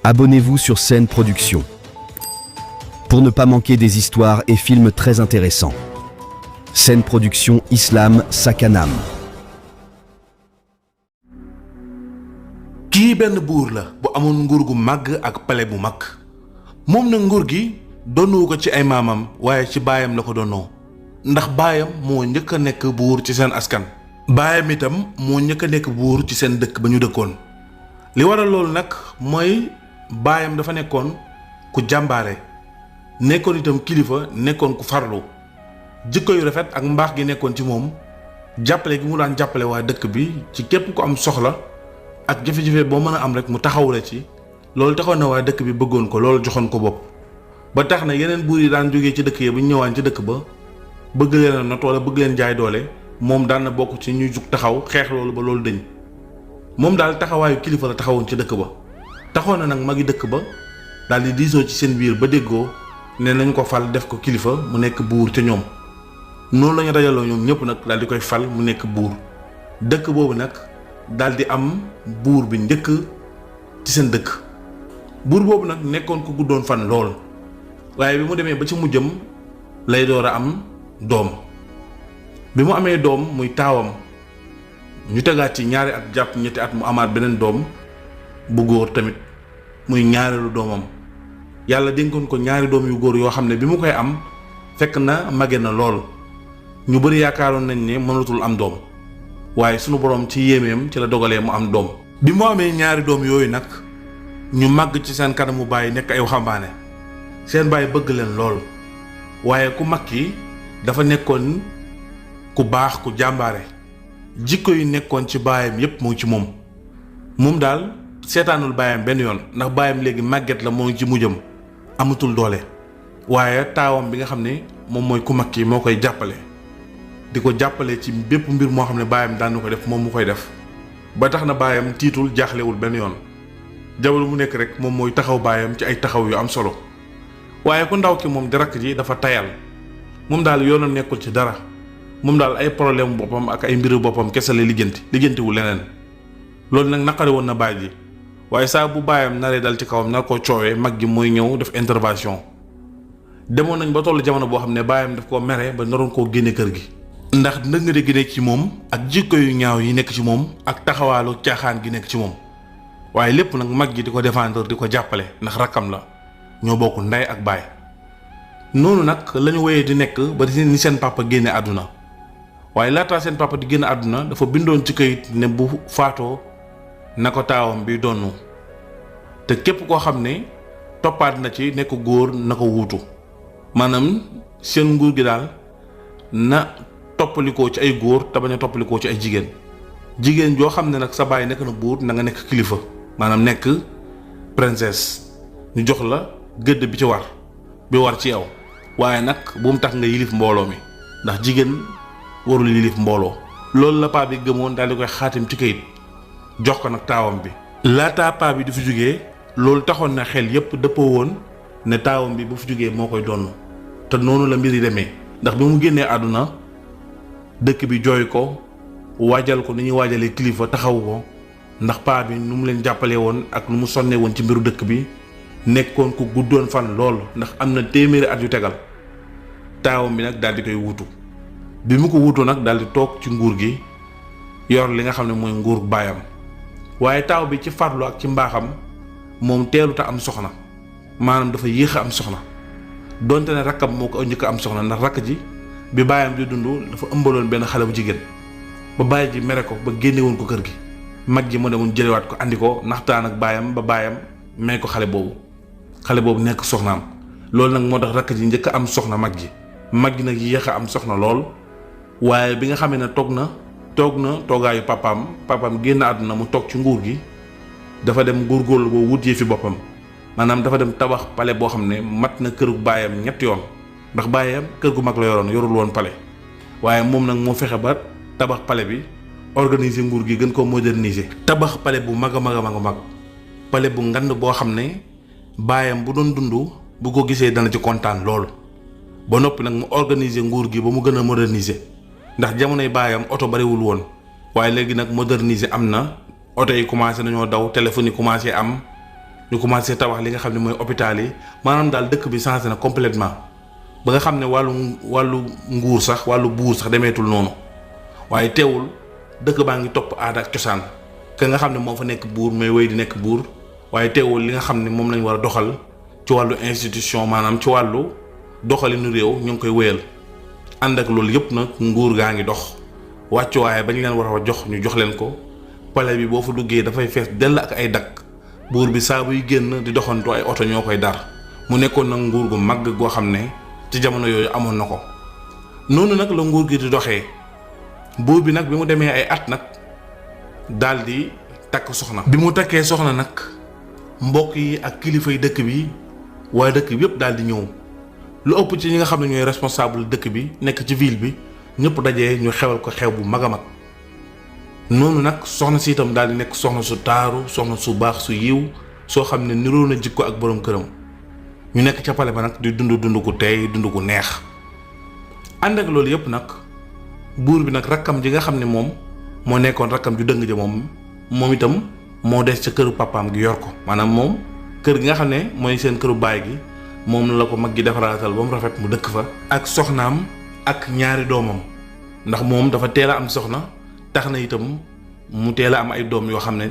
Abonnez-vous sur Sen Production pour ne pas manquer des histoires et films très intéressants. Sen Production Islam Sakanam. kii benn buur la bu amoon nguur gu màgg ak pale bu mag moom na nguur gi donnu ko ci ay maamam waaye ci baayam la ko donnoo ndax baayam moo njëkk a nekk buur ci seen askan baayam itam moo njëkk a nekk buur ci seen dëkk ba ñu dëkkoon li waral loolu nag mooy baayam dafa nekkoon ku jàmbaare nekkoon itam kilifa nekkoon ku farlu jikko yu rafet ak mbaax gi nekkoon ci moom jàppale gi mu daan jàppale waa dëkk bi ci képp ku am soxla ak jafe-jafe boo mën a am rek mu taxaw la ci loolu taxoon na waa dëkk bi bëggoon ko loolu joxoon ko bopp ba tax na yeneen buur yi daan jógee ci dëkk yi bu ñu ñëwaan ci dëkk ba bëgg leen a not wala bëgg leen jaay doole moom daan na bokk ci ñuy jug taxaw xeex loolu ba loolu dëñ moom daal taxawaayu kilifa la taxawoon ci dëkk ba taxoon na nag magi dëkk ba daal di diisoo ci seen biir ba déggoo ne nañ ko fal def ko kilifa mu nekk buur ca ñoom noonu la ñu dajaloo ñoom ñëpp nag daal di koy fal mu nekk buur dëkk boobu nag daal di am buur bi njëkk ci seen dëkk buur boobu nag nekkoon ko guddoon fan lool waaye bi mu demee ba ci mujjam lay door a am doom bi mu amee doom muy taawam ñu tegaat ci ñaari at jàpp ñetti at mu amaat beneen doom bu góor tamit muy ñaareelu doomam yàlla dénkoon ko ñaari doom yu góor yoo xam ne bi mu koy am fekk na mage na lool ñu bari yaakaaroon nañ ne mënatul am doom waaye sunu borom ci yéemeem ci la dogalee mu am doom bi mu amee ñaari doom yooyu nag ñu màgg ci seen kanamu baay nekk ay waxambaane seen baay bëgg leen lool waaye ku mag ki dafa nekkoon ku baax ku jàmbaare jikko yu nekkoon ci baayam yépp mu ngi ci moom daal seetaanul baayam benn yoon ndax baayam léegi màgget la moo ngi ci mujjam amatul doole waaye taawam bi nga xam ne moom mooy ku mag ki moo koy jàppale di ko jàppale ci bépp mbir moo xam ne baayam daan na ko def moom mu koy def ba tax na baayam tiitul jaaxlewul benn yoon jamono mu nekk rek moom mooy taxaw baayam ci ay taxaw yu am solo waaye ku ndaw ki moom di rakk ji dafa tayal moom daal yoonam nekkul ci dara moom daal ay problème boppam ak ay mbiru boppam kese la lijjantiwul leneen loolu nag naqari woon na baay ji waaye saa bu baayam naree dal ci kawam nar ko coowee mag gi mooy ñëw def intervention demoon nañ ba tollu jamono boo xam ne baayam daf koo mere ba naroon koo génne kër gi ndax ndëngate gi nekk ci moom ak jikko yu ñaaw yi nekk ci moom ak taxawaalu caaxaan gi nekk ci moom waaye lépp nag mag gi di ko défendre di ko jàppale ndax rakkam la ñoo bokk ndey ak baay noonu nag lañu woyee di nekk ba ni seen papa génne àdduna waaye laataa seen papa di génne àdduna dafa bindoon ci kayit ne bu faatoo na ko taawam bi donnu te képp koo xam ne toppaat na ci nekk góor na ko wuutu maanaam seen nguur gi daal na toppalikoo ci ay góor te bañ a toppalikoo ci ay jigéen joo xam ne nag sa baay nekk na buur na nga nekk kilifa maanaam nekk princesse ñu jox la gëdd bi war ci yow waaye nag bu mu tax nga yilif mbooloo mi ndax jigéen warul yilif mbooloo loolu la paa bi gëmoon daal di koy xaatim ci kayit jox ko nag taawam bi laataa paa bi du fi jógee loolu taxoon na xel yépp dëppoo woon ne taawam bi bu fi jógee moo koy donn te noonu la mbir yi demee ndax bi mu génnee àdduna dëkk bi jooy ko waajal ko ni ñuy waajalee kilifa taxawu ko ndax paa bi nu mu leen jàppalee woon ak nu mu sonnee woon ci mbiru dëkk bi nekkoon ku guddoon fan lool ndax am na téeméeri at yu tegal taawam bi nag daal di koy wuutu bi mu ko wuutoo nag daal di toog ci nguur gi yor li nga xam ne mooy nguur baayam waaye taaw bi ci farlu ak ci mbaaxam moom teeluta am soxna maanaam dafa yéex a am soxna donte ne rakkam moo ko njëkk a am soxna ndax rakk ji bi baayam di dund dafa ëmbaloon benn xale bu jigéen ba baay ji mere ko ba génne woon ko kër gi mag ji mu demoon jëlewaat ko andi ko naxtaan ak baayam ba baayam may ko xale boobu nekk soxnaam loolu nag moo tax rakk ji njëkk a am soxna mag ji nag yéex a am soxna lool waaye bi nga xamee ne toog na toogaayu papaam génn àdduna mu toog ci nguur gi dafa dem góorgóorlu boo wut fi boppam maanaam dafa dem tabax pale boo xam ne mat na këru baayam ñetti yoon ndax baayam kër gu mag la yorul woon pale waaye moom nag moo fexe ba tabax pale bi organiser nguur gi gën koo moderniser tabax pale bu mag a mag pale bu ngand boo xam ne baayam bu doon dund bu ko gisee dana ci kontaan lool ba noppi nag mu organiser nguur gi ba mu gën a moderniser ndax jamonoy baayam oto bariwul woon waaye léegi nag moderniser am na oto yi commencé nañoo daw téléphone yi commencé am ñu commencé tabax li nga xam ne mooy hôpital yi maanaam daal dëkk bi changé na complètement ba nga xam ne wàllu nguur sax wàllu buur sax demeetul noonu waaye teewul dëkk baa ngi topp aada ak cosaan ka nga xam ne moo fa nekk buur mais wéy di nekk buur waaye teewul li nga xam ne moom lañ war a doxal ci wàllu institution maanaam ci wàllu doxalinu réew ñu ngi koy wéyal ànd ak loolu yëpp nag nguur gaa ngi dox wàccuwaaye bañ leen war a jox ñu jox leen ko palais bi boo fa duggee dafay fees dell ak ay dakk buur bi saa buy génn di doxantu ay oto ñoo koy dar mu nekkoon nag nguur gu mag goo xam ne ci jamono yooyu amoon na ko noonu nag la nguur gi di doxee buur bi nag bi mu demee ay at nag daal di takk soxna bi mu takkee soxna nag mbokk yi ak kilifa yi dëkk bi waaye dëkk bi yëpp daal di ñëw lu ëpp ci ñi nga xam ne ñooy responsable dëkk bi nekk ci ville bi ñëpp dajee ñu xewal ko xew bu mag a mag noonu nag soxna si itam daal di nekk soxna su taaru soxna su baax su yiw soo xam ne niroo na jikko ak borom këram ñu nekk ca pale ba nag di dund ku teey dund ku neex ànd ak loolu yëpp nag buur bi nag rakkam ji nga xam ne moom moo nekkoon rakkam ju dëng ja moom itam moo des ca këru papaam gi yor ko maanaam moom kër gi nga xam ne mooy seen këru baay gi moom la ko mag gi defaraatal ba mu rafet mu dëkk fa ak soxnaam ak ñaari doomam ndax moom dafa teel a am soxna tax na itam mu teel a am ay doom yoo xam ne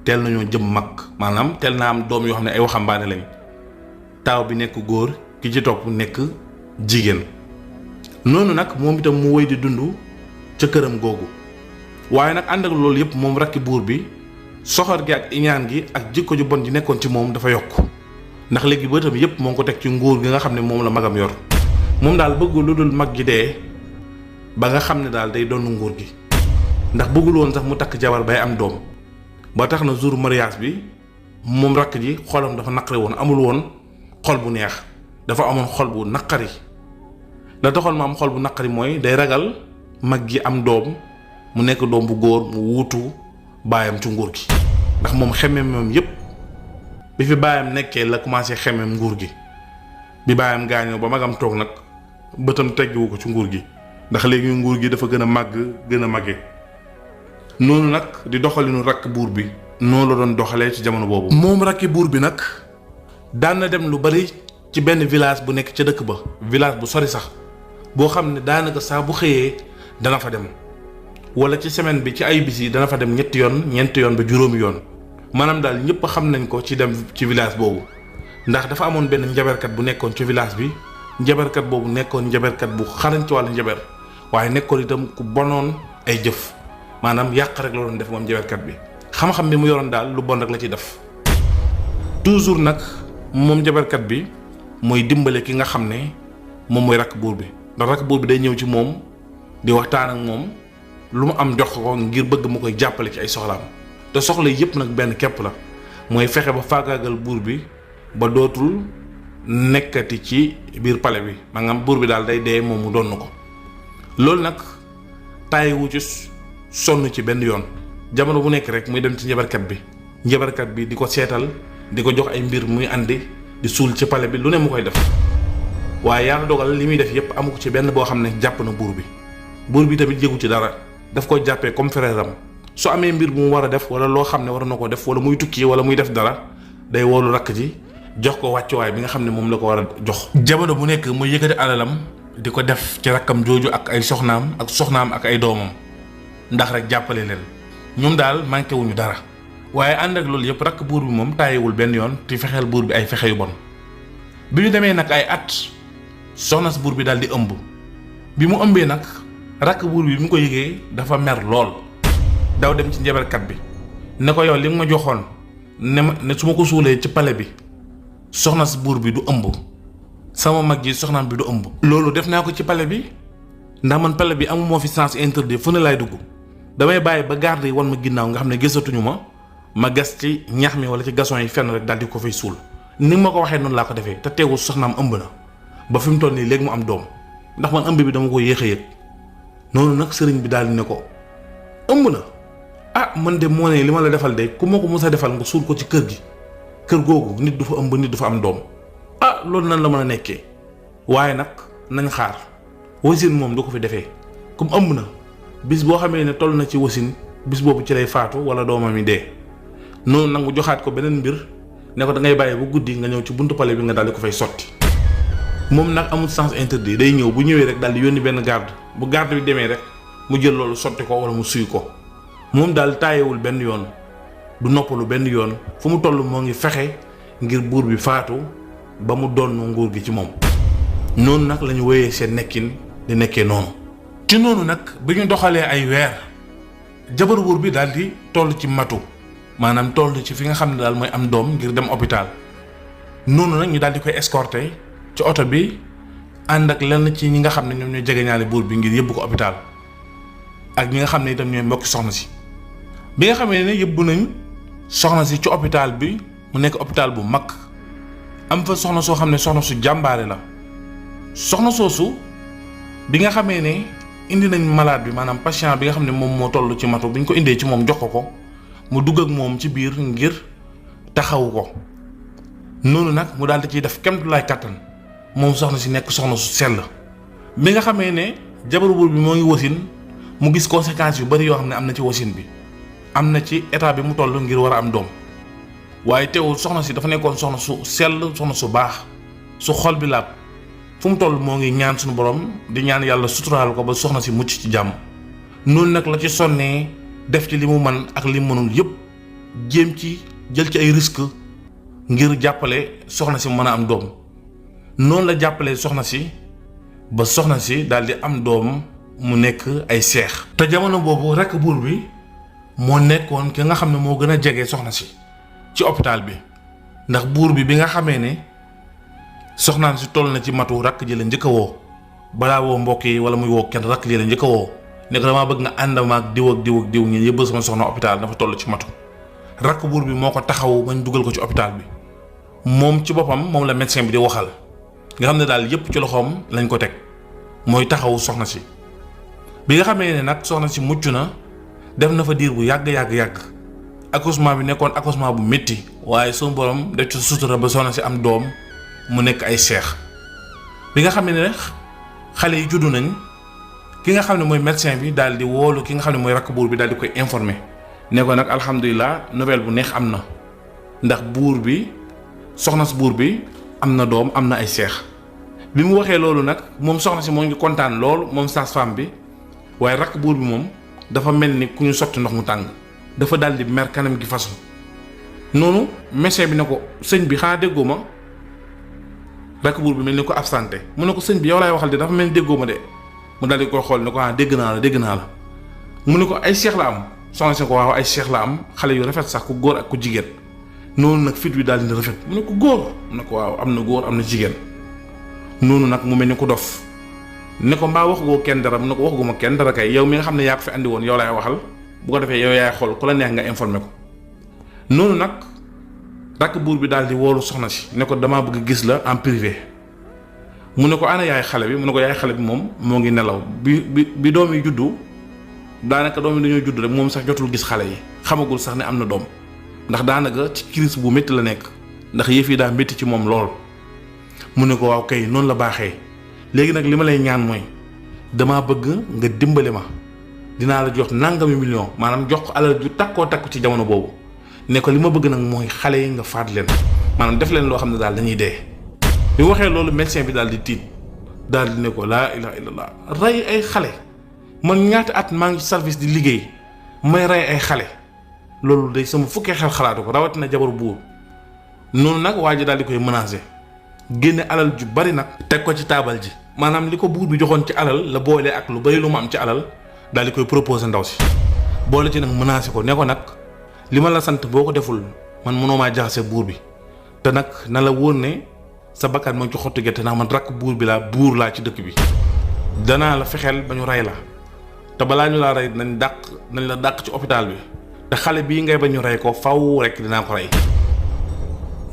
teel nañoo jëm mag maanaam teel naa am doom yoo xam ne ay waxambaane lañ taaw bi nekk góor ki ci topp nekk jigéen noonu nag moom itam mu wéy di dund ca këram googu waaye nag ànd ak loolu yëpp moom rakki buur bi soxor gi ak iñaan gi ak jikko ju bon ji nekkoon ci moom dafa yokk ndax léegi bëtam yëpp moo ngi ko teg ci nguur gi nga xam ne moom la magam yor moom daal bëggul lu dul mag ji dee ba nga xam ne daal day doon nguur gi ndax bëggul woon sax mu takk jabar bay am doom ba tax na jour mariage bi moom rakk ji xolam dafa naqari woon amul woon xol bu neex dafa amoon xol bu naqari la taxoon ma am xol bu naqari mooy day ragal mag gi am doom mu nekk doom bu góor mu wuutu baayam ci nguur gi ndax moom xemmeem moom yépp bi fi baayam nekkee la commencé xemmeem nguur gi bi baayam gaañoo ba magam toog nag bëtam teggiwu ko ci nguur gi ndax léegi nguur gi dafa gën a màgg gën a màgge noonu nag di doxalinu rakk buur bi noonu la doon doxalee ci jamono boobu moom rakki buur bi nag daan na dem lu bari ci benn village bu nekk ca dëkk ba village bu sori sax boo xam ne daanaka saa bu xëyee dana fa dem wala ci semaine bi ci ay bis yi dana fa dem ñetti yoon ba juróomi yoon maanaam daal ñëpp xam nañ ko ci dem ci village boobu ndax dafa amoon benn njaberkat bu nekkoon ci village bi njaberkat boobu nekkoon njaberkat bu xarañ ci wàllu njaber waaye nekkoon itam ku bonoon ay jëf maanaam yàq rek la doon def moom njaberkat bi xam-xam bi mu yoroon daal lu bon rek la ci def toujours nag moom njaberkat bi mooy dimbale ki nga xam ne moom mooy rakk buur bi ndax rakk buur bi day ñëw ci moom di waxtaan ak moom lu mu am jox ko ngir bëgg mu koy jàppale ci ay soxlaam te soxla yépp nag benn képp la mooy fexe ba faagaagal buur bi ba dootul nekkati ci biir palais bi maanaam buur bi daal day dee moom mu donn ko loolu nag tàyyiwu ci sonn ci benn yoon jamono bu nekk rek muy dem ci njabarkat bi di ko seetal di ko jox ay mbir muy andi di suul ci palais bi lu ne mu koy def waaye yàlla dogal li muy def yépp amu ko ci benn boo xam ne jàpp na buur bi tamit yëgu ci dara daf ko jàppee comme frère am su amee mbir bu mu war a def wala loo xam ne war na ko def wala muy tukki wala muy def dara day woolu rakk ji jox ko wàccuwaay bi nga xam ne moom la ko war a jox jamono bu nekk muy yëkkati alalam di ko def ci rakkam jooju ak ay soxnaam ak ay doomam ndax rek jàppale leen ñoom daal manqué wuñu dara waaye ànd ak loolu yëpp rakk buur bi moom tàyyiwul benn yoon te fexeel buur bi ay fexe yu bon bi ñu demee nag ay at soxna si buur bi daal di ëmb bi mu ëmbee nag rakk buur bi mu ko yëgee dafa mer lool daw dem ci njabarkat bi ne ko yow li nga ma joxoon ne su ma ko suulee ci palais bi soxna si buur bi du ëmb sama mag ji soxnaam bi du ëmb loolu def naa ko ci palais bi ndax man palais bi amu moo fi sens interdit fu ne laay dugg damay bàyyi ba garde yi wan ma ginnaaw nga xam ne gisatuñu ma gas ci ñax mi wala ci gason yi fenn rek daal di ko fay suul ni ma ko waxee noonu laa ko defee te teewul soxnaam ëmb na ba fi mu toll nii léegi mu am doom ndax man ëmb bi dama ko yéex a yëg noonu nag sëriñ bi daal di ne ko ëmb na ah man de moo ne li ma la defal de ku ma ko mës a defal nga suul ko ci kër gi kër googu nit du fa ëmb nit du fa am doom ah loolu nan la mën a nekkee waaye nag nañ xaar wasin moom du ko fi defee comme ëmb na bis boo xamee ne toll na ci wasin bis boobu ci lay faatu wala doomam yi dee noonu nag mu joxaat ko beneen mbir ne ko da ngay bàyyi bu guddi nga ñëw ci buntu palais bi nga daal di ko fay sotti. moom nag amul sens interdit day ñëw bu ñëwee rek daal di yónni benn garde bu garde bi demee rek mu jël loolu sotti ko wala mu suy ko moom daal taayewul benn yoon du noppalu benn yoon fu mu toll moo ngi fexe ngir buur bi faatu ba mu doon nguur gi ci moom. noonu nag la ñu wéyee seen nekkin di nekkee noonu. ci noonu nag bi ñu doxalee ay weer jabaru buur bi daal di toll ci matu maanaam toll ci fi nga xam ne daal mooy am doom ngir dem hôpital noonu nag ñu daal di koy escorter ci oto bi ànd ak lenn ci ñi nga xam ne ñoom ñooy jegeñaale buur bi ngir yóbbu ko hôpital ak ñi nga xam ne itam ñooy mbokki soxna si. bi nga xamee ne yóbbu nañ soxna si ci hôpital bi mu nekk hôpital bu mag am fa soxna soo xam ne soxna su jàmbaare la soxna soosu bi nga xamee ne indi nañ malade bi maanaam patient bi nga xam ne moom moo toll ci matu bi ñu ko indee ci moom jox ko mu dugg ak moom ci biir ngir taxawu ko noonu nag mu daal di ciy def kemtulaay kàttan moom soxna si nekk soxna su sell. bi nga xamee ne jabaru buur bi moo ngi wasin mu gis conséquences yu bari yoo xam ne am na ci wasin bi am na ci état bi mu toll ngir war a am doom waaye teewul soxna si dafa nekkoon soxna su sell soxna su baax su xol bi laab fu mu toll moo ngi ñaan suñu borom di ñaan yàlla suturaal ko ba soxna si mucc ci jàmm. noonu nag la ci sonnee def ci li mu man ak li mu mënul yépp jéem ci jël ci ay risque ngir jàppale soxna si mën a am doom noonu la jàppale soxna si ba soxna si daal di am doom mu nekk ay seex. te jamono boobu rekk buur bi moo nekkoon ki nga xam ne moo gën a jege soxna si ci hôpital bi ndax buur bi nga xamee ne soxnaan si toll na ci matu rakk ji la njëkk a woo balaa woo mbokk yi wala muy woo kenn rakk ji la njëkk a woo ne ko damaa bëgg nga àndama ak diw ak diw ak diw ngeen yëbbal sama soxna hôpital dafa toll ci matu. rakk buur bi moo ko taxaw bañ dugal ko ci hôpital bi moom ci boppam moom la médecin bi di waxal nga xam ne daal yépp ci loxoom lañ ko teg mooy taxawu soxna si. bi nga xamee ne nag soxna si mucc na def na fa diir bu yàgg accouchement bi nekkoon accouchement bu métti waaye suñu borom def ci sutura ba soxna si am doom mu nekk ay seex. bi nga xam ne xale yi juddu nañ ki nga xam ne mooy médecin bi daal di woolu ki nga xam ne mooy rakk buur bi daal di koy informer ne ko nag alhamdulilah nouvelle bu neex am na ndax buur bi soxna si buur bi am na doom am na ay seex. bi mu waxee loolu nag moom soxna si moo ngi kontaan lool moom sage-femme bi waaye rakk buur bi moom dafa mel ni ku ñu sotti ndox mu tàng dafa daal di mer kanam gi façon noonu médecin bi ne ko sëñ bi xanaa déggoo ma rakk buur bi mel ni ko absenté mu ne ko sëñ bi yow laay waxal de dafa mel ni déggoo ma de mu daal di koy xool ne ko ah dégg naa la mu ne ko ay seex la am soxna si ko waaw ay seex la am xale yu rafet sax ku góor ak ku jigéen noonu nag fit wi daal di rafet mu ne ko góor mu ne ko waaw am na góor am na jigéen noonu nag mu mel ni ku dof ne ko mbaa wax goo kenn dara mu ne ko wax gu ma kenn dara kay yow mi nga xam ne yaa ko fi andi woon yow laay waxal bu ko defee yow yaay xool ku la neex nga informé ko. noonu nag rakk buur bi daal di woolu soxna si ne ko damaa bëgg gis la en privé mu ne ko ana yaay xale bi mu ne ko yaay xale bi moom moo ngi nelaw bi doom yi juddu daanaka doom yi dañoo juddu rek moom sax jotul gis xale yi xamagul sax ne am na doom ndax daanaka ci crise bu métti la nekk ndax yëf yi daa métti ci moom lool. mu ne ko waaw kay noonu la baaxee léegi nag li ma lay ñaan mooy damaa bëgg nga dimbali ma dinaa la jox nangami million maanaam jox ko alal ju takkoo takku ci jamono boobu ne ko li ma bëgg nag mooy xale yi nga faat leen maanaam def leen loo xam ne daal dañuy dee. bi waxee loolu médecin bi daal di tiit daal di ne ko laa ilaha illallah rey ay xale man ñaata at maa ngi service di liggéey may rey ay xale loolu day sama fukkee xel xalaatu ko rawatina jabaru buur. noonu nag waa ji daal di koy menacer génne alal ju bari nag teg ko ci taabal ji maanaam li ko buur bi joxoon ci alal la boole ak lu bari lu mu am ci alal daal di koy proposer ndaw si boole ci nag menacé ko ne ko nag li ma la sant boo ko deful man mënoo maa jaxase buur bi te nag na la wóor ne sa bakkan moo ci xottu gerte ndax man rakk buur bi laa buur laa ci dëkk bi danaa la fexeel ba ñu rey la te balaa ñu laa rey nañ la dàq ci hôpital bi te xale bii ngay ba ñu rey ko faw rek dinaa ko rey.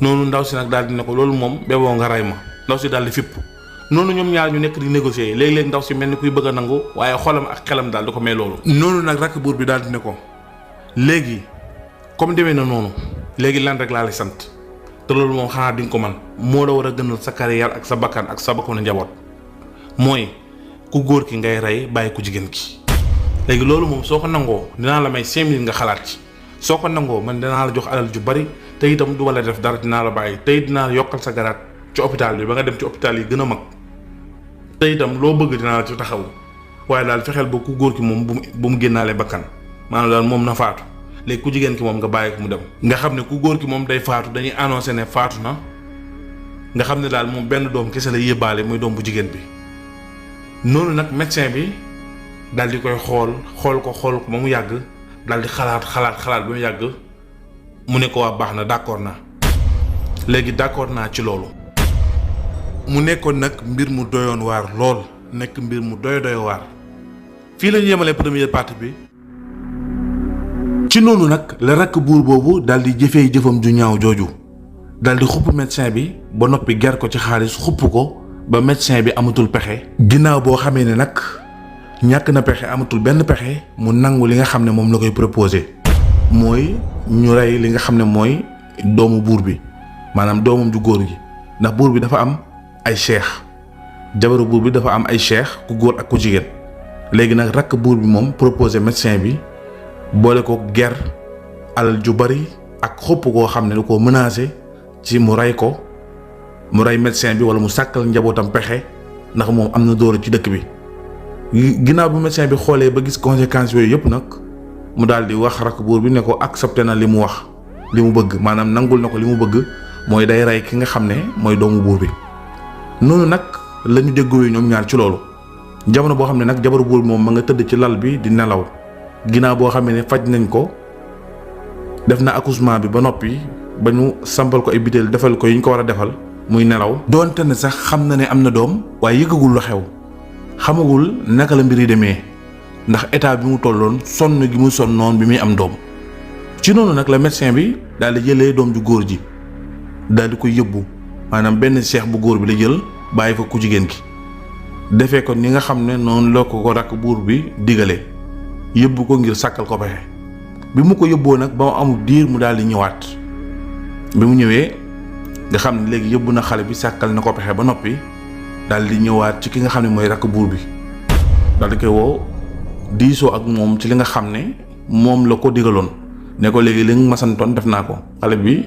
noonu ndaw si nag daal di ne ko loolu moom beboo nga rey ma ndaw si daal di fipp noonu ñoom ñaar ñu nekk di négocier léeg-léeg ndaw si mel ni kuy bëgg a nangu waaye xolam ak xelam daal di ko may loolu. noonu nag rakk buur bi daal di ne ko léegi comme demee na noonu léegi lan rek laa lay sant te loolu moom xanaa di nga ko man moo la war a gënal sa carrière ak sa bakkan ak sa bakkanu njaboot mooy ku góor ki ngay rey bàyyi ku jigéen ki léegi loolu moom soo ko nangoo dinaa la may 5 minutes nga xalaat ci soo ko nangoo man dinaa la jox alal ju bari te itam du ma la def dara dinaa la bàyyi te dinaa la yokkal sa garaat ci hôpital bi ba nga dem ci hôpital yi gën a mag te itam loo bëgg dinaa la ci taxaw waaye daal fexeel ba ku góor ki moom bu mu génnaale bakkan maanaam daal moom na faatu léegi ku jigéen ki moom nga bàyyi ko mu dem. nga xam ne ku góor ki moom day faatu dañuy annoncé ne faatu na nga xam ne daal moom benn doom kese la yóbbaale muy doom bu jigéen bi. noonu nag médecin bi daal di koy xool ko ba mu yàgg daal di xalaat ba mu yàgg mu ne ko waa baax na d'accord naa léegi d'accord naa ci loolu. mu nekkoon nag mbir mu doyoon waar lool nekk mbir mu doy waar fii la ñu yemalee première partie bi. ci noonu nag la rakk buur boobu daal di jëfee jëfam ju ñaaw jooju daal di xupp médecin bi ba noppi ger ko ci xaalis xupp ko ba médecin bi amatul pexe. ginnaaw boo xamee ne nag ñàkk na pexe amatul benn pexe mu nangu li nga xam ne moom la koy proposé mooy ñu rey li nga xam ne mooy doomu buur bi maanaam doomam ju góor gi ndax buur bi dafa am ay cheikh jabaru buur bi dafa am ay cheikh ku góor ak ku jigéen léegi nag rakk buur bi moom proposé médecin bi boole ko ger alal ju bari ak xupp koo xam ne lu ko menacé ci mu rey médecin bi wala mu sàkkal njabootam pexe ndax moom am na doole ci dëkk bi. ginnaaw bu médecin bi xoolee ba gis conséquences yooyu yëpp nag mu daal di wax rakk buur bi ne ko accepté na li mu wax li mu bëgg maanaam nangul na ko li mu bëgg mooy day rey ki nga xam ne mooy doomu buur bi. noonu nag la ñu déggoo ñoom ñaar ci loolu jamono boo xam ne nag jabaru buur bi moom ma nga tëdd ci lal bi di nelaw ginnaaw boo xam ne faj nañ ko def na accouchement bi ba noppi ba ñu sampal ko ay butéel defal ko yi ñu ko war a defal muy nelaw. doonte ne sax xam na ne am na doom waaye yëgagul lu xew xamagul naka la mbir yi demee ndax état bi mu tolloon sonn gi mu sonnoon bi muy am doom. ci noonu nag la médecin bi daal di jëlee doom ju góor ji daal di koy yóbbu maanaam benn cheikh bu góor bi la jël bàyyi fa ku jigéen ki defee ko ni nga xam ne noonu la ko rakk buur bi digalee yóbbu ko ngir sàkkal ko pexe. bi mu ko yóbboo nag ba mu amul diir mu daal di ñëwaat bi mu ñëwee nga xam ne léegi yóbbu na xale bi sàkkal na ko pexe ba noppi daal di ñëwaat ci ki nga xam ne mooy rakk buur bi daal di koy woo diisoo ak moom ci li nga xam ne moom la ko digaloon ne ko léegi li nga ma santoon def naa ko xale bi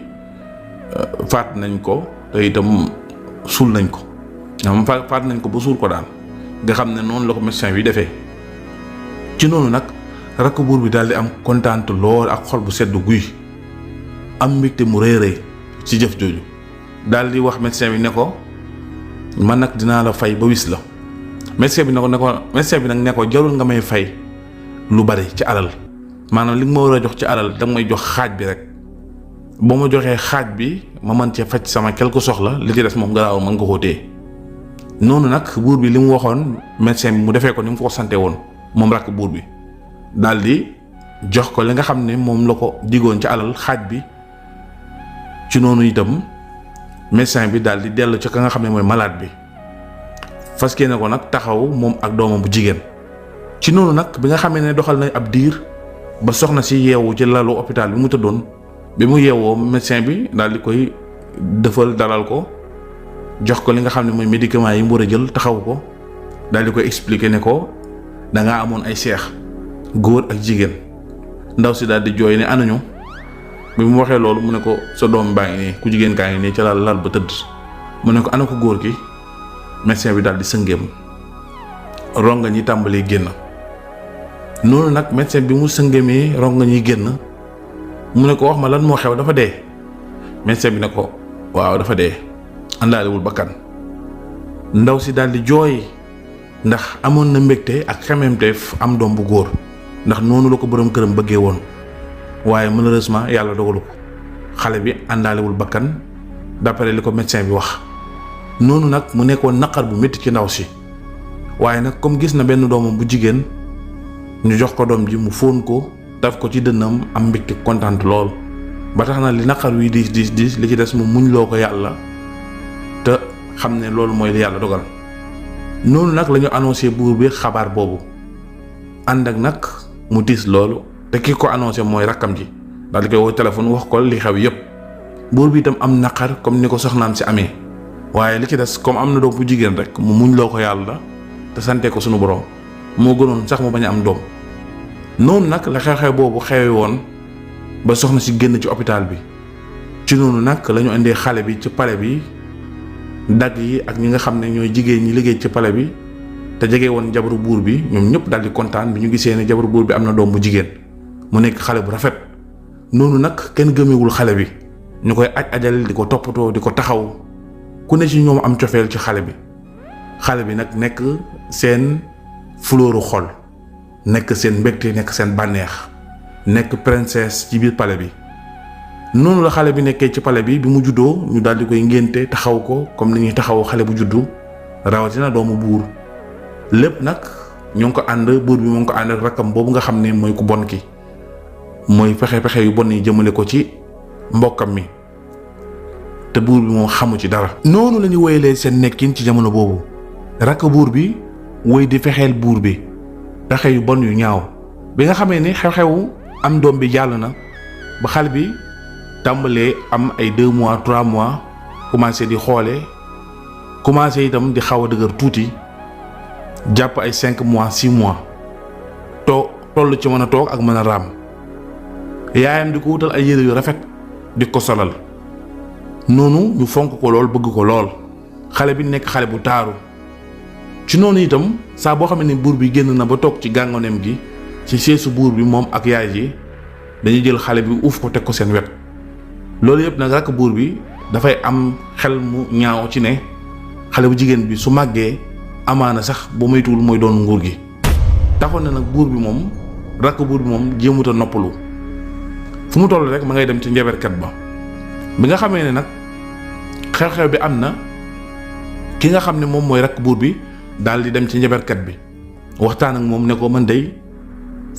faat nañ ko te itam suul nañ ko am faat nañ ko ba suul ko daal nga xam ne noonu la ko médecin bi defee. ci noonu nag rakk buur bi daal di am kontaan lool ak xol bu sedd guy am mbégte mu rëy ci jëf jooju daal di wax médecin bi ne ko man nag dinaa la fay ba wis la. médecin bi nag ne ko jarul nga may fay lu bari ci alal maanaam li nga ma war a jox ci alal danga may jox xaaj bi rek boo ma joxee xaaj bi ma mën cee faj sama quelque soxla li ci des moom garaawul mën nga koo téye. noonu nag buur bi li mu waxoon médecin bi mu defee ko ni mu ko sante woon moom rakk buur bi daal di jox ko li nga xam ne moom la ko digoon ci alal xaaj bi. ci noonu itam médecin bi daal di dellu ci ka nga xam ne mooy malade bi fas yéene ko nag taxaw moom ak doomam bu jigéen. ci noonu nag bi nga xamee ne doxal nañ ab diir ba soxna si yeewu ci lalu hôpital bi mu tëddoon bi mu yeewoo médecin bi daal di koy defal dalal ko jox ko li nga xam ne mooy médicament yi mu war a jël taxaw ko daal di koy expliquer ne ko da ngaa amoon ay seex góor ak jigéen. ndaw si daal di jooy ne anañu bi mu waxee loolu mu ne ko sa doom baa ngi nii ku jigéen kaa ngi nii ca lal ba tëdd mu ne ko ana ko góor gi. médecin bi daal di sëngeem ronga ñi tàmbalee génn. noonu nag médecin bi mu sëngeemee ronga ñi génn mu ne ko wax ma lan moo xew dafa dee. médecin bi ne ko waaw dafa dee àndaalewul bakkan. ndaw si daal di jooy ndax amoon na mbégte ak xememteef am doom bu góor ndax noonu la ko borom këram bëggee woon waaye malheureusement yàlla dogalu ko xale bi àndaalewul bakkan d'après li ko médecin bi wax. noonu nag mu nekkoon naqar bu métti ci ndaw si waaye nag comme gis na benn doomam bu jigéen ñu jox ko doom ji mu fóon ko taf ko ci dënnam am mbégte kontaan lool ba tax na li naqar wi diis li ci des mu muñ loo ko yàlla te xam ne loolu mooy li yàlla dogal. noonu nag la ñu annoncé buur bi xabaar boobu ànd ak nag mu diis loolu te ki ko annoncé mooy rakkam ji daal di koy woo téléphone wax ko li xew yépp. buur bi itam am naqar comme ni ko soxnaam si amee waaye li ci des comme am na doom bu jigéen rek mu muñ loo ko yàlla te sante ko sunu borom moo gënoon sax mu bañ a am doom. noonu nag la xew-xew boobu xewe woon ba soxna si génn ci hôpital bi. ci noonu nag lañu indee xale bi ci palais bi dagg yi ak ñi nga xam ne ñooy jigéen ñi liggéey ci palais bi te jege woon jabaru buur bi ñoom ñëpp daal di kontaan bi ñu gisee ne jabaru buur bi am na doom bu jigéen mu nekk xale bu rafet. noonu nag kenn gëmewul xale bi ñu koy ajal di ko toppatoo di ko taxaw ku ne ci ñoom am cofeel ci xale bi nag nekk seen fleuru xol nekk seen mbégte nekk seen bànneex nekk princesse ci biir palais bi. noonu la xale bi nekkee ci palais bi mu juddoo ñu daal di koy ngénte taxaw ko comme ni ñuy taxaw xale bu juddu rawatina doomu buur lépp nag ñoo ngi ko ànd buur bi moo ngi ko ànd ak rakkam boobu nga xam ne mooy ku bon ki mooy pexe yu bon yi jëmale ko ci mbokkam mi te buur bi moom xamu ci dara. noonu la ñu woyalee seen nekkin ci jamono boobu rakk buur bi woy di fexeel buur bi pexe yu bon yu ñaaw bi nga xamee ni xew-xewu am doom bi jàll na ba xale bi tàmbalee am ay 2 mois 3 mois commencé di xoole commencé itam di xaw a dëgër tuuti jàpp ay 5 mois 6 mois toll ci mën a toog ak mën a raam yaayam di ko wutal ay yére yu rafet di ko solal noonu ñu fonk ko lool bëgg ko lool xale bi nekk xale bu taaru. ci noonu itam saa boo xam ne buur bi génn na ba toog ci gàngoneem gi ci seesu buur bi moom ak yaay ji dañuy jël xale bi uuf ko teg ko seen wet. loolu yëpp nag rakk buur bi dafay am xel mu ñaaw ci ne xale bu jigéen bi su màggee amaana sax bu moytuwul mooy doon nguur gi. taxoon na nag buur bi moom rakk buur bi moom jéemut a noppalu fu mu toll rek ma ngay dem ci njaberkat ba. bi nga xamee ne nag xew-xew bi am na ki nga xam ne moom mooy rakk buur bi daal di dem ci njaberkat bi waxtaan ak moom ne ko man dey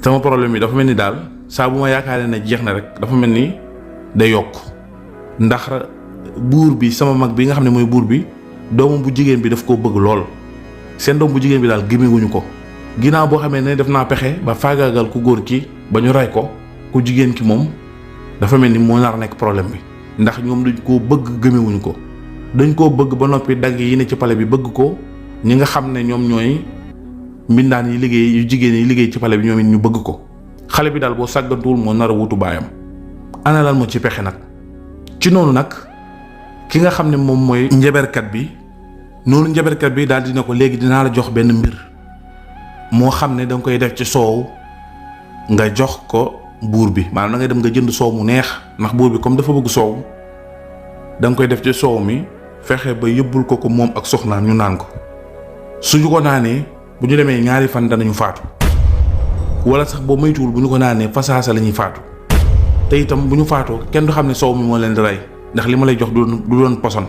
sama problème yi dafa mel ni daal saa bu ma yaakaaree ne jeex na rek dafa mel ni day yokk ndax buur bi sama mag bi nga xam ne mooy buur bi doomam bu jigéen bi daf koo bëgg lool seen doom bu jigéen bi daal gémmewuñu ko ginnaaw boo xamee ne def naa pexe ba faagaagal ku góor ki ba ñu rey ko ku jigéen ki moom dafa mel ni moo nar a nekk problème bi ndax ñoom dañ koo bëgg gëmewuñu ko dañ koo bëgg ba noppi dagg yi ne ci palais bi bëgg ko ñi nga xam ne ñoom ñooy mbindaan yi liggéey yu jigéen yi liggéey ci palais bi ñoom it ñu bëgg ko xale bi daal boo sàggantuwul moo nar a wutu baayam. ana lan moo ci pexe nag ci noonu nag ki nga xam ne moom mooy njaberkat bi noonu njaberkat bi daal dina ko léegi dinaa la jox benn mbir moo xam ne danga koy def ci soow nga jox ko buur bi maanaam da ngay dem nga jënd soow mu neex ndax buur bi comme dafa bëgg soow danga koy def ci soow mi fexe ba yóbbul ko moom ak soxnaam ñu naan ko suñu ko naanee bu ñu demee 2 fan danañu faatu wala sax boo moytuwul bu ñu ko naanee fasaasa la ñuy faatu te itam bu ñu faatoo kenn du xam ne soow mi moo leen di rey ndax li ma lay jox du doon poson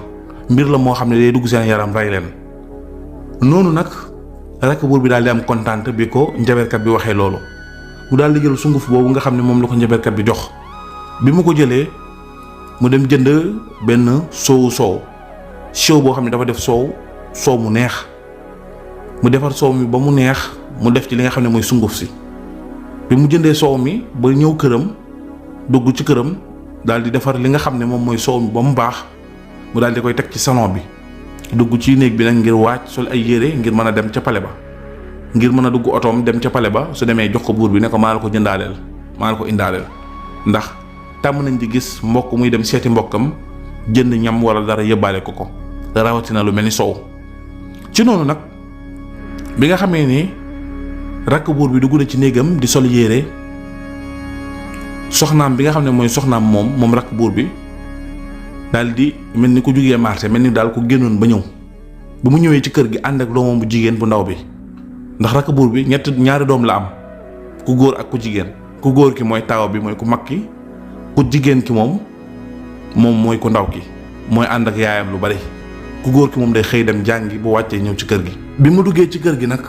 mbir la moo xam ne day dugg seen yaram rey leen. noonu nag rakk buur bi daal di am kontaan bi ko njaberkat bi waxee loolu mu daal di jël sunguf boobu nga xam ne moom la ko njaberkat bi jox bi mu ko jëlee mu dem jënd benn soow boo xam ne dafa def soow mu neex mu defar soow mi ba mu neex mu def ci li nga xam ne mooy sunguf si bi mu jëndee soow mi ba ñëw këram dugg ci këram daal di defar li nga xam ne moom mooy soow mi ba mu baax mu daal di koy teg ci salon bi dugg ci néeg bi nag ngir waaj sol ay yére ngir mën a dem ca pale ba ngir mën a dugg otoom dem ca pale ba su demee jox ko buur bi ne ko maa la ko jëndaaleel maa la ko indaaleel ndax tàmm nañ di gis mbokk muy dem seeti mbokkam jënd ñam wala dara yëbbaale ko rawatina lu mel ni soow. ci noonu nag bi nga xamee ni rakk buur bi dugg na ci néegam di sol yére soxnaam bi nga xam ne mooy soxnaam moom rakk buur bi daal di mel ni ku jugee marché mel ni daal ku génnoon ba ñëw ba mu ñëwee ci kër gi ànd ak doomam bu jigéen bu ndaw bi ndax rakk buur bi ñaari doom la am ku góor ak ku jigéen ku góor ki mooy taaw bi mooy ku mag ki ku jigéen ki moom mooy ku ndaw ki mooy ànd ak yaayam lu bari ku góor ki moom day xëy dem jàngi bu wàccee ñëw ci kër gi. bi mu duggee ci kër gi nag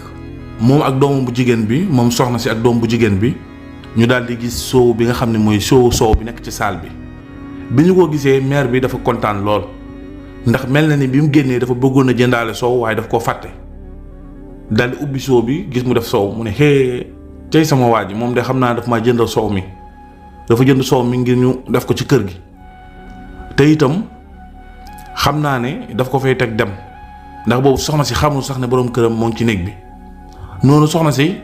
moom ak doomam bu jigéen bi moom soxna si ak doom bu jigéen bi ñu daal di gis soow bi nga xam ne mooy soow bi nekk ci saal bi ñu ko gisee mère bi dafa kontaan lool ndax mel na ni bi mu génnee dafa bëggoon a jëndaale soow waaye daf koo fàtte daal di ubbi soow bi gis mu def soow mu ne hee tey sama waa ji moom de xam naa daf maa jëndal soow mi dafa jënd soow mi ngir ñu def ko ci kër gi te itam xam naa ne daf ko fay teg dem ndax boobu soxna si xamul sax ne boroom këram moo ngi ci néeg bi noonu soxna si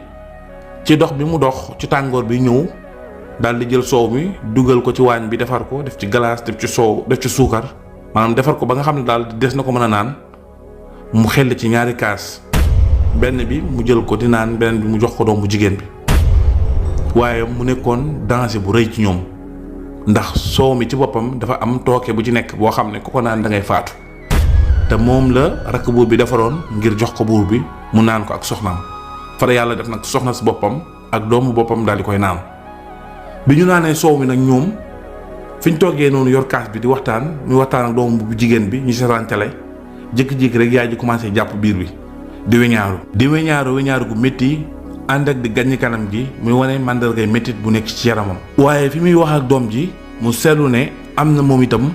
ci dox bi mu dox ci tàngoor bi ñëw daal di jël soow mi dugal ko ci waañ bi defar ko def ci glace def ci soow def ci suukar maanaam defar ko ba nga xam ne daal des na ko mën a naan mu xel ci ñaari kaas benn bi mu jël ko di naan beneen bi mu jox ko doom bu jigéen bi waaye mu nekkoon danger bu rëy ci ñoom ndax soow mi ci boppam dafa am tooke bu ci nekk boo xam ne ku ko naan da ngay faatu te moom la rakk buur bi defaroon ngir jox ko buur bi mu naan ko ak soxnaam fara yàlla def nag soxna si boppam ak doomu boppam daal di koy naan bi ñu naanee soow mi nag ñoom fi ñu toogee noonu yor kaas bi di waxtaan muy waxtaan ak doomu bu jigéen bi ñu seetaan télé jékki-jékki rek yaay ji commencé jàpp biir bi di weñaaru gu métti ànd ak di gàññi kanam gi muy wane màndargay méttit bu nekk ci yaramam. waaye fi muy wax ak doom ji mu seetlu ne am na moom itam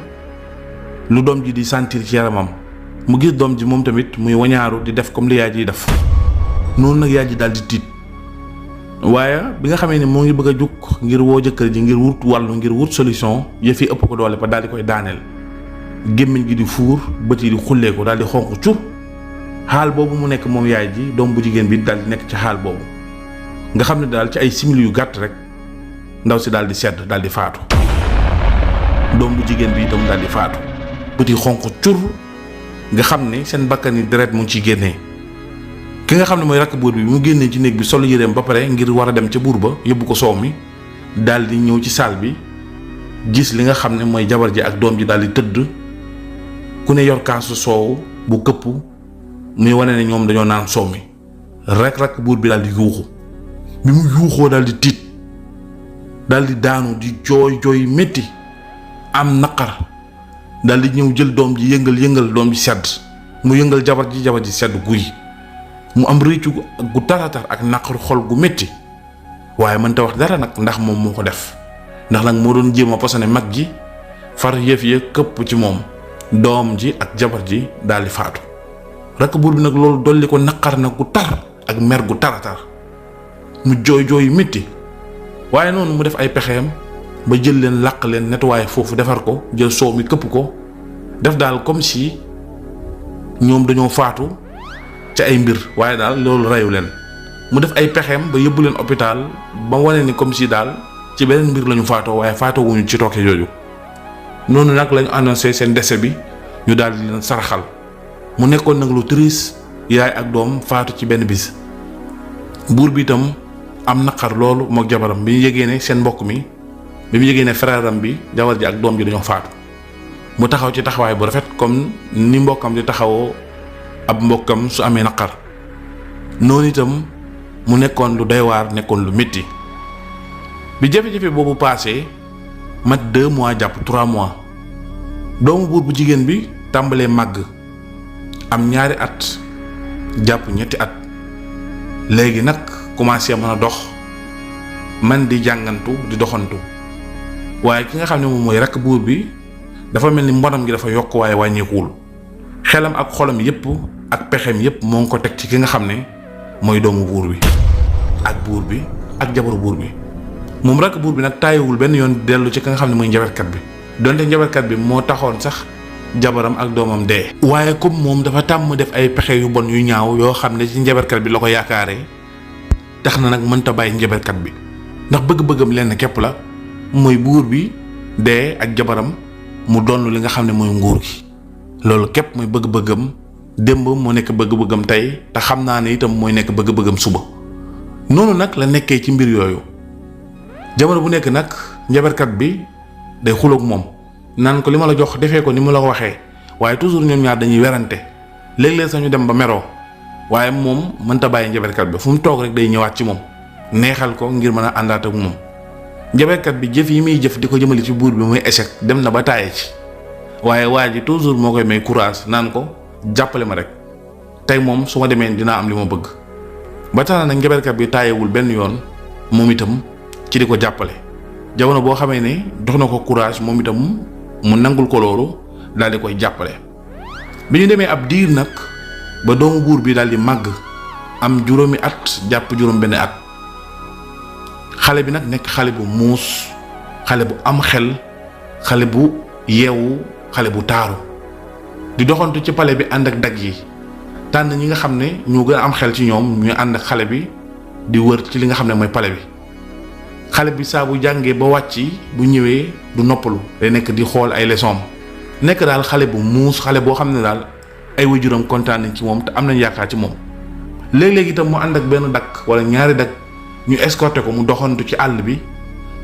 lu doom ji di sentir ci yaramam mu gis doom ji moom tamit muy wañaaru di def comme li yaay ji def noonu nag yaay ji daal di tiit waaye bi nga xamee ne moo ngi bëgg a jug ngir woo jëkkër ji ngir wut wàllu ngir wut solution yëf yi ëpp ko doole ba daal di koy daaneel gémmiñ gi di fuur bët yi di xulleeku daal di xonq cur xaal boobu mu nekk moom yaay ji doom bu jigéen bi daal di nekk ci xaal boobu nga xam ne daal ci ay simili yu gàtt rek ndaw si daal di sedd daal di faatu doom bu jigéen bi itam daal di faatu bët yi xonq cur nga xam ne seen bakkan yi deret mu ngi ciy génnee ki nga xam ne mooy rakk buur bi mu génnee ci néeg bi solo yéreem ba pare ngir war a dem ca buur ba yóbbu ko soow mi daal di ñëw ci saal bi gis li nga xam ne mooy jabar ji ak doom ji daal di tëdd ku ne yor kaasu soow bu këpp muy wane ne ñoom dañoo naan soow mi rek rakk buur bi daal di yuuxu bi mu yuuxoo daal di tiit daal di daanu di jooy métti am naqar daal di ñëw jël doom ji yëngal doom ji sedd mu yëngal jabar ji sedd guy mu am réccu gu taratar ak naqaru xol gu métti waaye mënta wax dara nag ndax moom moo ko def ndax nag moo doon jéem a posone mag ji far yëf ya këpp ci moom doom ji ak jabar ji daal di faatu rakk buur bi nag loolu dolli ko naqar nag gu tar ak mer gu taratar mu jooy métti waaye noonu mu def ay pexeem ba jël leen làq leen nettoyé foofu defar ko jël soow mi këpp ko def daal comme si ñoom dañoo faatu ci ay mbir waaye daal loolu reyu leen mu def ay pexeem ba yóbbu leen hôpital ba wane ni comme si daal ci beneen mbir lañu faatoo waaye faatoo wuñu ci tooke jooju noonu nag lañu annoncé seen décès bi ñu daal di leen saraxal mu nekkoon nag lu triste yaay ak doom faatu ci benn bis buur bi itam am naqar loolu mook jabaram bi ñu yëgee ne seen mbokk mi bi mu yëgee ne frère am bi jabar ji ak doom ji dañoo faatu mu taxaw ci taxawaay bu rafet comme ni mbokkam di taxawoo ab mbokkam su amee naqar noonu itam mu nekkoon lu doy waar nekkoon lu métti bi jafe-jafe boobu paasee mat 2 mois jàpp 3 mois doomu buur bu jigéen bi tàmbalee màgg am 2 at jàpp 3 at léegi nag commencé mën a dox man di jàngantu di doxantu waaye ki nga xam ne moom mooy rakk buur bi dafa mel ni mbonam gi dafa yokk waaye wàññeekuwul xelam ak xolam yépp ak pexem yépp moo ngi ko teg ci ki nga xam ne mooy doomu buur bi ak jabaru buur bi moom rakk buur bi nag tàyyiwul benn yoon dellu ci ki nga xam ne mooy njabarkat bi donte njabarkat bi moo taxoon sax jabaram ak doomam dee waaye comme moom dafa tàmm def ay pexe yu bon yu ñaaw yoo xam ne ci njabarkat bi la ko yaakaaree tax na nag mënta bàyyi njabarkat bi ndax bëgg-bëggam lenn képp la mooy buur bi dee ak jabaram mu donn li nga xam ne mooy nguur gi loolu képp mooy bëgg-bëggam démb moo nekk bëgg-bëggam tey te xam naa ne itam mooy nekk bëgg-bëggam suba noonu nag la nekkee ci mbir yooyu jamono bu nekk nag njabarkat bi day xuloog moom naan ko li ma la jox defee ko ni mu la ko waxee waaye toujours ñoom ñaar dañuy werante léeg-léeg sax ñu dem ba meroo waaye moom mënta bàyyi njabarkat bi fu mu toog rek day ñëwaat ci moom neexal ko ngir mën a àndaat ak moom njabarkat bi jëf yi muy jëf di ko jëmale ci buur bi muy échec dem na ba taaye ci waaye waa ji toujours moo koy may courage naan ko jàppale ma rek tey moom su ma demee dinaa am li ma bëgg ba tax na nag njabarkat bi taayewul benn yoon moom itam ci di ko jàppale jamono boo xamee ne dox na ko courage moom itam mu nangul ko loolu daal di koy jàppale bi ñu demee ab diir nag ba doomu buur bi daal di màgg am juróomi at jàpp juróom benn at xale bi nag nekk xale bu muus xale bu am xel xale bu yeewu xale bu taaru di doxantu ci pale bi ànd ak dag yi tànn ñi nga xam ne ñoo gën a am xel ci ñoom ñuy ànd ak xale bi di wër ci li nga xam ne mooy pale bi xale bi saa bu jàngee ba wàcc bu ñëwee du noppalu day nekk di xool ay leçons nekk daal xale bu muus xale boo xam ne daal ay waajuram kontaan nañ ci moom te am nañ yaakaar ci moom. léeg-léeg itam mu ànd ak benn dak wala ñaari dak ñu escorté ko mu doxantu ci àll bi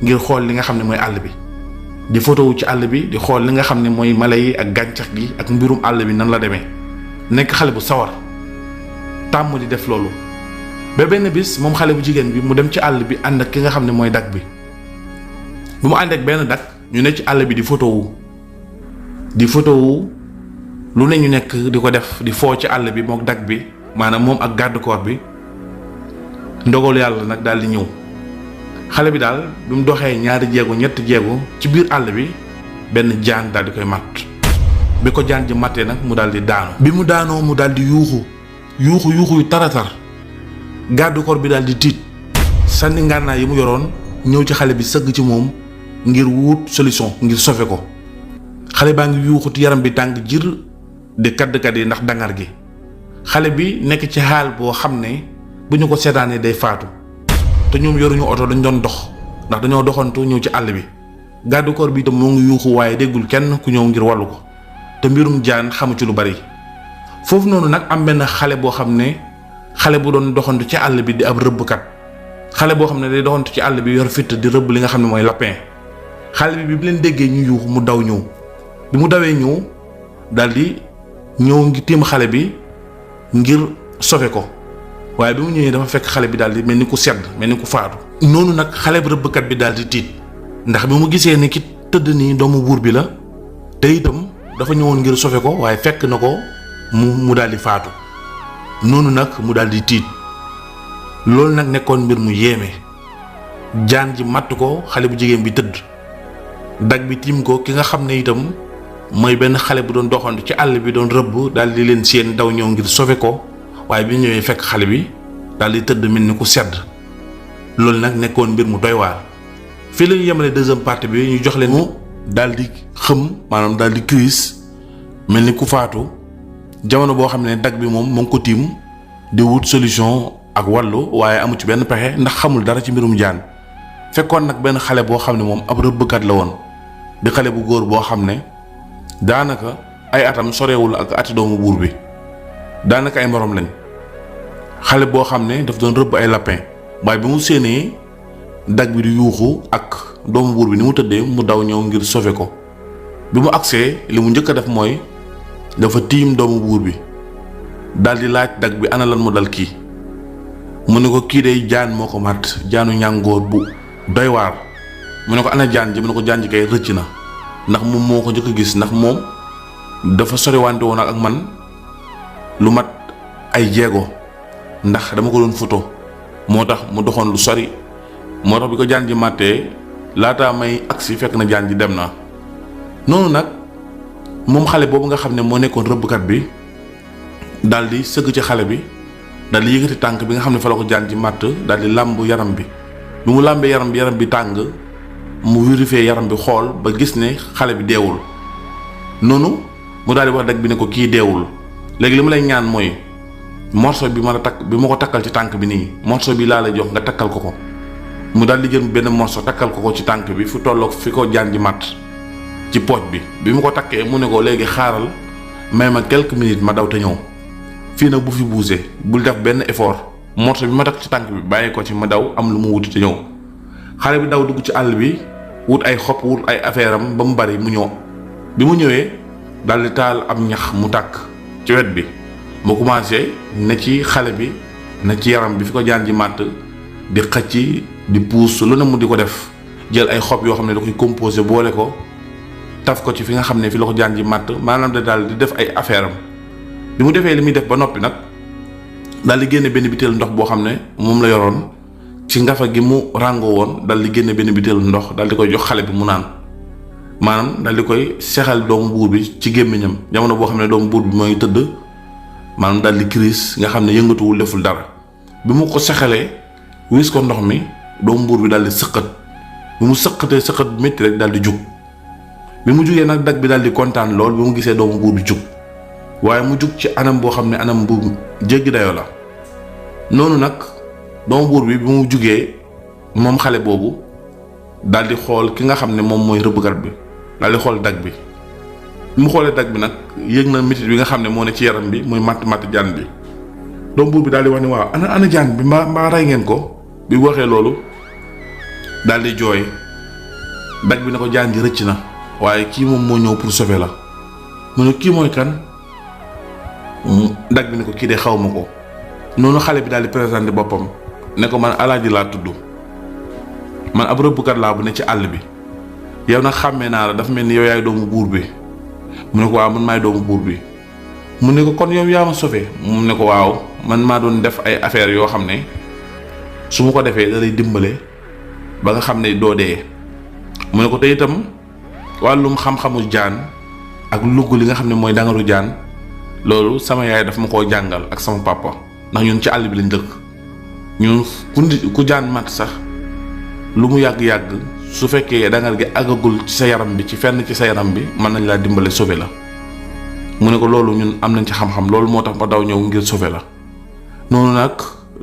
ngir xool li nga xam ne mooy àll bi di photo ci àll bi di xool li nga xam ne mooy mala yi ak gàncax gi ak mbirum àll bi nan la demee nekk xale bu sawar tàmm di def loolu. ba benn bis moom xale bu jigéen bi mu dem ci àll bi ànd ak ki nga xam ne mooy dak bi bu mu ànd ak benn dak ñu ne ci àll bi di photo lu ne ñu nekk di ko def di foo ci àll bi mook dak bi maanaam moom ak garde corps bi. ndogalu yàlla nag daal di ñëw xale bi daal bi mu doxee ñaari jéego ñetti jéego ci biir àll bi benn jaan daal di koy matt bi ko jaan ji mattee nag mu daal di daanu. bi mu daanoo mu daal di yuuxu yu taratar garde corps bi daal di tiit sànni ngànnaay yi mu yoroon ñëw ci xale bi sëgg ci moom ngir wut solution ngir sauver ko. xale baa ngi yuuxut yaram bi tàng jir di kadd-kadd yi ndax dangar gi xale bi nekk ci xaal boo xam ne bu ñu ko seetaanee day faatu te ñoom yoruñu oto dañ doon dox ndax dañoo doxantu ñëw ci àll bi garde corps bi itam moo ngi yuuxu waaye déggul kenn ku ñëw ngir wàllu ko te mbirum jaan xamu ci lu bari. foofu noonu nag am benn xale boo xam ne xale bu doon doxantu ci àll bi di ab rëbbkat xale boo xam ne day doxantu ci àll bi yor fitt di rëbb li nga xam ne mooy lapin xale bi mu leen déggee ñu yuuxu mu daw ñëw bi mu dawee ñëw daldi ñëw ngi tiim xale bi ngir sauver ko waaye bi mu ñëwee dafa fekk xale bi daldi mel ni ku sedd mel ni ku faatu. noonu nag xale bu rëbbkat bi daldi tiit ndax bi mu gisee ni ki tëdd nii doomu buur bi la te itam dafa ñëwoon ngir sauver ko waaye fekk na ko mu daldi faatu. noonu nag mu daldi tiit loolu nag nekkoon mbir mu yéeme jaan ji matt ko xale bu jigéen bi tëdd dag bi tiim ko ki nga xam ne itam mooy benn xale bu doon doxantu ci àll bi doon rëbb daldi leen seen daw ñëw ngir sauver ko waaye bi ñëwee fekk xale bi daldi tëdd mel ni ku sedd loolu nag nekkoon mbir mu doy waar. fii la ñu yemale deuxième partie bi ñu jox leen mu daldi xëm maanaam daldi crise mel ni ku faatu jamono boo xam ne dag bi moom mu ngi ko tiim di wut solution ak wàllu waaye amu ci benn pexe ndax xamul dara ci mbirum jaan. fekkoon nag benn xale boo xam ne moom ab rëbbkat la woon di xale bu góor boo xam ne daanaka ay atam sorewul ak ati doomu buur bi daanaka ay morom lañ xale boo xam ne daf doon rëbb ay lapin waaye bi mu séenee dag bi di yuuxu ak doomu buur bi ni mu tëddee mu daw ñëw ngir sauver ko bi mu agsee li mu njëkk a def mooy dafa tiim doomu buur bi daldi laaj dag bi ana lan mu dal kii mu ne ko kii day jaan moo ko mat jaanu ñàngoor bu doy waar mu ne ko ana jaan ji mu ne ko jaan ji kay rëcc na ndax moom moo ko njëkk a gis ndax moom dafa soriwante woon ak man lu mat ay jéego ndax dama ko doon photo moo tax mu doxoon lu sori moo tax bi ko jaan ji màttee laataa may agsi fekk na jaan ji dem na. noonu nag moom xale boobu nga xam ne moo nekkoon rëbbkat bi daldi sëgg ci xale bi daldi yëkkati tànk bi nga xam ne fa la ko jaan ji màtt daldi làmb yaram bi mu làmbee yaram bi tàng mu vérifier yaram bi xool ba gis ne xale bi deewul noonu mu daldi wax dag bi ne ko kii deewul léegi li ma lay ñaan mooy morceau bi ma ko takkal ci tànk bi nii morceau bi laa lay jox nga takkal ko mu daldi jël benn morceau takkal ko ci tànk bi fu tolloog fi ko jaan ji màtt ci pooj bi mu ko takkee mu ne ko léegi xaaral may ma quelques minutes ma daw te ñëw fii nag bu fi bougé bul def benn effort morceau bi ma takk ci tànk bi bàyyi ko ci ma daw am lu mu wuti te ñëw xale bi daw dugg ci àll bi wut ay xob wut ay affaire am ba mu bari mu ñëw bi mu ñëwee daldi taal am ñax mu tàkk ci wet bi mu commencé na ci xale bi na ci yaram bi fi ko jaan ji màtt di xëcc di puus lu ne mu di ko def jël ay xob yoo xam ne da koy composé boole ko taf ko ci fi nga xam ne fi la ko jaan ji màtt maanaam da daal di def ay affaire am bi mu defee li muy def ba noppi nag daal di génne benn bitéelu ndox boo xam ne moom la yoroon ci ngafa gi mu ràngoo woon daal di génne benn bitéelu ndox daal di koy jox xale bi mu naan maanaam daal di koy sexal doomu buur bi ci gémmiñam jamono boo xam ne doomu buur bi mooy tëdd maanaam daal di crise nga xam ne yëngatuwul deful dara bi mu ko sexalee wis ko ndox mi doomu buur bi daal di sëqat bi mu sëqatee sëqat bu métti rek daal di jug bi mu jugee nag dag bi daal di kontaan lool bi mu gisee doomu buur bi jug waaye mu jug ci anam boo xam ne anam bu jéggi dayoo la noonu nag doomu buur bi mu jugee moom xale boobu daal di xool ki nga xam ne moom mooy rëbbkat bi daal di xool dag bi mu xoolee dag bi nag yëg na métit bi nga xam ne moo ne ci yaram bi muy matt jaan bi doomu buur bi daal di wax ni waaw ana jaan bi mbaa rey ngeen ko bi waxee loolu daal di jooy dag bi ne ko jaan ji rëcc na waaye kii moom moo ñëw pour sauver la mu ne kii mooy kan dag bi ne ko kii de xaw ma ko noonu xale bi daal di présenté boppam ne ko man Alaaji laa tudd man ab rëbbkat laa bu ne ci àll bi yow nag xàmmee naa la dafa mel ni yow yaay doomu buur bi mu ne ko waaw man maay doomu buur bi mu ne ko kon yow yaa ma sauvé mu ne ko waaw man maa doon def ay affaires yoo xam ne su ma ko defee da lay dimbale ba nga xam ne doo dee mu ne ko te itam wàllum xam-xamu jaan ak lugg li nga xam ne mooy dangaru jaan loolu sama yaay daf ma koo jàngal ak sama papa ndax ñun ci àll bi lañ dëkk ñun ku jaan mat sax lu mu yàgg-yàgg su fekkee dangar gi àggagul ci sa yaram bi ci fenn ci sa yaram bi mën nañ laa dimbale sauver la mu ne ko loolu ñun am nañ ci xam-xam loolu moo tax ma daw ñëw ngir sauver la noonu nag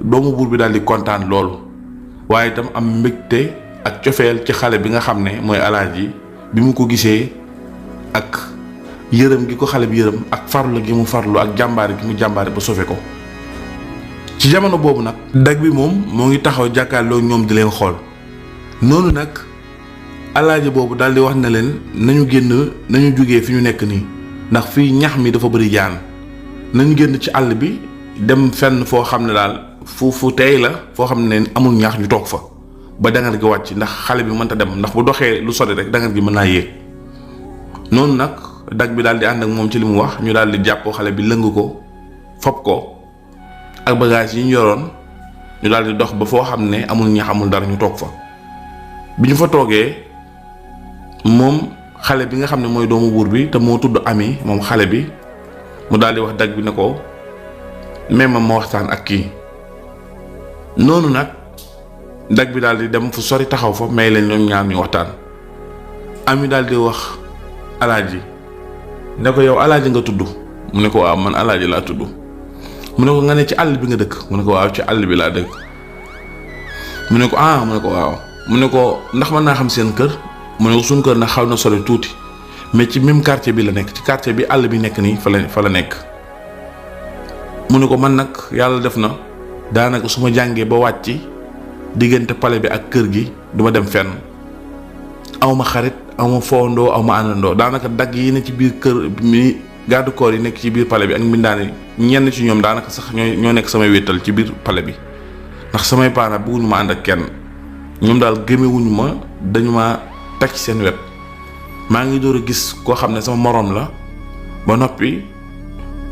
doomu buur bi daal di kontaan loolu waaye itam am mbégte ak cofeel ci xale bi nga xam ne mooy Alaaji bi mu ko gisee ak yërëm gi ko xale bi yërëm ak farlu gi mu farlu ak jàmbaare gi mu jàmbaare ba sauver ko ci jamono boobu nag dag bi moom moo ngi taxaw jàkkaarloo ñoom di leen xool noonu nag Alaaji boobu daal di wax na leen nañu génn nañu jógee fi ñu nekk nii ndax fii ñax mi dafa bëri jaan nañu génn ci àll bi dem fenn foo xam ne daal fu tey la foo xam ne amul ñaax ñu toog fa ba dangar gi wàcc ndax xale bi mënta dem ndax bu doxee lu sori rek dangar gi mën naa yéeg noonu nag dag bi daal di ànd ak moom ci li mu wax ñu daal di jàppoo xale bi lëng ko fob ko ak bagage yi ñu yoroon ñu daal di dox ba foo xam ne amul ñax amul dara ñu toog fa bi ñu fa toogee moom xale bi nga xam ne mooy doomu buur bi te moo tudd Ami moom xale bi mu daal di wax dag bi ne ko même ma waxtaan ak kii noonu nag dag bi daal di dem fu sori taxaw fa may leen ñoom ñaar ñu waxtaan Ami daal di wax Alaaji ne ko yow Alaaji nga tudd mu ne ko waaw man Alaaji laa tudd mu ne ko nga ne ci àll bi nga dëkk mu ne ko waaw ci àll bi laa dëkk mu ne ko mu ne ko waaw mu ne ko ndax mën naa xam seen kër mu ne ko suñ kër nag xaw na sori tuuti mais ci même quartier bi la nekk ci quartier bi àll bi nekk nii fa la nekk mu ne ko man nag yàlla def na daanaka su ma jàngee ba wàcc diggante pale bi ak kër gi duma dem fenn awma xarit awma foondoo awma àndandoo daanaka dagg yi ne ci biir kër mi garde corps yi nekk ci biir pale bi ak mbindaan yi ñenn ci ñoom daanaka sax ñoo nekk samay wéttal ci biir pale bi ndax samay paana bëgguñu ma ànd ak kenn ñoom daal gëmewuñu ma dañu ma teg ci seen wet maa ngi door a gis koo xam ne sama moroom la ba noppi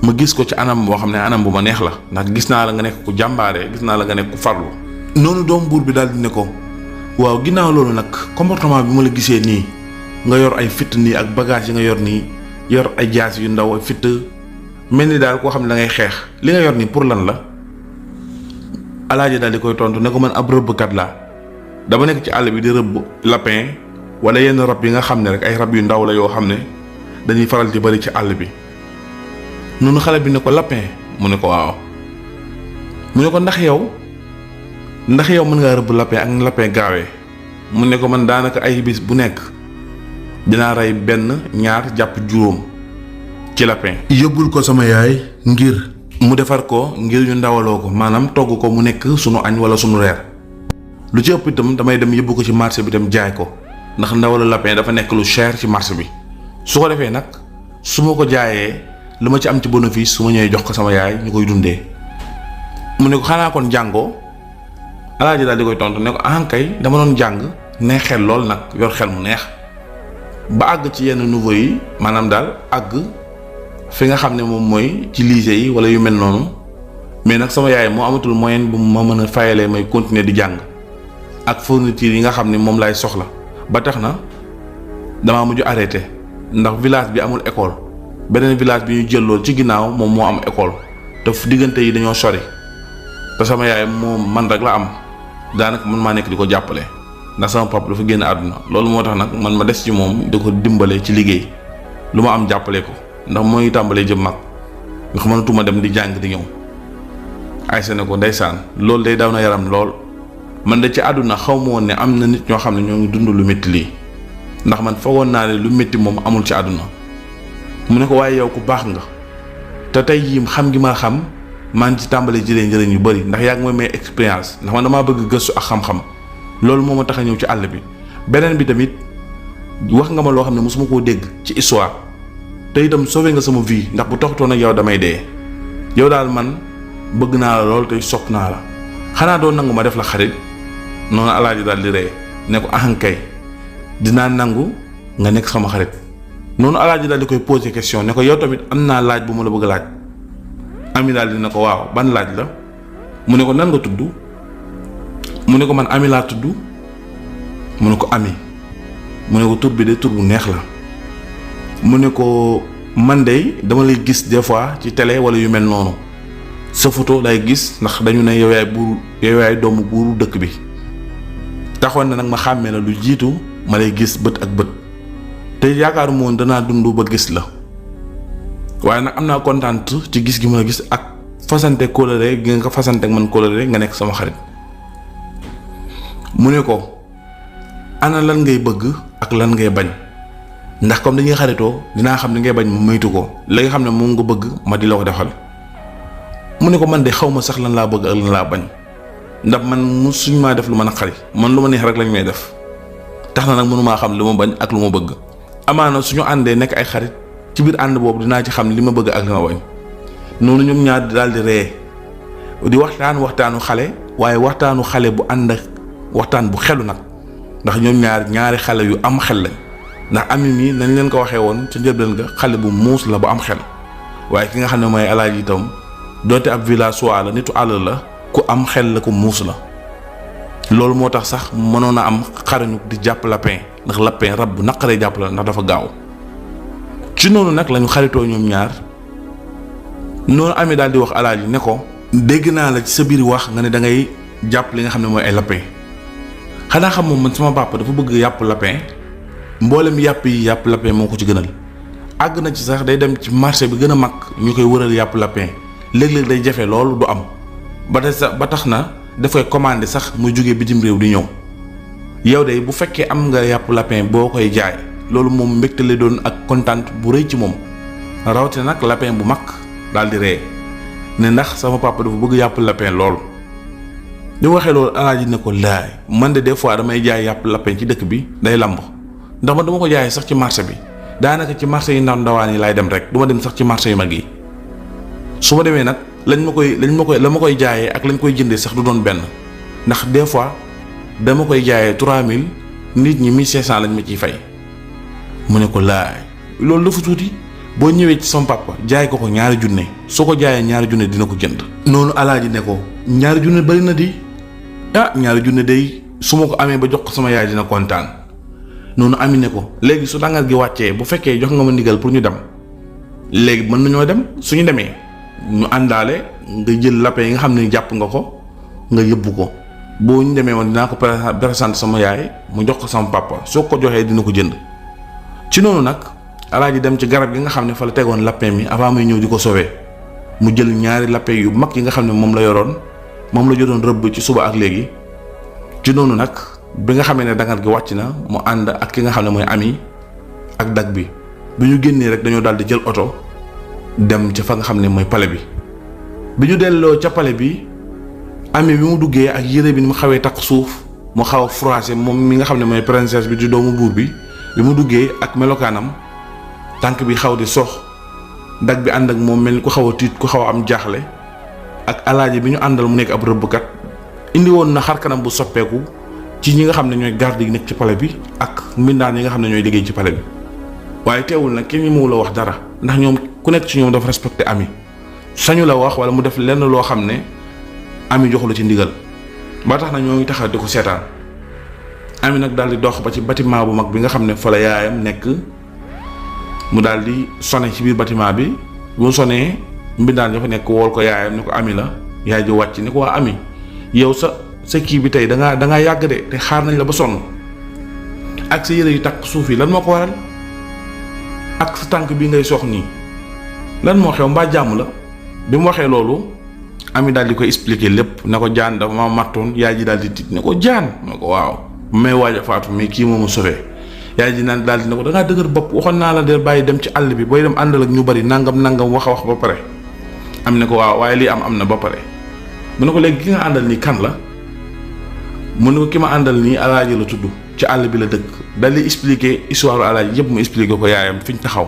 ma gis ko ci anam boo xam ne anam bu ma neex la ndax gis naa la nga nekk ku jàmbaare gis naa la nga nekk ku farlu noonu doomu buur bi daal di ne ko waaw ginnaaw loolu nag comportement bi ma la gisee nii nga yor ay fitt nii ak bagage yi nga yor nii yor ay jaas yu ndaw ay fitt mel ni daal koo xam ne da ngay xeex li nga yor nii pour lan la Alaaji daal di koy tontu ne ko man ab rëbbkat laa dama nekk ci àll bi di rëbb lapin wala yenn rab yi nga xam ne rek ay rab yu ndaw la yoo xam ne dañuy faral di bari ci àll bi noonu xale bi ne ko lapin mu ne ko waaw mu ne ko ndax yow mën ngaa rëbb lapin ak lapin gaawee mu ne ko man daanaka ay bis bu nekk dinaa rey benn ñaar jàpp juróom ci lapin yóbbul ko sama yaay ngir mu defar ko ngir ñu ndawaloo ko maanaam togg ko mu nekk sunu añ wala sunu reer lu ci ëpp itam damay dem yóbbu ko ci marché bi dem jaay ko ndax ndawalu lapin dafa nekk lu cher ci marché bi su ko defee nag su ma ko jaayee lu ma ci am ci bénéfice su ma ñëwee jox ko sama yaay ñu koy dundee mu ne ko xanaa kon jàngoo Alaaji daal di koy tontu ne ko kay dama doon jàng neex xel lool nag yor xel mu neex ba àgg ci yenn niveau yi maanaam daal àgg fi nga xam ne moom mooy ci lycée yi wala yu mel noonu mais nag sama yaay moo amatul moyen bu ma mën a fayalee may continuer di jàng ak fourniture yi nga xam ne moom laay soxla ba tax na damaa mujj arrêté ndax village bi amul école beneen village bi ñu jël lool ci ginnaaw moom moo am école te diggante yi dañoo sori te sama yaay moom man rek la am daanaka man maa nekk di ko jàppale ndax sama papa dafa génn àdduna loolu moo tax nag man ma des ci moom di ko dimbale ci liggéey lu ma am jàppale ko ndax mooy tàmbalee jëm mag nga xamanatuma dem di jàng di ñëw ay se ne ko ndeysaan loolu day daw na yaram lool man da ci àdduna xaw ma woon ne am na nit ñoo xam ne ñoo ngi dund lu métti lii ndax man foogoon naa ne lu métti moom amul ci àdduna. mu ne ko waaye yow ku baax nga te tey jii xam gi ma xam maa ngi ci tàmbali jëlee njëriñ yu bëri ndax yaa ngi may expérience ndax man damaa bëgg gëstu ak xam-xam loolu moo ma tax a ñëw ci àll bi. beneen bi tamit wax nga ma loo xam ne mosuma koo dégg ci histoire te itam sauvé nga sama vie ndax bu toxtoon ak yow damay dee yow daal man bëgg naa la lool tey sopp naa la xanaa doon nangu ma def la xarit. noonu alaaji daal di ree ne ko ahankay dinaa nangu nga nekk sama xarit. noonu alaaji daal di koy poser question ne ko yow tamit am naa laaj bu ma la bëgg a laaj. ami daal di ne ko waaw ban laaj la mu ne ko nan nga tudd mu ne ko man ami laa tudd mu ne ko ami mu ne ko tur bi de tur bu neex la mu ne ko man de dama lay gis des fois ci télé wala yu mel noonu sa photo lay gis ndax dañu ne yow yaay doomu buuru dëkk bi. taxoon na nag ma xàmmee la lu jiitu ma lay gis bët ak bët te yaakaaruma woon danaa dund ba gis la waaye nag am naa kontaan ci gis gi ma gis ak fasante kóllëre gi nga fasante ak man kóllëre nga nekk sama xarit. mu ne ko ana lan ngay bëgg ak lan ngay bañ ndax comme dañuy xaritoo dinaa xam li ngay bañ ma moytu ko li nga xam ne moom nga bëgg ma di la ko defal. mu ne ko man de xaw ma sax lan laa bëgg ak lan laa bañ ndax man musuñ maa def lu ma naqari man lu ma neex rek lañ may def tax na nag mënumaa xam lu ma bañ ak lu ma bëgg. amaana suñu àndee nekk ay xarit ci biir ànd boobu dinaa ci xam li ma bëgg ak li ma bañ. noonu ñoom ñaar daal di ree di waxtaanu xale waaye waxtaanu xale bu ànd ak waxtaan bu xelu nag ndax ñoom ñaari xale yu am xel lañ ndax ami mi nañ leen ko waxee woon ca njëlbeen ga xale bu muus la bu am xel waaye ki nga xam ne mooy alaaji itam doote ab villageois la nitu àll la ku am xel la ku muus la. loolu moo tax sax mënoon a am xarañu di jàpp lapin ndax lapin rab bu naqaree jàpp la ndax dafa gaaw ci noonu nag lañu xaritoo ñoom ñaar. noonu ami daal di wax alaaji ne ko dégg naa la ci sa biir wax nga ne da ngay jàpp li nga xam ne mooy ay lapin xanaa xam moom man sama papa dafa bëgg yàpp lapin mboolem yàpp lapin moo ko ci gënal àgg na ci sax day dem ci marché bi gën a mag ñu koy wëral yàpp lapin léeg-léeg day jafe loolu du am ba tax na dafay commandé sax muy jógee bitim réew di ñëw yow de bu fekkee am nga yàpp lapin boo koy jaay loolu moom mbégte lay doon ak kontaan bu rëy ci moom rawatina nag lapin bu mag. daal di ree ne ndax sama papa dafa bëgg yàpp lapin lool di waxee loolu alaaji ne ko laay man de des fois damay jaay yàpp lapin ci dëkk bi day lamb ndax man dama ko jaayee sax ci marché bi daanaka ci marché yi ndawaan yi laay dem rek du ma dem sax ci marché yu mag yi su ma demee nag la ma koy jaayee ak lañ koy jëndee sax du doon benn ndax des fois dama koy jaayee 3000 nit ñi 1500 lañ ma ciy fay mu ne ko laay loolu dafa tuuti. boo ñëwee ci sama papa jaay ko ñaari junne soo ko jaayee ñaari junne dina ko jënd. noonu alaaji ne ko ñaari junne bari na di ñaari junne day su ma ko amee ba jox ko sama yaay dina kontaan noonu ami ne ko léegi su dangar gi wàccee bu fekkee jox nga ma ndigal pour ñu dem léegi mën nañoo dem suñu demee ñu àndaale nga jël lapin yi nga xam ne jàpp nga ko nga yëbbu ko boo ñu demee woon dinaa ko présenter sama yaay mu jox ko sama papa soo ko joxee dina ko jënd ci noonu nag. alaaji dem ci garab gi nga xam ne fa la tegoon lapin mi avant muy ñëw di ko sauver mu jël ñaari lapin yu mag yi nga xam ne moom la yoroon moom la jotoon rëbb ci suba ak léegi ci noonu nag bi nga xamee ne dangar gi wàcc na mu ànd ak ki nga xam ne mooy ami ak dag bi ñu génnee rek dañoo daal di jël oto dem ca fa nga xam ne mooy palais bi ñu delloo ca palais bi ami bi mu duggee ak yére bi ni mu xawee takk suuf mu xaw a froissé moom mi nga xam ne mooy princesse bi di doomu buur bi mu duggee ak melokaanam tànk bi xaw di sox dag bi ànd ak moom mel ni ku xaw a tiit ku xaw a am jaaxle ak alaaji bi ñu àndal mu nekk ab rëbbkat indi woon na xar kanam bu soppeeku ci ñi nga xam ne ñooy garde yi nekk ci palais bi ak mbindaan yi nga xam ne ñooy liggéey ci palais bi waaye teewul nag kenn ñi mu la wax dara ndax ñoom ku nekk ci ñoom dafa respecté ami sañu la wax wala mu def lenn loo xam ne ami joxu la ci ndigal ba tax na ñoo ngi taxaw di ko seetaan ami nag daal di dox ba ci bâtiment bu mag bi nga xam ne fa la yaayam nekk mu daal di sonné ci biir bâtiment bi bu mu sonné mbindaan dafa nekk wool ko yaayam ni ko ami la yaay ji wàcc ni ko waa ami yow sa kii bi tey da ngaa yàgg de te xaar nañ la ba sonn ak sa yére yu takk suuf yi lan moo ko waral ak sa tànk bi ngay sox nii lan moo xew mbaa jàmm la bi mu waxee loolu Ami daal di koy expliquer lépp ne ko jaan dafa ma mattoon. Yaay ji daal di tiit ne ko jaan ne ko waaw may waaj a faatu mais kii moomu sauvé. Yaay ji naan daal di ne ko da ngaa dëgër bopp waxoon naa la del bàyyi dem ci àll bi booy dem àndal ak ñu bari nangam wax a wax ba pare. Am ne ko waaw waaye lii am na ba pare. mu ne ko léegi ki nga àndal nii kan la. mu ne ko ki ma àndal nii alaaji la tudd ci àll bi la dëkk. daal di expliquer histoire alaaji yëpp mu expliquer ko yaayam fi ñu taxaw.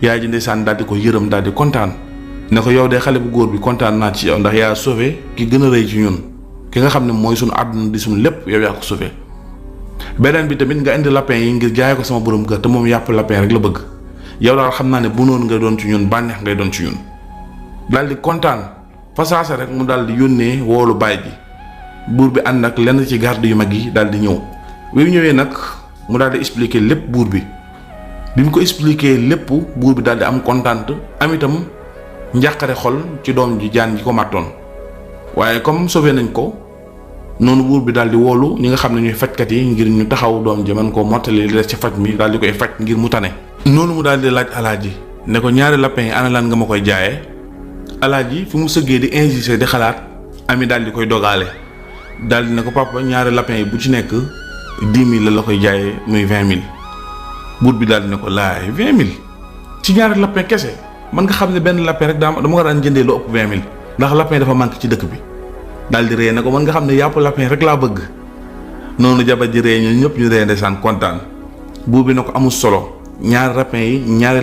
Yaay ji ndeysaan daal di ko yërëm daal di kontaan. ne ko yow de xale bu góor bi kontaan naa ci yow ndax yaa sauvé ki gën a rëy ci ñun ki nga xam ne mooy suñu àdduna di suñu lépp yow yaa ko sauvé. beneen bi tamit nga indi lapin yi ngir jaay ko sama borom kër te moom yàpp lapin rek la bëgg yow daal xam naa ne bu noonu ngay doon ci ñun bànneex ngay doon ci ñun. daal di kontaan fasaasa rek mu daal di yónnee woolu baay ji buur bi ànd ak lenn ci garde yu mag yi daal di ñëw. bi mu ñëwee nag mu daal di expliquer lépp buur bi mu ko expliquer lépp buur bi daal di am kontaan am itam njàqare xol ci doom ji jaan ji ko màttoon. waaye comme sauvé nañ ko noonu buur bi daal di woolu ñi nga xam ne ñooy fajkat yi ngir ñu taxaw doom ji man koo mottali li des ci faj mi daal di koy faj ngir mu tane. noonu mu daal di laaj alaaji ne ko ñaari lapin yi ana lan nga ma koy jaayee. alaaji fi mu sëggee di insister di xalaat ami daal di koy dogaale daal di ne ko papa ñaari lapin yi bu ci nekk 10 000 la koy jaayee muy 20 000. buur bi daal di ne ko laay 20 000 ci ñaari lapin kese man nga xam ne benn lapin rek dama ko daan jëndee lu ëpp 20 000 ndax lapin dafa manqué ci dëkk bi. daal di ree ne ko man nga xam ne yàpp lapin rek laa bëgg. noonu jabar ji ree ñun ñëpp ñu ree ndeysaan kontaan. buur bi ne ko amul solo ñaari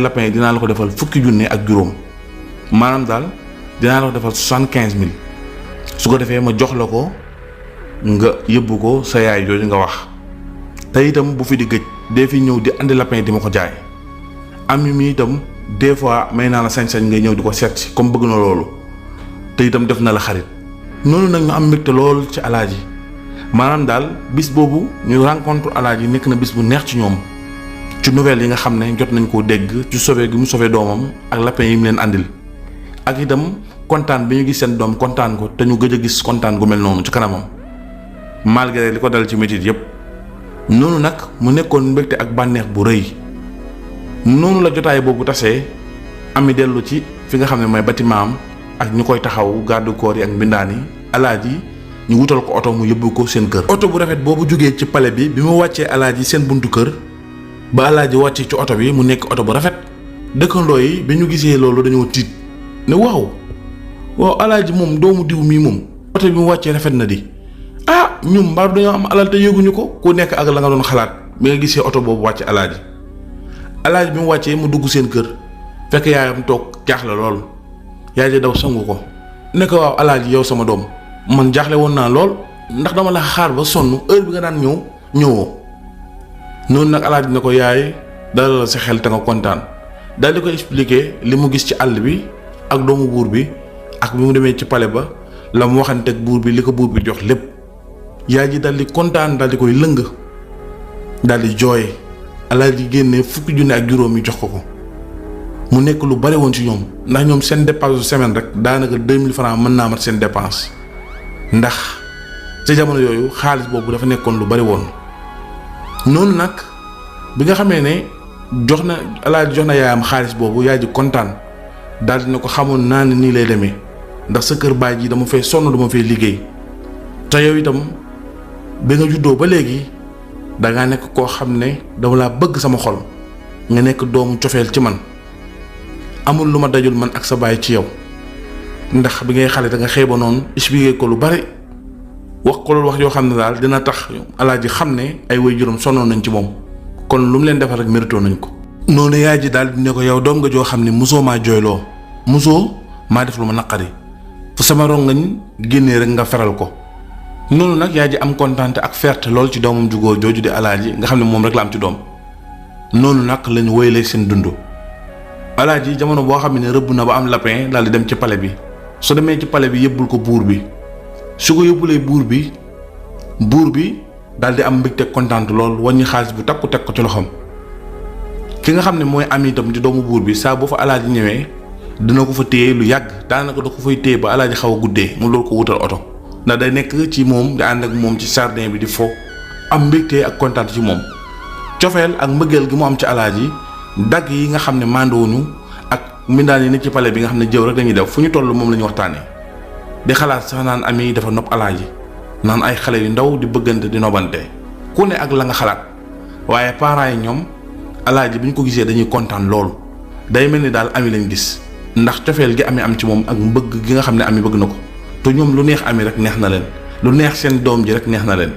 lapin yi dinaa la ko defal 10,000 ak juróom maanaam daal dinaa la ko defal 75 000 su ko defee ma jox la ko nga yóbbu ko sa yaay jooju nga wax. te itam bu fi di gëj dee fi ñëw di andi lapin di ma ko jaay. ami mi itam des fois may naa la sañ-sañ ngay ñëw di ko seet si comme bëgg na loolu te itam def na la xarit. noonu nag ñu am mbégte lool ci alaaji maanaam daal bis boobu ñu rencontre alaaji nekk na bis bu neex ci ñoom ci nouvelle yi nga xam ne jot nañ koo dégg ci sauvé gi mu sauvé doomam ak lapin yi mu leen andil ak itam kontaan bi ñu gis seen doom kontaan ko te ñu gëj a gis kontaan gu mel noonu ci kanamam malgré li ko dal ci métit yépp. noonu nag mu nekkoon mbégte ak bànneex bu rëy noonu la jotaay boobu tasee ami dellu ci fi nga xam ne mooy bâtiment am ak ñu koy taxaw garde corps yi ak mbindaan yi alaaji ñu wutal ko oto mu yóbbu ko seen kër. oto bu rafet boobu jógee ci palais bi mu wàccee alaaji seen buntu kër ba alaaji wàccee ci oto bi mu nekk oto bu rafet dëkkandoo yi bi ñu gisee loolu dañoo tiit ne waaw alaaji moom doomu diw mii moom oto bi mu wàccee rafet na di ñum mbaar dañoo am alal te yëguñu ko ku nekk ak la nga doon xalaat bi nga gisee oto boobu wàcce alaaji bi mu wàccee mu dugg seen kër fekk yaayam toog jaaxle lool. yaay ji daw sangu ko ne ko waaw alaaji yow sama doom man jaaxle woon naa lool ndax dama la xaar ba sonn heure bi nga daan ñëwoo noonu nag alaaji ne ko yaay dalal la sa xel te nga kontaan daal di ko expliquer li mu gis ci àll bi ak doomu buur bi ak bi mu demee ci palais ba la mu waxante ak buur bi li ko buur bi jox lépp. yaay ji daal di kontaan daal di koy lëng daal di jooy alaaji génne 10,000 ak juróom yi jox ko. mu nekk lu bari woon ci ñoom ndax ñoom seen dépense semaine rek daanaka 2000 francs mën naa mat seen dépense ndax ci jamono yooyu xaalis boobu dafa nekkoon lu bari woon. noonu nag bi nga xamee ne alaaji jox na yaayam xaalis boobu yaay ji kontaan daal di ne ko xamoon naa ne nii lay demee ndax sa kër baay ji dama fay sonn dama fay liggéey te yow itam bi nga juddoo ba léegi dangaa nekk koo xam ne dama laa bëgg sama xol nga nekk doomu cofeel ci man. amul lu ma dajul man ak sa baay ci yow ndax bi ngay xale da nga xeeba noonu expliqué ko lu bari wax ko loolu wax yoo xam ne daal dina tax alaaji xam ne ay waajuram sonnoon nañ ci moom kon lu mu leen defal rek mérito nañ ko. noonu yaay ji daal di ne ko yow doom nga joo xam ne mosoo maa jooyloo mosoo maa def lu ma naqari fu sama rongañ génnee rek nga feral ko. noonu nag yaay ji am kontaante ak fierté lool ci doomam ju góor jooju di alaaji nga xam ne moom rek la am ci doom. noonu nag lañu wéyalee seen dund. alaaji jamono boo xam ne rëbb na ba am lapin daal di dem ci palais bi su demee ci palais bi yëbbul ko buur bi su ko yóbbulee buur bi daal di am mbégte kontaan lool wàññi xaalis bu takku teg ko ci loxoom. ki nga xam ne mooy am itam di doomu buur bi saa bu fa alaaji ñëwee dina ko fa téye lu yàgg daanaka da ko fay téye ba alaaji xaw a guddee mu loolu ko wutal oto ndax day nekk ci moom di ànd ak moom ci jardin bi di fo am mbégte ak kontaan ci moom cofeel ak mbëggeel gi mu am ci alaaji dagg yi nga xam ne mandoonu ak mbindaan yi ne ci palais bi nga xam ne jëw rek dañuy def fu ñu toll moom la ñu waxtaanee di xalaat sax naan Ami dafa nopp alaaji naan ay xale yu ndaw di bëggante di nobante ku ne ak la nga xalaat waaye parents yi ñoom alaaji bi ñu ko gisee dañuy kontaan loolu day mel ni daal Ami lañ gis ndax cofeel gi Ami am ci moom ak mbëgg gi nga xam ne Ami bëgg na ko te ñoom lu neex Ami rek neex na leen lu neex seen doom ji rek neex na leen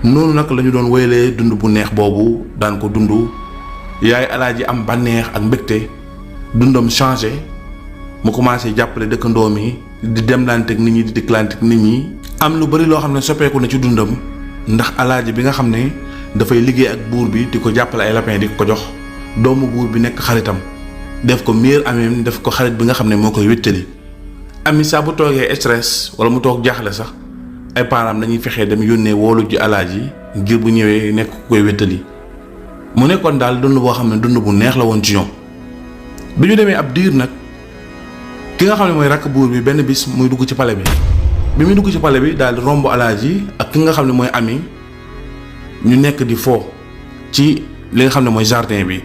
noonu nag la ñu doon wéyalee dund bu neex boobu daan ko dund yaay alaaji am bànneex ak mbégte dundam changé mu commencé jàppale dëkkandoom yi di demlanteeg nit ñi di diklanteeg nit ñi am lu bari loo xam ne soppeeku na ci dundam ndax alaaji bi nga xam ne dafay liggéey ak buur bi di ko jàppale ay lapin di ko jox doomu buur bi nekk xaritam def ko meilleur ami def ko xarit bi nga xam ne moo koy wéttali Ami saa bu toogee stress wala mu toog jaaxle sax ay parents dañuy fexee dem yónnee woolu ji alaaji ngir bu ñëwee nekk ku koy wéttali mu nekkoon daal dund boo xam ne dund bu neex la woon ci ñoom bi ñu demee ab diir nag ki nga xam ne mooy rakk buur bi benn bis muy dugg ci palais bi muy dugg ci palais bi daal di romb alaaji ak ki nga xam ne mooy Ami ñu nekk di fo ci li nga xam ne mooy jardin bi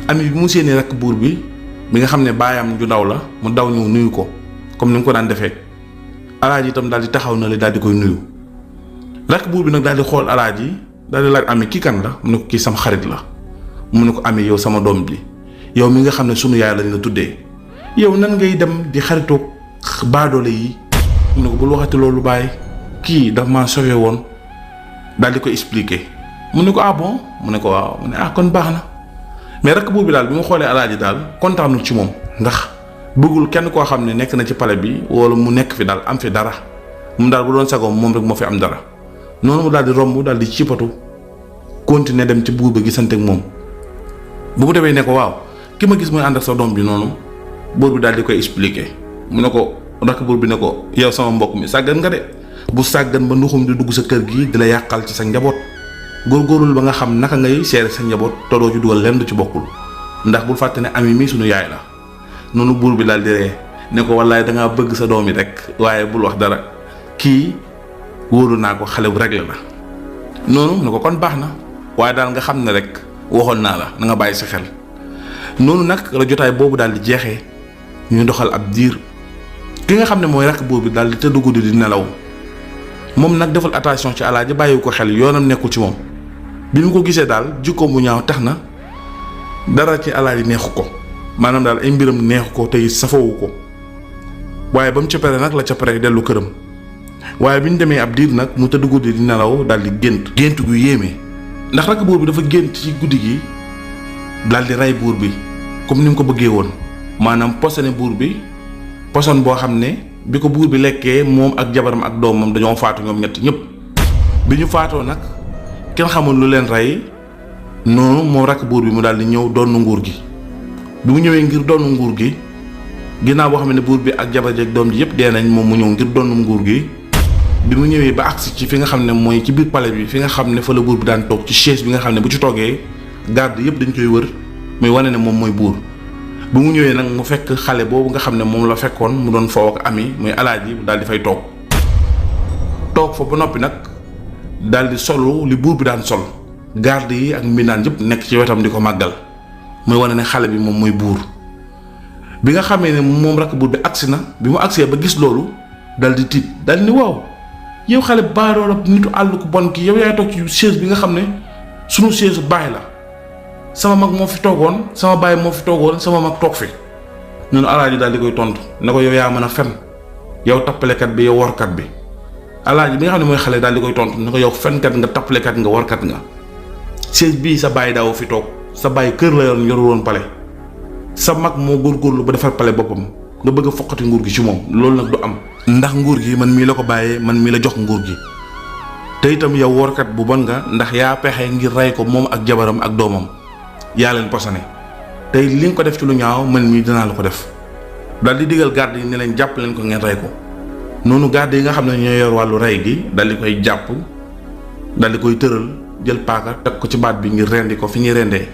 Ami bi mu séenee rakk buur bi nga xam ne baayam ju ndaw la mu daw ñëw nuyu ko comme ni mu ko daan defee alaaji itam daal di taxaw na li daal di koy nuyu rakk buur bi nag daal di xool alaaji daal di laaj Ami kii kan la mu ne ko kii sama xarit la mu ne ko Ami yow sama doom bi yow mi nga xam ne sunu yaay lañ la tuddee yow nan ngay dem di xaritoog baadoole yi mu ne ko bul waxati loolu bàyyi kii daf maa sauvé woon daal di ko expliquer mu ne ko ah bon mu ne ko waaw mu ne ah kon baax na mais rakk buur bi daal bi mu xoolee alaaji daal kontaanul ci moom ndax bëggul kenn koo xam ne nekk na ci palais bi wala mu nekk fi daal am fi dara mu daal bu doon sagoom moom rek moo fi am dara noonu mu daal di romb daal di cippatu continuer dem ci buur bi gisante ak moom bu mu demee ne ko waaw ki ma gis mooy ànd ak sa doom bi noonu buur bi daal di koy expliquer mu ne ko rakk buur bi ne ko yow sama mbokk mi sàggan nga de bu sàggan ba nduxum di dugg sa kër gi di la yàqal ci sa njaboot góorgóorlu ba nga xam naka ngay seere sa njaboot te doo ci dugal lenn du ci bokkul ndax bul fàtte ne Ami mi sunu yaay la noonu buur bi daal di ree ne ko wallaay dangaa bëgg sa doom yi rek waaye bul wax dara kii wóolu naa ko xale bu réglé la noonu ne ko kon baax na waaye daal nga xam ne rek waxoon naa la na nga bàyyi sa xel noonu nag la jotaay boobu daal di jeexee ñu doxal ab diir ki nga xam ne mooy rakk buur bi daal di tëdd guddi di nelaw moom nag defal attention ci alaaji bàyyiwu ko xel yoonam nekkul ci moom bi mu ko gisee daal jikkoom bu ñaaw tax na dara ci alaaji neexu ko maanaam daal ay mbiram neexu ko tey safawu ko waaye ba mu ca pare nag la ca pare dellu këram waaye bi ñu demee ab diir nag mu tëdd guddi di nelaw daal di gént gu yéeme ndax rakk buur bi dafa gént ci guddi gi daal di rey buur bi comme ni mu ko bëggee woon maanaam posone buur bi poson boo xam ne bi ko buur bi lekkee moom ak jabaram ak doomam dañoo faatu ñoom ñett ñëpp bi ñu faatoo nag kenn xamul lu leen rey noonu moom rakk buur bi mu daal di ñëw doon nguur gi bi mu ñëwee ngir doon nguur gi ginnaaw boo xam ne buur bi ak jabar ji ak doom ji yëpp dee nañ moom mu ñëw ngir doon nguur gi bi mu ñëwee ba agsi ci fi nga xam ne mooy ci biir palais bi fi nga xam ne fa la buur bi daan toog ci chaise bi nga xam ne bu ci toogee garde yëpp dañ koy wër muy wane ne moom mooy buur bu mu ñëwee nag mu fekk xale boobu nga xam ne moom la fekkoon mu doon foow ak Ami muy alaaji daal di fay toog fa ba noppi nag daal di solu li buur bi daan sol garde yi ak mbindaan yëpp nekk ci wetam di ko màggal muy wane ne xale bi moom mooy buur bi nga xamee ne moom rakk buur bi agsi na bi mu agsee ba gis loolu daal di tiit daal ni waaw yow xale baadoo la nitu àll ku bon ki yow yaay toog ci chaise bi nga xam ne sunu chaise baay la sama mag moo fi toogoon sama baay moo fi toogoon sama mag toog fi noonu alaaji daal di koy tontu ne ko yow yaa mën a fen yow tappalekat bi yow workat bi alaaji bi nga xam ne mooy xale daal di koy tontu ne ko yow fenkat nga tappalekat nga workat nga chaise bii sa baay daaw fi toog sa baay kër la yoon yorul woon pale sa mag moo góorgóorlu ba defar pale boppam nga bëgg a foqati nguur gi ci moom loolu nag du am ndax nguur gi man mii la ko bàyyee man mii la jox nguur gi te itam yow workat bu bon nga ndax yaa pexe ngir rey ko moom ak jabaram ak doomam yaa leen posone tey li nga ko def ci lu ñaaw man mii dinaa la ko def daal di digal garde yi ne leen jàpp leen ko ngeen rey ko noonu garde yi nga xam ne ñoo yor wàllu rey gi daal di koy jàpp daal di koy tëral jël paaka teg ko ci baat bi ngir rendi ko fi ñuy rendee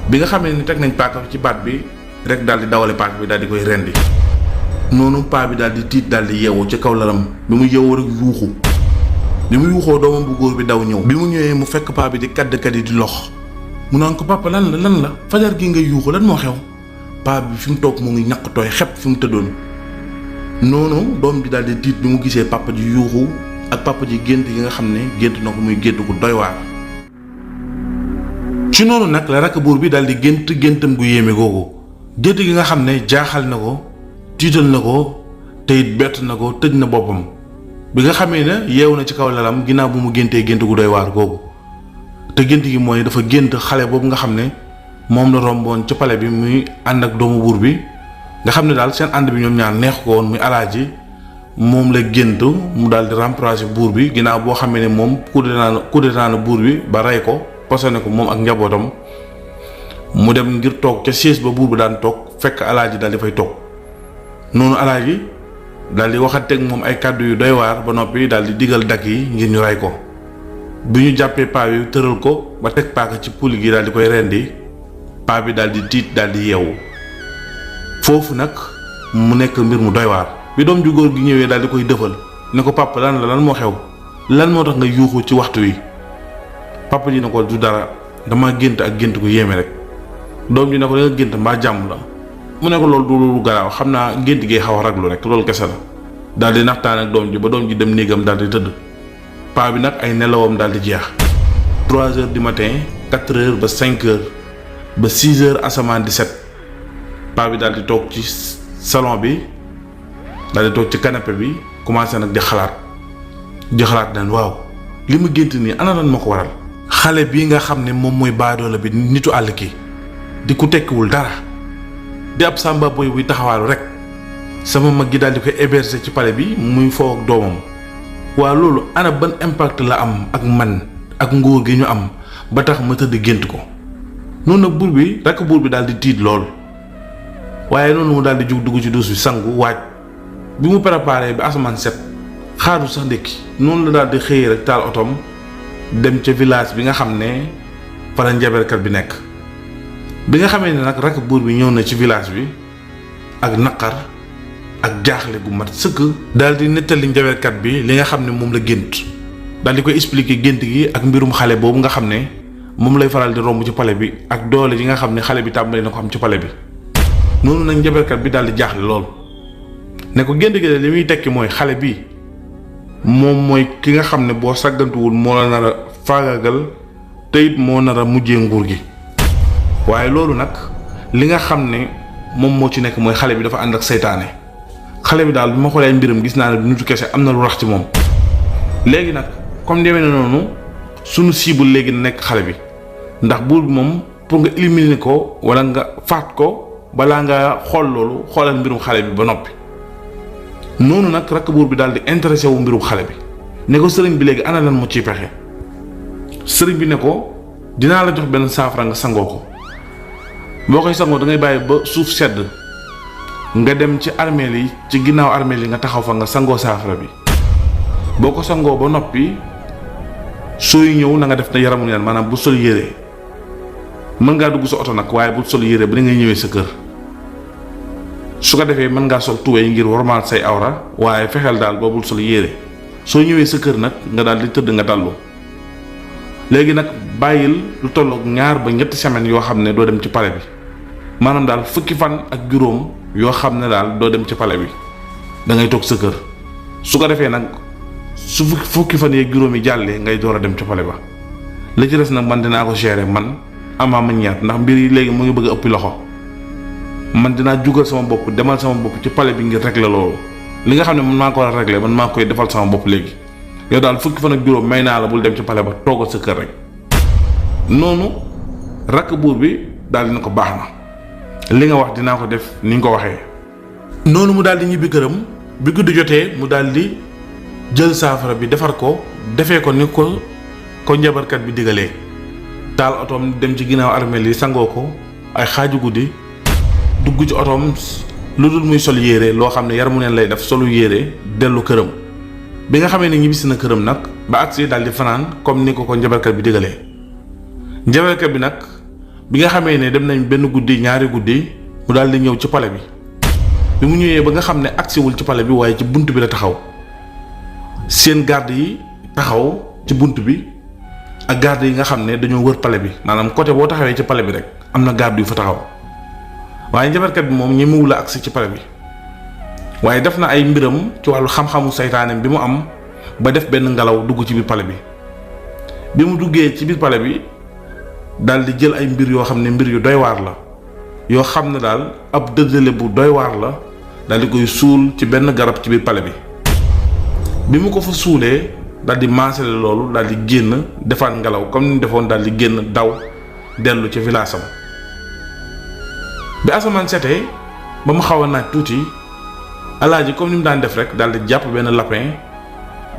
bi nga xam ne ni teg nañ paaka ci baat bi rek daal di dawale paaka bi daal di koy rendi noonu paa bi daal di tiit daal di yeewu ci kaw lalam bi mu yeewoo rek yuuxu bi mu yuuxoo doomam bu góor bi daw ñëw bi mu ñëwee mu fekk paa bi di kadd yi di lox mu naan ko papa lan la fajar gi ngay yuuxu lan moo xew paa bi fi mu toog mu ngi ñaq tooy xepp fi mu tëddoon noonu doom ji daal di tiit bi mu gisee papa ji yuuxu ak papa ji gént yi nga xam ne gént na ko muy gént gu doy waar. ci noonu nag la rakk buur bi daal di géntam gu yéeme googu gént gi nga xam ne jaaxal na ko tiital na ko te it bett na ko tëj na boppam bi nga xamee ne yeewu na ci kaw lalam ginnaaw bu mu géntee gént gu doy waar googu te gént gi mooy dafa gént xale boobu nga xam ne moom la romboon ci pale bi muy ànd ak doomu buur bi nga xam ne daal seen ànd bi ñoom ñaar neex ko woon muy alaaji moom la gént mu daal di remplacer buur bi ginnaaw boo xamee ne moom coup d'état na buur bi ba rey ko posone ko moom ak njabootam mu dem ngir toog ca siège ba buur bi daan toog fekk alaaji daal di fay toog noonu alaaji daal di waxanteeg moom ay kàddu yu doy waar ba noppi daal di digal dagg yi ngir ñu rey ko bi ñu jàppee paa bi tëral ko ba teg paaka ci puli gi daal di koy rendi paa bi daal di tiit daal di yeewu foofu nag mu nekk mbir mu doy waar bi doom ju góor gi ñëwee daal di koy dëfal ne ko papa lan moo xew lan moo tax nga yuuxu ci waxtu wi papa ji ne ko du dara dama gént ak gént gu yéeme rek doom ji ne ko da nga gént mbaa jàmm la mu ne ko loolu du lu garaaw xam naa gént gi xaw a raglu rek loolu kese la daal di naxtaan ak doom ji ba doom ji dem néegam daal di tëdd paa bi nag ay nelawam daal di jeex 3 heures du matin 4 heures ba 5 heures ba 6 heures asamaan di set paa bi daal di toog ci salon bi daal di toog ci canapé bi commencé nag di xalaat naan waaw li mu gént nii ana lan ma ko waral xale bii nga xam ne moom mooy baadoola bi nitu àll ki di ku tekkiwul dara di ab sàmba boy buy taxawaalu rek sama mag gi daal di koy héberger ci palais bi muy foo ak doomam waa loolu ana ban impact la am ak man ak nguur gi ñu am ba tax ma tëdd gént ko noonu nag buur bi rakk buur bi daal di tiit lool waaye noonu mu daal di jug dugg ci duus bi sangu waaj bi mu préparé bi asamaan set xaaru sax ndékki noonu la daal di xëyee rek taal otom dem ca village bi nga xam ne fa la njaberkat bi nekk bi nga xamee ne nag rakk buur bi ñëw na ci village bi ak naqar ak jaaxle gu mat sëkk daal di nettali njaberkat bi li nga xam ne moom la gént daal di koy expliquer gént gi ak mbirum xale boobu nga xam ne moom lay faral di romb ci palais bi ak doole yi nga xam ne xale bi tàmbali na ko am ci palais bi noonu nag njaberkat bi daal di jaaxle lool ne ko gént gi de li muy tekki mooy xale bi moom mooy ki nga xam ne boo sàggantuwul moo la nar a faagagal te it moo nar a mujjee nguur gi waaye loolu nag li nga xam ne moom moo ci nekk mooy xale bi dafa ànd ak seytaane xale bi daal bi ma xoolee ay mbiram gis naa ne du nitu kese am na lu rax ci moom léegi nag comme demee na noonu sunu cible léegi na nekk xale bi ndax buur bi moom pour nga éliminer ko wala nga faat ko balaa nga xool loolu xoolal mbirum xale bi ba noppi noonu nag rakk buur bi daal di intéressé wu mbirum xale bi ne ko sëriñ bi léegi ana lan moo ciy pexe sëriñ bi ne ko dinaa la jox benn saafara nga sangoo ko boo koy sangoo da ngay bàyyi ba suuf sedd nga dem ci armeel yi ci ginnaaw armeel yi nga taxaw fa nga sangoo saafara bi boo ko sangoo ba noppi sooy ñëw na nga def na yaramu neen maanaam bu sol yére mën ngaa dugg sa oto nag waaye bu sol yére ba ni ngay ñëwee sa kër su ko defee mën ngaa sol tuwéy ngir warmaal say awra waaye fexeel daal boobul sol yére soo ñëwee sa kër nag nga daal di tëdd nga dallu léegi nag bàyyil lu tollook 2 ba 3 semaines yoo xam ne doo dem ci palais bi maanaam daal fukki fan ak juróom yoo xam ne daal doo dem ci palais bi da ngay toog sa kër su ko defee nag su fukki fan yeeg juróom yi jàllee ngay door a dem ci palais ba la ci des nag man dinaa ko gérer man amaa ma ñeet ndax mbir yi léegi mu ngi bëgg a ëppi loxo man dinaa jugal sama bopp demal sama bopp ci palais bi ngir régler loolu li nga xam ne man maa ko war a régler man maa koy defal sama bopp léegi yow daal fukki fan ak juróom may naa la bul dem ci palais ba toogal sa kër rek noonu rakk buur bi daal dina ko baax na li nga wax dinaa ko def ni nga ko waxee noonu mu daal di ñibbi këram bi guddi jotee mu daal di jël saafara bi defar ko defee ko ni ko njabarkat bi digalee taal otoom dem ci ginnaaw armeel yi sangoo ko ay xaaju guddi dugg ci otoom lu dul muy sol yére loo xam ne yaramu neen lay def solu yére dellu këram bi nga xamee ne ñibbisi na këram nag ba agsi daal di fanaan comme ni ko njabarkat bi digalee njabarkat bi nag bi nga xamee ne dem nañ benn guddi 2 guddi mu daal di ñëw ci palais bi mu ñëwee ba nga xam ne agsiwul ci palais bi waaye ci bunt bi la taxaw seen garde yi taxaw ci bunt bi ak garde yi nga xam ne dañoo wër palais bi maanaam côté boo taxawee ci palais bi rek am na garde yu fa taxaw waaye njabarkat bi moom ñemewul a agsi ci palais bi waaye def na ay mbiram ci wàllu xam-xamu saytaaneem bi mu am ba def benn ngelaw dugg ci biir palais bi mu duggee ci biir palais bi daal di jël ay mbir yoo xam ne mbir yu doy waar la yoo xam ne daal ab dëddale bu doy waar la daal di koy suul ci benn garab ci biir palais bi mu ko fa suulee daal di maasale loolu daal di génn defaat ngelaw comme ni defoon daal di génn daw dellu ci village am bi asamaan setee ba mu xaw a naaj tuuti alaaji comme ni mu daan def rek daal di jàpp benn lapin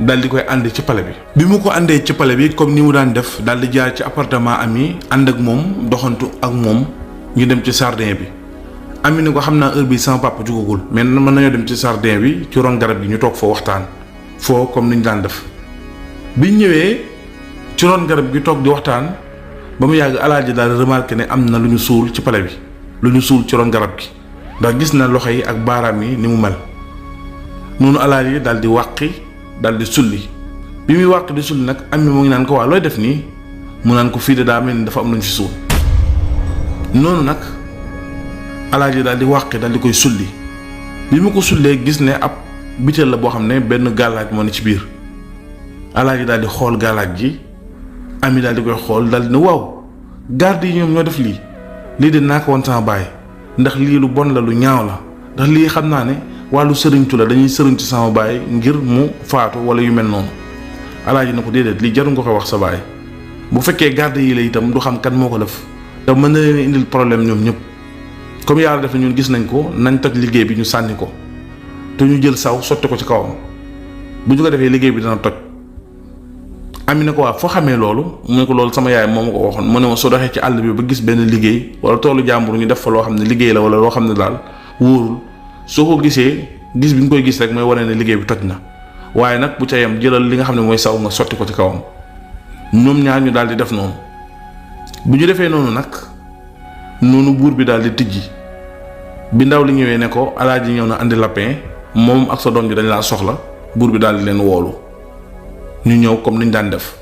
daal di koy àndi ci palais bi mu ko àndee ci palais bi comme ni mu daan def daal di jaar ci appartement ami ànd ak moom doxantu ak moom ñu dem ci jardin bi ami ni ko xam naa heure bi sama papa jugagul mais mën nañoo dem ci jardin bi ci ron garab gi ñu toog foo waxtaan foo comme ni ñu daan def biñ ñëwee ci ron garab gi toog di waxtaan ba mu yàgg alaaji daal remarqué ne am na lu ñu suul ci palais bi lu ñu suul ci ron garab gi ndax gis na loxo yi ak baaraam yi ni mu mel noonu alaaji daal di wàqi daal di sulli bi muy wàq di sulli nag am mi mu ngi naan ko waa looy def nii mu naan ko fii de daa mel ni dafa am lu ñu fi suul noonu nag alaaji daal di wàqi daal di koy sulli bi mu ko sullee gis ne ab bitel la boo xam ne benn gàllaaj moo ne ci biir alaaji daal di xool gàllaaj gi ami daal di koy xool daal di ne waaw garde yi ñoom ñoo def lii de naa ko woon sama baay ndax lii lu bon la lu ñaaw la ndax lii xam naa ne wàllu sëriñtu la dañuy sëriñtu sama baay ngir mu faatu wala yu mel noonu alaaji na ko déedéet lii jarul nga koy wax sa baay bu fekkee garde yi la itam du xam kan moo ko def te mën na leen indil problème ñoom ñëpp comme yàlla def na ñun gis nañ ko nañ toj liggéey bi ñu sànni ko te ñu jël saw sotti ko ci kawam bu ñu ko defee liggéey bi dana toj ami ne ko waa foo xamee loolu mu ne ko loolu sama yaay moo ma ko waxoon mu ne ma soo doxee ci àll bi ba gis benn liggéey wala toolu jàmbur ñu def fa loo xam ne liggéey la wala loo xam ne daal wóorul soo ko gisee gis bi nga koy gis rek mooy wane ne liggéey bi toj na waaye nag bu ca yem jëlal li nga xam ne mooy saw nga sotti ko ci kawam ñoom ñaar ñu daal di def noonu bu ñu defee noonu nag noonu buur bi daal di tijji bi ndaw li ñëwee ne ko alaaji ñëw na andi lapin moom ak sa doom ji dañ laa soxla buur bi daal di leen woolu ñu ñëw comme niñ daan def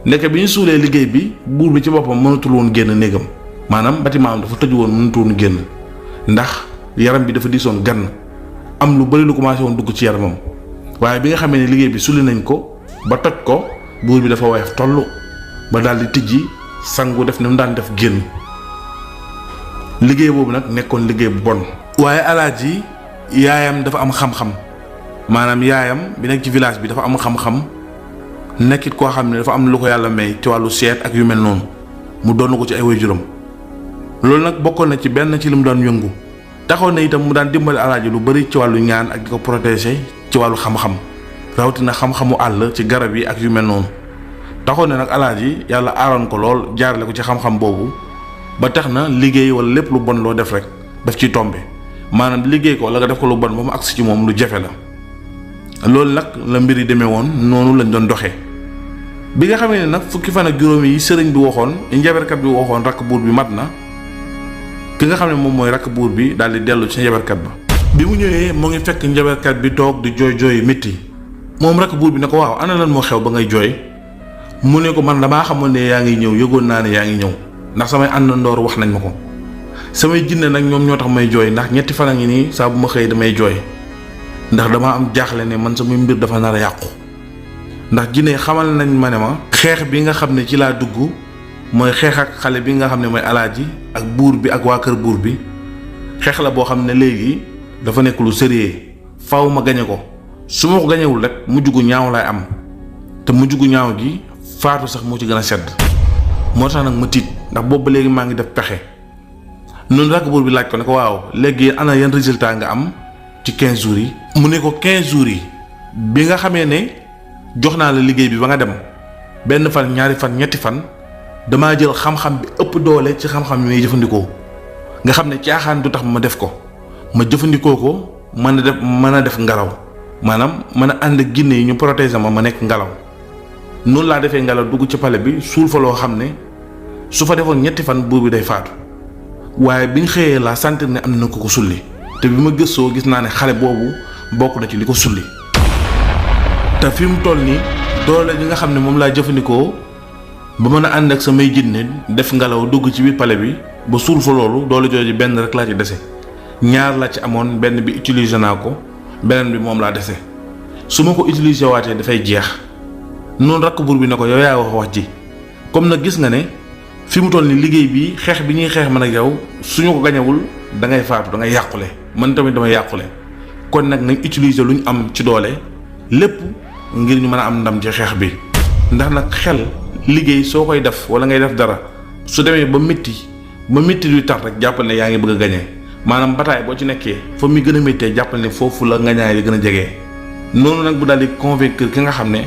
ndeke bi ñu suulee liggéey bi buur bi ci boppam mënatul woon génn néegam maanaam bâtiment am dafa tëju woon mënatul woon génn ndax yaram bi dafa diisoon gann am lu bari lu commencé woon dugg ci yaramam waaye bi nga xamee ne liggéey bi sulli nañ ko ba toj ko buur bi dafa woyof toll ba daal di tijji sangu def ni mu daan def génn liggéey boobu nag nekkoon liggéey bu bon. waaye alaaji yaayam dafa am xam-xam maanaam yaayam bi nekk ci village bi dafa am xam-xam nekkit koo xam ne dafa am lu ko yàlla may ci wàllu seet ak yu mel noonu mu doon ko ci ay waajuram loolu nag bokkoon na ci benn ci li mu daan yëngu taxoon na itam mu daan dimbali alaaji lu bari ci wàllu ñaan ak di ko protéger ci wàllu xam-xam rawatina xam-xamu àll ci garab yi ak yu mel noonu taxoon na nag alaaji yàlla aaroon ko lool jaarale ko ci xam-xam boobu ba tax na liggéey wala lépp lu bon loo def rek daf ciy tombe maanaam liggéey ko wala nga def ko lu bon ba mu agsi ci moom lu jafe la loolu nag la mbir yi demee woon noonu lañ doon doxee bi nga xamee ne nag fukki fan ak juróom yi sëriñ bi waxoon njaberkat bi waxoon rakk buur bi mat na ki nga xam ne moom mooy rakk buur bi daal di dellu ci njaberkat ba bi mu ñëwee mu ngi fekk njaberkat bi toog di jooy jooy métti moom rakk buur bi ne ko waaw ana lan moo xew ba ngay jooy mu ne ko man damaa xamoon ne yaa ngi ñëw yëgoon naa ne yaa ngi ñëw ndax samay àndandoor wax nañ ma ko samay jinne nag ñoom ñoo tax may jooy ndax ñetti fan a ngi nii saa bu ma xëy damay jooy ndax damaa am jaaxle ne man samay mbir dafa nar a yàqu ndax jinne xamal nañ ma ne ma xeex bi nga xam ne ci laa dugg mooy xeex ak xale bi nga xam ne mooy alaaji ak buur bi ak waa kër buur bi xeex la boo xam ne léegi dafa nekk lu sérieux faaw ma gañe ko su ma ko gañewul rek mujj gu ñaaw laay am te mujj gu ñaaw gi faatu sax moo ci gën a sedd moo tax nag ma tiit ndax boobu ba léegi maa ngi def pexe noonu rakk buur bi laaj ko ne ko waaw léegi ana yan résultat nga am ci 15 jours yi mu ne ko 15 jours yi bi nga xamee ne jox naa la liggéey bi ba nga dem benn fan ñaari fan ñetti fan damaa jël xam-xam bi ëpp doole ci xam-xam yi may jëfandikoo nga xam ne caaxaan du tax ma def ko ma jëfandikoo ko mën a def ngelaw maanaam mën a ànd ak ginne yi ñu protéger ma nekk ngelaw noonu laa defee ngelaw dugg ci palais bi suul fa loo xam ne su fa defoon ñetti fan buur bi day faatu waaye biñ xëyee laa sentir ne am na ko sulli te bi ma gëstoo gis naa ne xale boobu bokk na ci li ko sulli te fi mu toll nii doole ji nga xam ne moom laa jëfandikoo ba mën a ànd ak samay jinne def ngelaw dugg ci biir palais bi ba suul fa loolu doole jooju benn rek laa ci dese ñaar laa ci amoon benn bi utiliser naa ko beneen bi moom laa dese su ma ko utiliser waatee dafay jeex noonu rakk buur bi ne ko yow yaa wax ji comme nag gis nga ne fi mu toll ni liggéey bi xeex bi ñuy xeex man ak yow suñu ko gañewul da ngay faatu da ngay yàqule man tamit damay yàqule kon nag nañ utiliser lu ñu am ci doole lépp ngir ñu mën a am ndam ci xeex bi ndax nag xel liggéey soo koy def wala ngay def dara su demee ba métti du tax rek jàppal ne yaa ngi bëgg a gañee maanaam bataay boo ci nekkee fa muy gën a méttee jàppal ne foofu la ngañaay li gën a jegee noonu nag bu daal di convaincre ki nga xam ne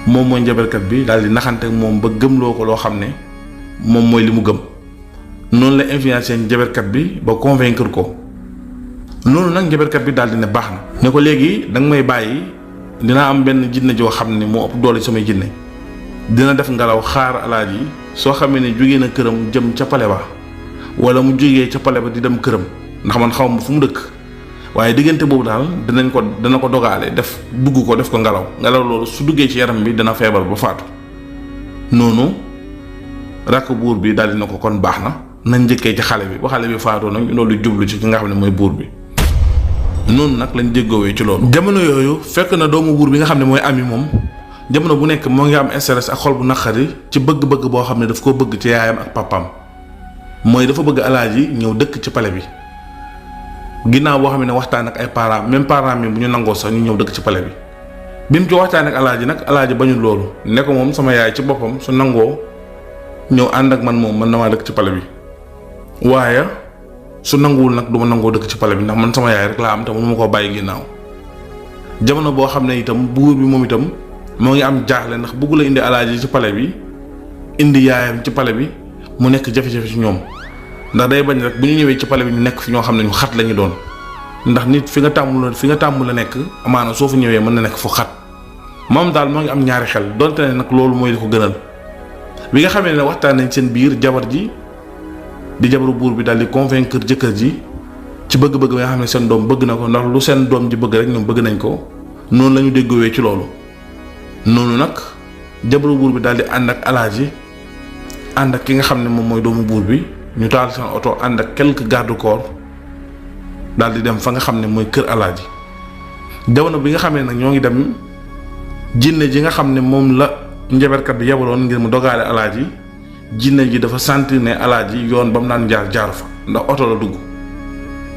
moom mooy njabarkat bi daal di naxante moom ba gëmloo ko loo xam ne moom mooy li mu gëm noonu la influencé njabarkat bi ba convaincre ko noonu nag njabarkat bi daal di ne baax na ne ko léegi da nga may bàyyi dinaa am benn jinne joo xam ne moo ëpp doole samay jinne dina def ngelaw xaar alaaji soo xamee ne jógee na këram jëm ca pale ba wala mu jógee ca pale ba di dem këram ndax man xaw ma fu mu dëkk waaye diggante boobu daal dana ko dogaale def dugg ko def ko ngelaw loolu su duggee ci yaram bi dana feebar ba faatu noonu rakk buur bi daal dina ko kon baax na nañ njëkkee ci xale bi ba xale bi faatoo nag loolu jublu ci ki nga xam ne mooy buur bi noonu nag lañ jéggoowee ci loolu. jamono yooyu fekk na doomu buur bi nga xam ne mooy ami moom jamono bu nekk moo ngi am stress ak xol bu naqari ci bëgg-bëgg boo xam ne daf koo bëgg ci yaayam ak papaam mooy dafa bëgg alaaji ñëw dëkk ci pale bi ginnaaw boo xam ne waxtaan ak ay parents même parents mi bu ñu nangoo sax ñu ñëw dëkk ci pale bi mu ci waxtaan ak alaaji nag alaaji bañul loolu ne ko moom sama yaay ci boppam su nangoo ñëw ànd ak man moom mën na maa dëkk ci pale bi waaye su nanguwul nag du ma nangoo dëkk ci pale bi ndax man sama yaay rek laa am te mënu ma koo bàyyi ginnaaw jamono boo xam ne itam buur bi moom itam moo ngi am jaaxle ndax bëggu la indi alaaji ci pale bi indi yaayam ci pale bi mu nekk jafe-jafe ci ñoom ndax day bañ rek bu ñu ñëwee ci pale bi ñu nekk fi ñoo xam ne ñu xat la ñu doon ndax nit fi nga tàmm la nekk amaana soo fa ñëwee mën na nekk fu xat moom daal moo ngi am ñaari xel donte ne nag loolu mooy li ko gënal bi nga xamee ne waxtaan nañ seen biir jabar ji di jabaru buur bi daal di convaincre jëkkër ji ci bëgg-bëgg bi nga xam ne seen doom bëgg na ko ndax lu seen doom ji bëgg rek ñoom bëgg nañ ko noonu la ñu déggoowee ci loolu noonu nag jabaru buur bi daal di ànd ak alaaji ànd ak ki nga xam ne moom mooy doomu buur bi ñu taal seen oto ànd ak quelques garde corps daal di dem fa nga xam ne mooy kër alaaji jamono bi nga xam ne nag ñoo ngi dem jinne ji nga xam ne moom la njabarkat bi yabaloon ngir mu dogaale alaaji jinne ji dafa sentir ne alaaji yoon ba mu daan jaar fa ndax oto la dugg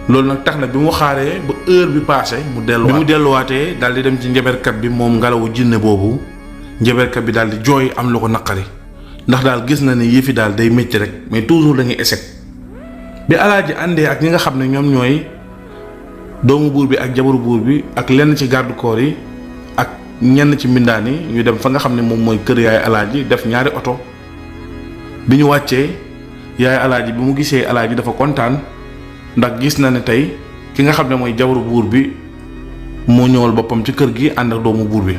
loolu nag tax na bi mu xaaree ba heure bi passé mu delluwaatee daal di dem ci njabarkat bi moom ngelawu jinne boobu njabarkat bi daal di jooy am lu ko naqari ndax daal gis na ne yëfi daal day métti rek mais toujours dañuy échec bi alaaji àndee ak ñi nga xam ne ñoom ñooy doomu buur bi ak jabaru buur bi ak lenn ci garde corps yi ak ñenn ci mbindaan yi ñu dem fa nga xam ne moom mooy kër yaay alaaji def ñaari oto bi ñu wàccee yaay alaaji bi mu gisee alaaji dafa kontaan ndax gis na ne tey ki nga xam ne mooy jabaru buur bi moo ñëwal boppam ci kër gi ànd ak doomu buur bi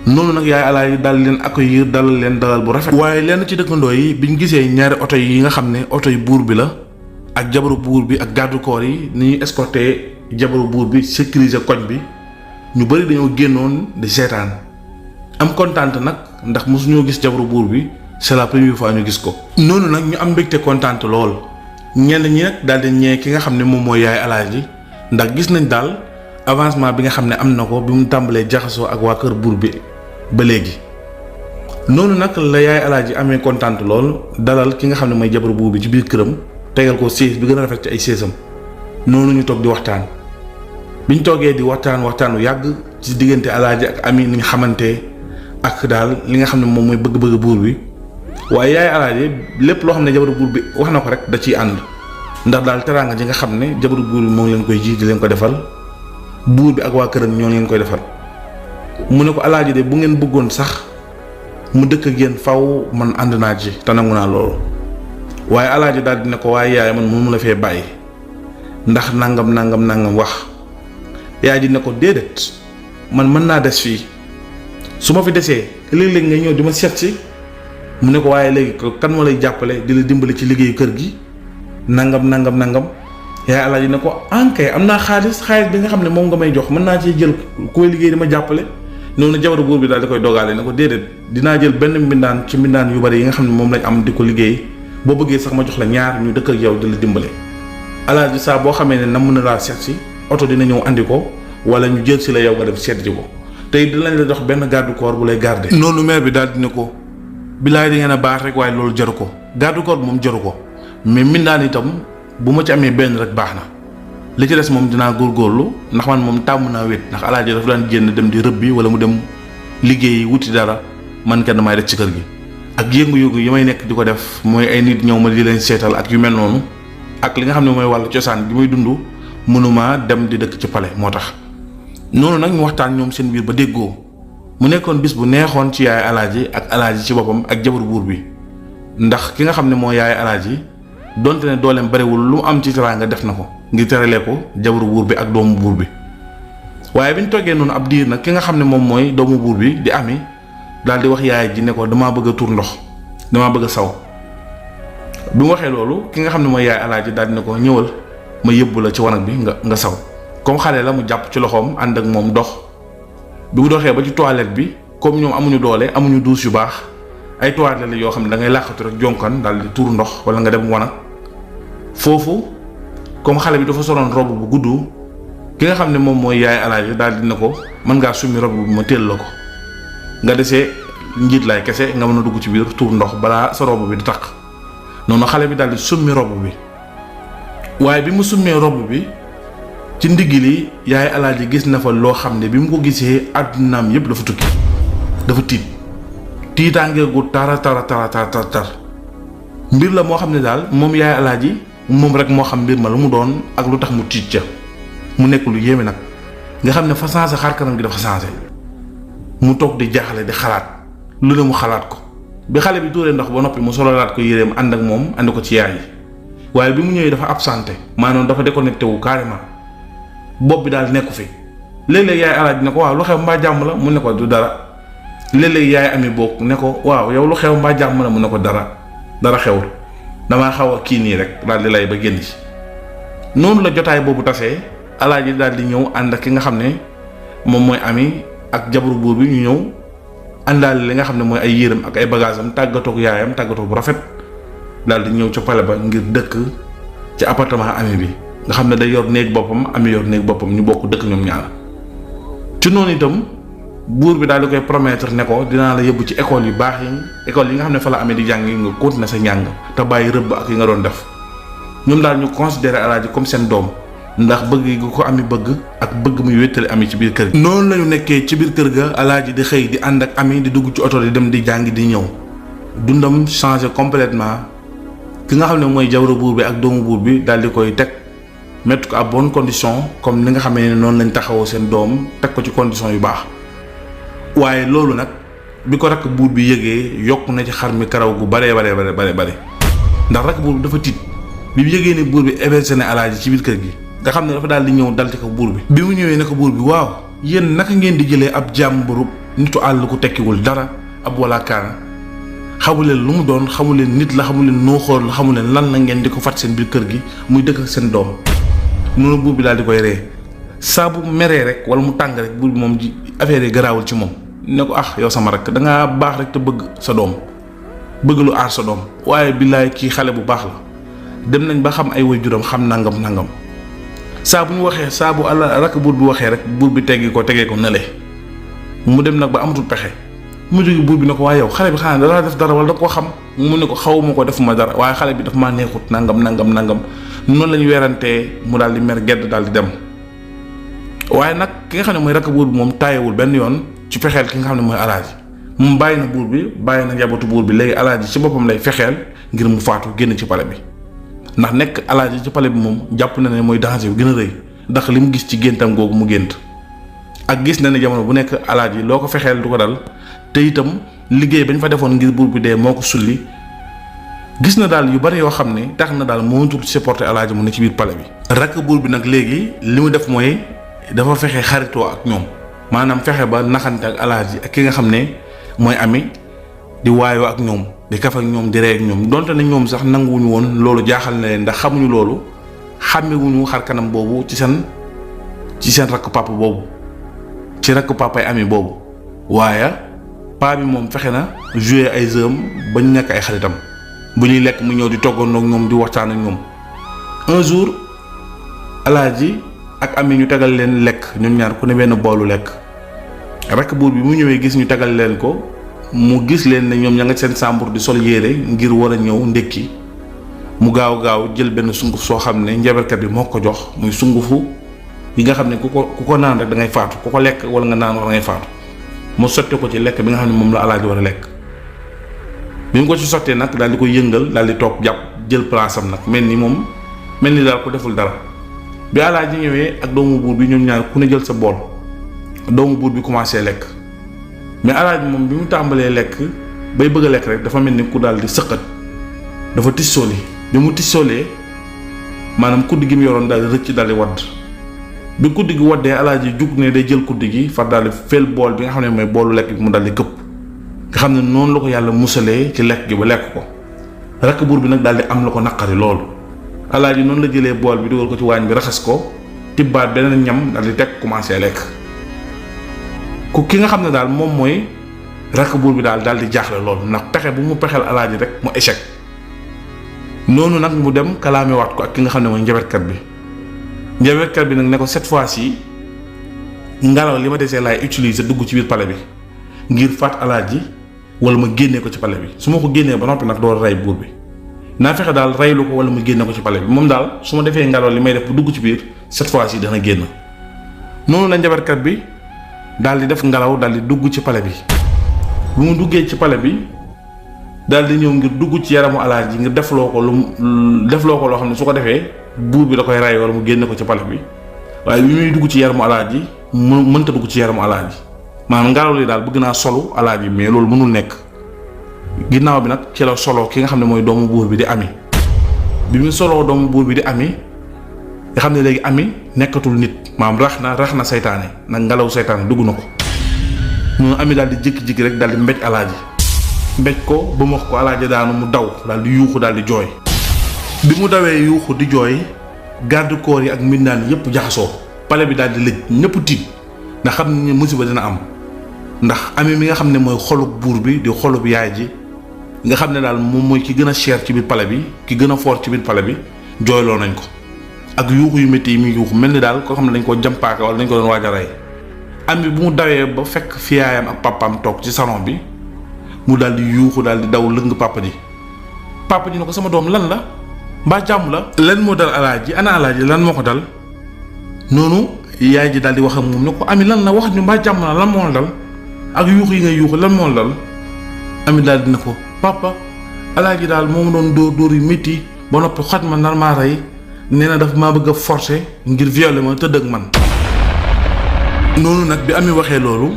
noonu nag yaay alaaji dal leen accueillir dalal leen dalal bu rafet waaye lenn ci dëkkandoo yi biñ gisee ñaari oto yi nga xam ne oto yu buur bi la ak jabaru buur bi ak garde corps yi ni ñuy escorté jabaru buur bi sécuriser koñ bi ñu bari dañoo génnoon di seetaan am kontaan nag ndax mosuñoo gis jabaru buur bi c'est la première fois ñu gis ko noonu nag ñu am mbégte kontaan lool ñenn ñi nag daal di ñee ki nga xam ne moom mooy yaay alaaji ndax gis nañ daal avancement bi nga xam ne am na ko bi mu tàmbalee jaxasoo ak waa kër buur bi ba léegi noonu nag la yaay alaaji amee kontaan lool dalal ki nga xam ne mooy jabaru buur bi ci biir këram tegal ko siis bi gën a rafet ci ay séesam noonu ñu toog di waxtaan biñ toogee di waxtaan waxtaanu yàgg ci diggante alaaji ak ami ni ñu xamante ak daal li nga xam ne moom mooy bëgg-bëgg buur bi waaye yaay alaaji lépp loo xam ne jabaru buur bi wax na ko rek da ciy ànd ndax daal teraanga ji nga xam ne jabaru buur bi moo ngi leen koy ji di leen ko defal buur bi ak waa këram ñoo leen koy defal mu ne ko alaaji de bu ngeen bëggoon sax mu dëkk ak yéen faw man ànd naa ci te nangu naa loolu waaye alaaji daal di ne ko waaye yaay man mënu la fee bàyyi ndax nangam wax yaay ji ne ko déedéet man mën naa des fii su ma fi desee léeg-léeg ngay ñëw di ma seet si mu ne ko waaye léegi ko kan moo lay jàppale di la dimbali ci liggéeyu kër gi nangam yaay alaaji ne ko ankay am naa xaalis bi nga xam ne moom nga may jox mën naa cee jël koy liggéey di ma jàppale noonu jabaru buur bi daal di koy dogaale ne ko déedéet dinaa jël benn mbindaan ci mbindaan yu bari yi nga xam ne moom lañ am di ko liggéey boo bëggee sax ma jox la ñaar ñu dëkk ak yow di la dimbale alaaji saa boo xamee ne nam na laa seet si oto dina ñëw andi ko wala ñu jël si la yow nga dem seet ji ko tey dinañ la jox benn garde corps bu lay garder. noonu maire bi daal di ne ko bilaay da ngeen a baax rek waaye loolu jaru ko garde corps bi moom jaru ko mais mindaan itam bu ma ci amee benn rek baax na li ci des moom dinaa góorgóorlu ndax man moom tàmm naa wét ndax alaaji dafa daan génn dem di rëbbi wala mu dem liggéeyi wuti dara man kenn may def ci kër gi. ak yëngu-yëngu yi may nekk di ko def mooy ay nit ñëw ma di leen seetal ak yu mel noonu ak li nga xam ne mooy wàllu cosaan gi muy dund mënuma dem di dëkk ci palais moo tax. noonu nag ñu waxtaan ñoom seen biir ba déggoo mu nekkoon bis bu neexoon ci yaay alaaji ak alaaji ci boppam ak jabaru buur bi ndax ki nga xam ne moo yaay alaaji donte ne dooleem barewul lu mu am ci teraanga def na ko ngir teralee ko jabaru buur bi ak doomu buur bi. waaye bi ñu toggee noonu ab diir nag ki nga xam ne moom mooy doomu buur bi di ami daal di wax yaay ji ne ko damaa bëgg a tuur ndox damaa bëgg a saw bi mu waxee loolu ki nga xam ne mooy yaay alaaji daal di ne ko ñëwal ma yëbbu la ci wanag bi nga saw comme xale la mu jàpp ci loxoom ànd ak moom dox bi mu doxee ba ci toilette bi comme ñoom amuñu doole amuñu douche yu baax ay toilette la yoo xam ne da ngay làqatu rek jonkan daal di tuur ndox wala nga dem wanag foofu comme xale bi dafa soloon robe bu gudd ki nga xam ne moom mooy yaay alaaji daal di ne ko mën ngaa summi robe bi ma téel la ko nga desee njiit laay kese nga mën a dugg ci biir tuur ndox balaa sa robe bi di taq noonu xale bi daal di summi robe bi waaye bi mu summee robe bi ci ndigg li yaay alaaji gis na fa loo xam ne bi mu ko gisee àddunaam yépp dafa tukki dafa tiitaange gu tara mbir la moo xam ne daal moom yaay alaaji moom rek moo xam mbir ma lu mu doon ak lu tax mu tiit ca mu nekk lu yéeme nag nga xam ne fa changé xar kanam gi dafa changé mu toog di jaaxle di xalaat lu ne mu xalaat ko bi xale bi tuuree ndox ba noppi mu sololaat ko yéreem ànd ak moom ànd ko ci yaay yi waaye bi mu ñëwee dafa absenté maanaam dafa déconnecté wu carrément bopp bi daal nekku fi léeg-léeg yaay alaaji ne ko waaw lu xew mbaa jàmm la mu ne ko du dara léeg-léeg yaay ami bokk ne ko waaw yow lu xew mbaa jàmm la mu ne ko dara xewul damaa xaw a kii nii rek daal di lay ba génn ci noonu la jotaay boobu tasee alaaji daal di ñëw ànd ak ki nga xam ne moom mooy ami ak jabaru buur bi ñu ñëw àndaale li nga xam ne mooy ay yéreem ak ay bagaasam tàggatoog yaayam tàggatoo bu rafet daal di ñëw ca pale ba ngir dëkk ci appartement ami bi nga xam ne day yor néeg boppam ami yor néeg boppam ñu bokk dëkk ñoom ñaar ci noonu itam buur bi daal di koy promettre ne ko dinaa la yóbbu ci école yu baax yi école yi nga xam ne fa la amee di jàng nga continuer sa njàng te bàyyi rëbb ak yi nga doon def ñoom daal ñu considéré alaaji comme seen doom ndax bëgg gi ko ami bëgg ak bëgg muy wéttali ami ci biir kër gi. noonu lañu nekkee ci biir kër ga alaaji di xëy di ànd ak ami di dugg ci oto di dem di jàng di ñëw dundam changé complètement ki nga xam ne mooy jabaru buur bi ak doomu buur bi daal di koy teg mettre ko à bonne condition comme ni nga xamee ne noonu lañ taxawoo seen doom teg ko ci condition yu baax waaye loolu nag bi ko rakk buur bi yëgee yokk na ci xar mi karaw gu bare ndax rakk buur bi dafa tiit bi yëgee ne buur bi hébergé na alaaji ci biir kër gi nga xam ne dafa daal di ñëw dal ci ko buur bi mu ñëwee ne ko buur bi waaw yéen naka ngeen di jëlee ab jàmburu nitu àll ku tekkiwul dara ab wala kaana xamuleen lu mu doon xamuleen nit la xamuleen nooxoor la xamuleen lan la ngeen di ko fat seen biir kër gi muy dëkk ak seen doom noonu buur bi daal di koy ree saa bu meree rek wala mu tàng rek buur bi moom ji affaire yi garaawul ci moom ne ko yow sama rakk dangaa baax rek te bëgg sa doom bëgg lu aar sa doom waaye billaay kii xale bu baax la dem nañ ba xam ay waajuram xam nangam saa bu ñu waxee saa bu rakk buur bi waxee rek buur bi tegee ko nele mu dem nag ba amatul pexe mu jóge buur bi ne ko waaye yow xale bi xanaa dalaa def dara wala da koo xam mu ne ko xawuma ko defuma dara waaye xale bi daf maa neexut nangam noonu la ñu weerantee mu daal di mer gedd daal di dem waaye nag ki nga xam ne mooy rakk buur bi moom taayewul benn yoon ci fexeel ki nga xam ne mooy alaaji moom bàyyi na buur bi bàyyi na njabootu buur bi léegi alaaji ci boppam lay fexeel ngir mu faatu génn ci pale bi ndax nekk alaaji ci pale bi moom jàpp na ne mooy danger bi gën a rëy ndax li mu gis ci géntam googu mu gént ak gis na ne jamono bu nekk alaaji loo ko fexeel du ko dal te itam liggéey bañ fa defoon ngir buur bi dee moo ko sulli gis na daal yu bari yoo xam ne tax na daal mënatul supporter alaaji mu ne ci biir pale bi. rakk buur bi nag léegi li mu def mooy dafa fexe xaritoo ak ñoom maanaam fexe ba naxante ak alaaji ak ki nga xam ne mooy ami di waayoo ak ñoom di kaf ak ñoom di ree ak ñoom donte ne ñoom sax nanguwuñu woon loolu jaaxal na leen ndax xamuñu loolu xàmmewuñu xar kanam boobu ci seen rakk papa boobu ci rakk papay ami boobu waaye paa bi moom fexe na jouer ay jeux ba ñu nekk ay xaritam bu ñuy lekk mu ñëw di toggandoo ak ñoom di waxtaan ak ñoom un jour alaaji ak ami ñu tegal leen lekk ñoom ñaar ku ne benn boolu lekk rakk buur bi mu ñëwee gis ñu tegal leen ko mu gis leen ne ñoom ña nga seen sàmbur di sol yére ngir war a ñëw ndékki mu gaaw jël benn sunguf soo xam ne njabarkat bi moo ko jox muy sungufu yi nga xam ne ku ko naan rek da ngay faatu ku ko lekk wala nga naan wax da ngay faatu mu sotti ko ci lekk bi nga xam ne moom la alaaji war a lekk bi mu ko ci sottee nag daal di ko yëngal daal di toog jàpp jël place am nag mel ni daal ko deful dara bi alaaji ñëwee ak doomu buur bi ñoom ñaar ku ne jël sa bool doomu buur bi commencé lekk mais alaaji moom bi mu tàmbalee lekk bay bëgg a lekk rek dafa mel ni ku daal di sëqat dafa tissooli bi mu tissoolee maanaam kuddi gi mu yoroon daal di rëcc daal di wadd bi kuddi gi waddee alaaji jug ne day jël kuddi gi far daal di fel bool bi nga xam ne mooy boolu lekk bi mu daal di këpp nga xam ne noonu la ko yàlla musalee ci lekk gi ba lekk ko rakk buur bi nag daal di am la ko naqari loolu alaaji noonu la jëlee bool bi dugal ko ci waañ bi raxas ko tibbaat beneen ñam daal di teg commencé lekk ku ki nga xam ne daal moom mooy rakk buur bi daal di jaaxle loolu ndax pexe bu mu pexeel alaaji rek mu échec noonu nag mu dem kalaamewaat ko ak ki nga xam ne mooy njaberkat bi nag ne ko cette fois-ci ngelaw li ma desee laay utiliser dugg ci biir palais bi ngir faat alaaji wala ma génnee ko ci palais bi su ma ko génnee ba noppi nag door rey buur bi naa fexe daal reylu ko wala ma génne ko ci palais bi moom daal su ma defee ngelaw li may def bu dugg ci biir cette fois-ci dana génn noonu la njaberkat bi daal di def ngelaw daal di dugg ci palais bi bu mu duggee ci palais bi daal di ñëw ngir dugg ci yaramu alaaji ngir defloo ko loo xam ne su ko defee buur bi da koy rey wala mu génne ko ci palais bi waaye bi muy dugg ci yaramu alaaji mënta dugg ci yaramu alaaji maanaam ngelaw li daal bëgg naa solu alaaji mais loolu mënul nekk ginnaaw bi nag ci la solo ki nga xam ne mooy doomu buur bi di ami bi mu soloo doomu buur bi di ami nga xam ne léegi ami nekkatul nit maanaam rax na saytaane nag ngelaw saytaane dugg na ko noonu ami daal di jékki-jékki rek daal di mbéj alaaji mbéj ko ba mu wax ko alaaji daanu mu daw daal di yuuxu daal di jooy bi mu dawee yuuxu di jooy garde corps yi ak mbindaan yépp jaxasoo palais bi daal di lëj ñëpp tiit ndax xam ne musiba dina am ndax ami mi nga xam ne mooy xolub buur bi di xolub yaay ji nga xam ne daal moom mooy ki gën a cher ci biir palais bi ki gën a fort ci biir palais bi jooyloo nañ ko ak yuuxu yu métti yi muy yuuxu mel ni daal koo xam ne dañ ko jàmpaaka wala dañ ko doon waaj a rey ami bu mu dawee ba fekk fi yaayam ak papaam toog ci salon bi mu daal di yuuxu daal di daw lëng papa ji ne ko sama doom lan la mbaa jàmm la lan moo dal alaaji ana alaaji lan moo ko dal noonu yaay ji daal di wax ak moom ne ko ami lan la wax ñu mbaa jàmm la lan moo la dal ak yuuxu yi ngay yuuxu lan moo la dal ami daal dina ko papa alaaji daal moom doon dóor yu métti ba noppi xoj ma nar maa rey nee na daf maa bëgg a forcer ngir violer ma tëdd ak man noonu nag bi ami waxee loolu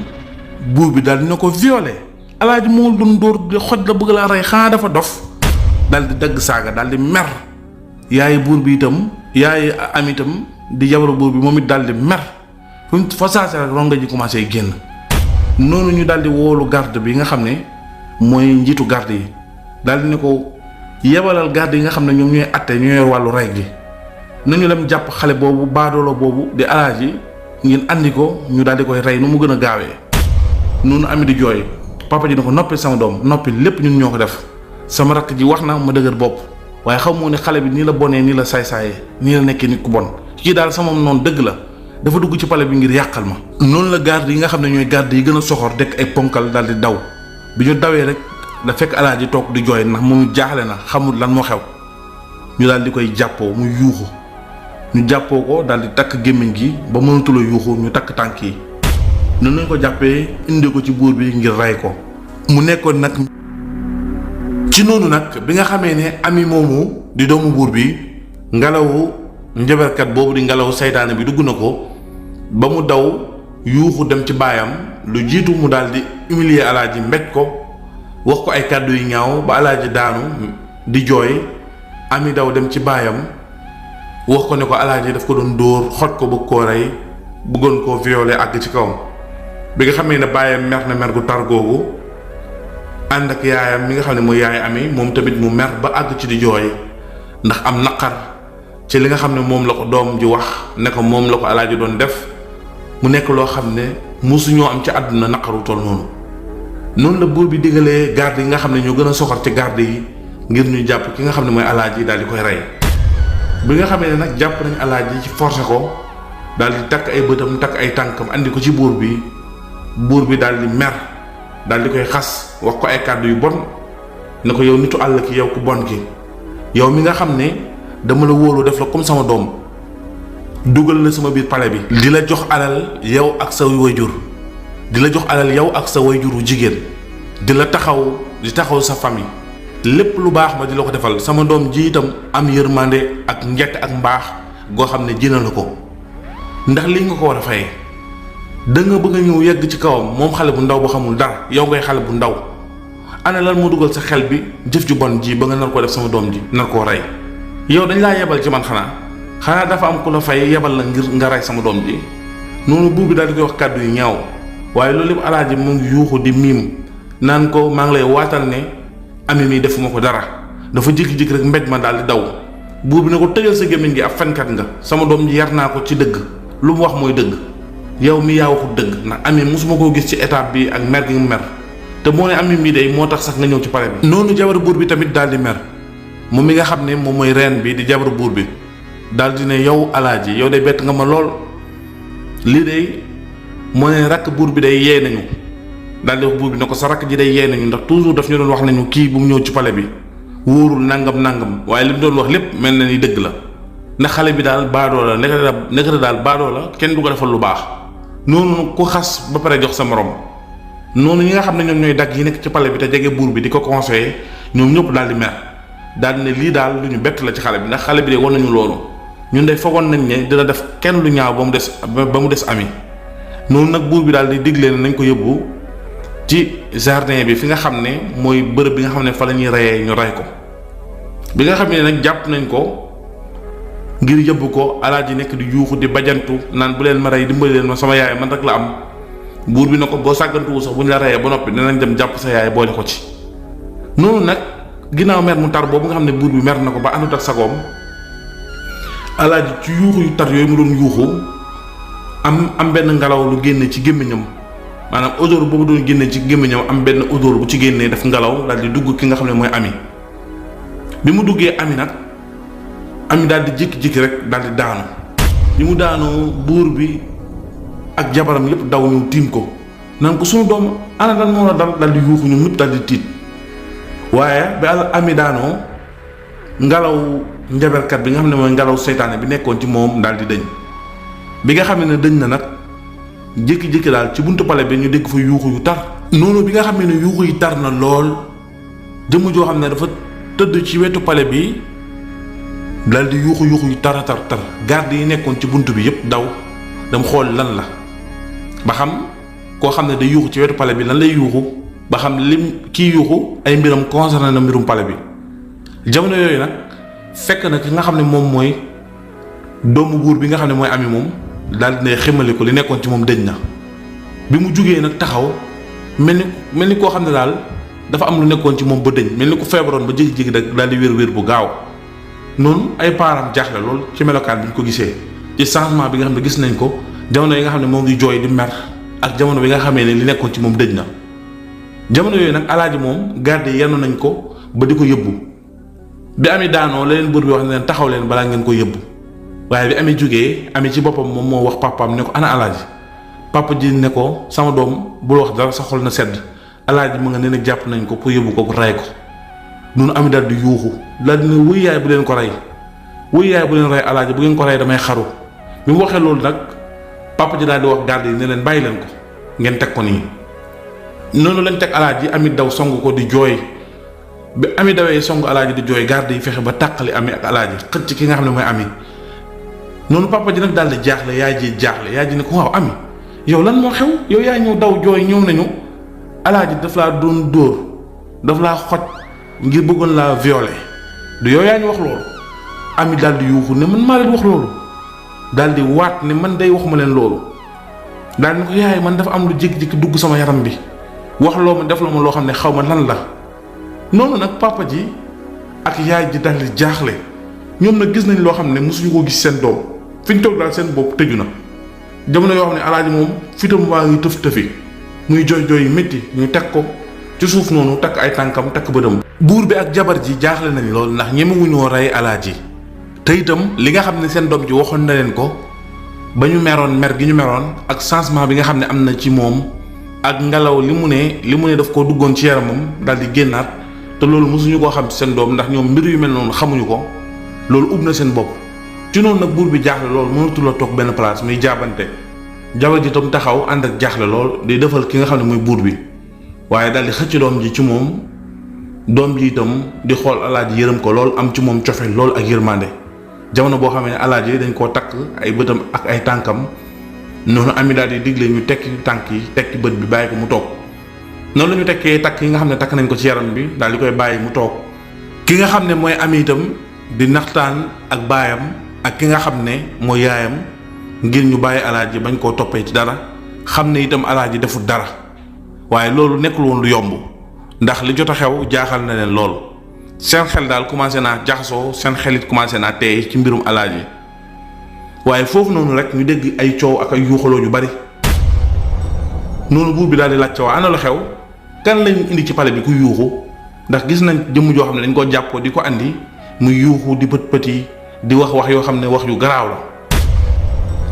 buur bi daal dina ko violer alaaji moo doon dóor di xoj la bëgg laa rey xanaa dafa dof daal di dagg saaga daal di mer yaay buur bi itam yaay am itam di jabaru buur bi moom it daal di mer fa saase rek ronga ji commencé génn noonu ñu daal di woolu garde bi nga xam ne mooy njiitu garde yi daal di ne ko yebalal garde yi nga xam ne ñoom ñooy atte ñoo yor wàllu rey gi nañu dem jàpp xale boobu baadoolo boobu di alaaji ngeen andi ko ñu daal di koy rey nu mu gën a gaawee noonu ami di jooy papa ji ne ko noppi sama doom noppi lépp ñun ñoo ko def sama rakk ji wax na ma dëgër bopp waaye xam moo ne xale bi nii la bonee nii la saay-saayee nii la nekkee nit ku bon kii daal sama noonu dëgg la dafa dugg ci palais bi ngir yàqal ma noonu la garde yi nga xam ne ñooy garde yi gën a soxor dekk ay ponkal daal di daw bi ñu dawee rek da fekk alaaji toog di jooy ndax moom jaaxle na xamul lan moo xew ñu daal di koy jàppoo mu yuuxu ñu jàppoo ko daal di takk gémmiñ gi ba mënatula yuuxu ñu takk tànk yi noonu lañ ko jàppee indi ko ci buur bi ngir rey ko mu nekkoon nag ci noonu nag bi nga xamee ne ami moomu di doomu buur bi ngelawu njabarkat boobu di ngelawu saytaane bi dugg na ko ba mu daw yuuxu dem ci baayam lu jiitu mu daal di humilier alaaji mbéj ko wax ko ay kàddu yu ñaaw ba alaaji daanu di jooy ami daw dem ci baayam wax ko ne ko alaaji daf ko doon dóor xoj ko bëgg koo rey bëggoon koo violer àgg ci kawam bi nga xamee ne baayam mer na mer gu tar googu ànd ak yaayam mi nga xam ne mooy yaay ami moom tamit mu mer ba àgg ci di jooy ndax am naqar ci li nga xam ne moom la ko doom ji wax ne ko moom la ko alaaji doon def mu nekk loo xam ne mosuñoo am ci àdduna naqaru toll noonu la buur bi digalee garde yi nga xam ne ñoo gën a soxor ci garde yi ngir ñu jàpp ki nga xam ne mooy alaaji daal di koy rey bi nga xamee ne nag jàpp nañ alaaji ci forcé ko daal di takk ay bëtam takk ay tànkam andi ko ci buur bi daal di mer daal di koy xas wax ko ay kàddu yu bon ne ko yow nitu àll ki yow ku bon ki yow mi nga xam ne dama la wóolu def la comme sama doom dugal la sama biir palais bi di la jox alal yow ak sa wayjur di la jox alal yow ak sa wayjuru jigéen di la taxaw sa famille lépp lu baax ma di la ko defal sama doom ji itam am yërmande ak njett ak mbaax goo xam ne jina la ko ndax lii nga ko war a fayee da nga bëgg a ñëw yegg ci kawam moom xale bu ndaw ba xamul dara yow ngay xale bu ndaw ana lan moo dugal sa xel bi jëf ju bon ji ba nga nar koo def sama doom ji nar koo rey yow dañ laa yebal ci man xanaa dafa am ku la fay yebal la ngir nga rey sama doom ji noonu buur bi daal di koy wax kàddu yu ñaaw waaye loolu lépp alaaji mu ngi yuuxu di miim naan ko maa ngi lay waatal ne ami mi defuma ko dara dafa jékki-jékki rek mbéj ma daal di daw buur bi ne ko tëjal sa gémmiñ gi ab fenkat nga sama doom ji yar naa ko ci dëgg lu mu wax mooy dëgg yow mi yaa waxul dëgg ndax ami mosuma koo gis ci étape bi ak mer gi mu mer te moo ne ami mi day moo tax sax nga ñëw ci palais bi noonu jabaru buur bi tamit daal di mer moom mi nga xam ne moom mooy reen bi di jabaru buur bi daal di ne yow alaaji yow day bett nga ma lool lii day moo ne rakk buur bi day yee nañu daal di wax buur bi ne ko sa rakk ji day yee nañu ndax toujours daf ñu doon wax nañu kii bu mu ñëw ci palais bi wóorul nangam waaye li mu doon wax lépp mel na ni dëgg la ndax xale bi daal baadoo la nekkati daal baadoo la kenn du ko defal lu baax noonu ku xas ba pare jox sa morom noonu ñi nga xam ne ñoom ñooy dagg yi nekk ci palais bi te jege buur bi di ko conseiller ñoom ñëpp daal di mer daal di ne lii daal lu ñu bett la ci xale bi ndax xale bi de war nañu loolu ñun de foogoon nañ ne dina def kenn lu ñaaw ba mu des ami noonu nag buur bi daal di digle ne nañ ko yóbbu ci jardin bi fi nga xam ne mooy bërëb bi nga xam ne fa la ñuy reyee ñu rey ko bi nga xam ne nag jàpp nañ ko ngir yóbbu ko alaaji nekk di yuuxu di bajantu naan bu leen ma rey dimbali leen ma sama yaay man rek la am buur bi ne ko boo sàggantuwu sax bu ñu la reyee ba noppi dinañ dem jàpp sa yaay boole ko ci noonu nag ginnaaw mer mu tar boobu nga xam ne buur bi mer na ko ba àndut ak sagoom alaaji ci yuuxu yu tar yooyu mu doon yuuxu am benn ngelaw lu génne ci gémmiñam maanaam odeur boobu doon génne ci gémmiñam am benn odeur bu ci génnee def ngelaw daal di dugg ki nga xam ne mooy ami bi mu duggee ami nag ami daal di jékki-jékki rek daal di daanu bi mu daanoo buur bi ak jabaram yépp daw ñu tiim ko naan ko sunu doom ana lan moo la dal daal di yuuxu ñoom ñëpp daal di tiit waaye bi ami daanoo ngelaw njaberkat bi nga xam ne mooy ngelaw seytaane bi nekkoon ci moom daal di dëñ bi nga xam ne dëñ na nag jékki-jékki daal ci buntu palais bi ñu dégg fa yuuxu yu tar noonu bi nga xam ne yuuxu yi tar na lool jëmm joo xam ne dafa tëdd ci wetu palais bi daal di yuuxu yu tar garde yi nekkoon ci bunt bi yépp daw dem xool lan la ba xam koo xam ne day yuuxu ci wetu palais bi lan lay yuuxu ba xam lim kii yuuxu ay mbiram concerné na mbirum palais bi jamono yooyu nag fekk na ki nga xam ne moom mooy doomu buur bi nga xam ne mooy ami moom daal di ne ximali ko li nekkoon ci moom dëñ na bi mu jugee nag taxaw mel ni koo xam ne daal dafa am lu nekkoon ci moom ba dëñ mel ni ku feebaroon ba jékki-jékki daal di wér bu gaaw noonu ay parents jaaxle lool ci melokaan bi ñu ko gisee ci changement bi nga xam ne gis nañ ko jamono yi nga xam ne moo ngi jooy di mer ak jamono bi nga xamee ne li nekkoon ci moom dëj na jamono yooyu nag alaaji moom garde yi yenn nañ ko ba di ko yóbbu bi ami daanoo la leen buur bi wax ne leen taxaw leen balaa ngeen ko yóbbu waaye bi ami jógee ami ci boppam moom moo wax papaam ne ko ana alaaji papa ji ne ko sama doom bul wax dara sa xol na sedd alaaji mu nga ne nag jàpp nañ ko pour yóbbu ko rey ko noonu ami daal di yuuxu daal di ne wuy yaay bu leen ko rey wuy yaay bu leen rey alaaji bu ngeen ko rey damay xaru bi mu waxee loolu nag papa ji daal di wax garde yi ne leen bàyyi leen ko ngeen teg ko nii noonu lañ teg alaaji ami daw song ko di jooy bi ami dawee song alaaji di jooy garde yi fexe ba tàqali ami ak alaaji xëcc ki nga xam ne mooy ami noonu papa ji nag daal di jaaxle yaay ji ne ko waaw ami yow lan moo xew yow yaa ñëw daw jooy ñëw nañu alaaji daf laa doon dóor daf laa xoj ngir bëggoon laa violer du yow yaa ñu wax loolu ami daal di yuuxu ne man maa leen wax loolu daal di waat ne man day waxuma leen loolu daal ni ko yaay man dafa am lu jékki-jékki dugg sama yaram bi wax loo ma def la ma loo xam ne xaw ma lan la noonu nag papa ji ak yaay ji daal di jaaxle ñoom nag gis nañ loo xam ne mosuñu ko gis seen doom fi ñu toog daal seen bopp tëju na jamono yoo xam ne alaaji moom fitam waa ngi tëfi muy jooy jooy yu métti ñu teg ko ci suuf noonu takk ay tànkam takk bëtam buur bi ak jabar ji jaaxle nañ lool ndax ñemewuñoo rey alaaji te itam li nga xam ne seen doom ji waxoon na leen ko ba ñu meroon mer gi ñu meroon ak changement bi nga xam ne am na ci moom ak ngelaw li mu ne daf koo duggoon ci yaramam daal di génnaat te loolu mosuñu koo xam ci seen doom ndax ñoom mbir yu mel noonu xamuñu ko loolu ub na seen bopp ci noonu nag buur bi jaaxle lool mënatul a toog benn place muy jaabante jabar ji tam taxaw ànd ak jaaxle lool di defal ki nga xam ne mooy buur bi waaye daal di xëcc doom ji ci moom doom ji itam di xool alaaji yërëm ko lool am ci moom cofe lool ak yërmande jamono boo xamee ne alaaji dañ koo takk ay bëtam ak ay tànkam noonu ami daal di digle ñu tekki tànk yi tekki bët bi bàyyi ko mu toog noonu la ñu tekkee takk yi nga xam ne takk nañ ko ci yaram bi daal di koy bàyyi mu toog ki nga xam ne mooy ami itam di naxtaan ak baayam ak ki nga xam ne mooy yaayam ngir ñu bàyyi alaaji bañ koo toppee ci dara xam ne itam alaaji deful dara waaye loolu nekkul woon lu yomb ndax li jot a xew jaaxal na leen lool seen xel daal commencé naa jaxasoo seen xel it commencé naa teey ci mbirum alaaji waaye foofu noonu rek ñu dégg ay coow ak ay yuuxaloo yu bari noonu buur bi daal di laajte waa ana lu xew kan lañu indi ci pale bi ku yuuxu ndax gis nañ jëmm joo xam ne dañ ko jàppoo di ko andi muy yuuxu di bët bët yi di wax yoo xam ne wax yu garaaw la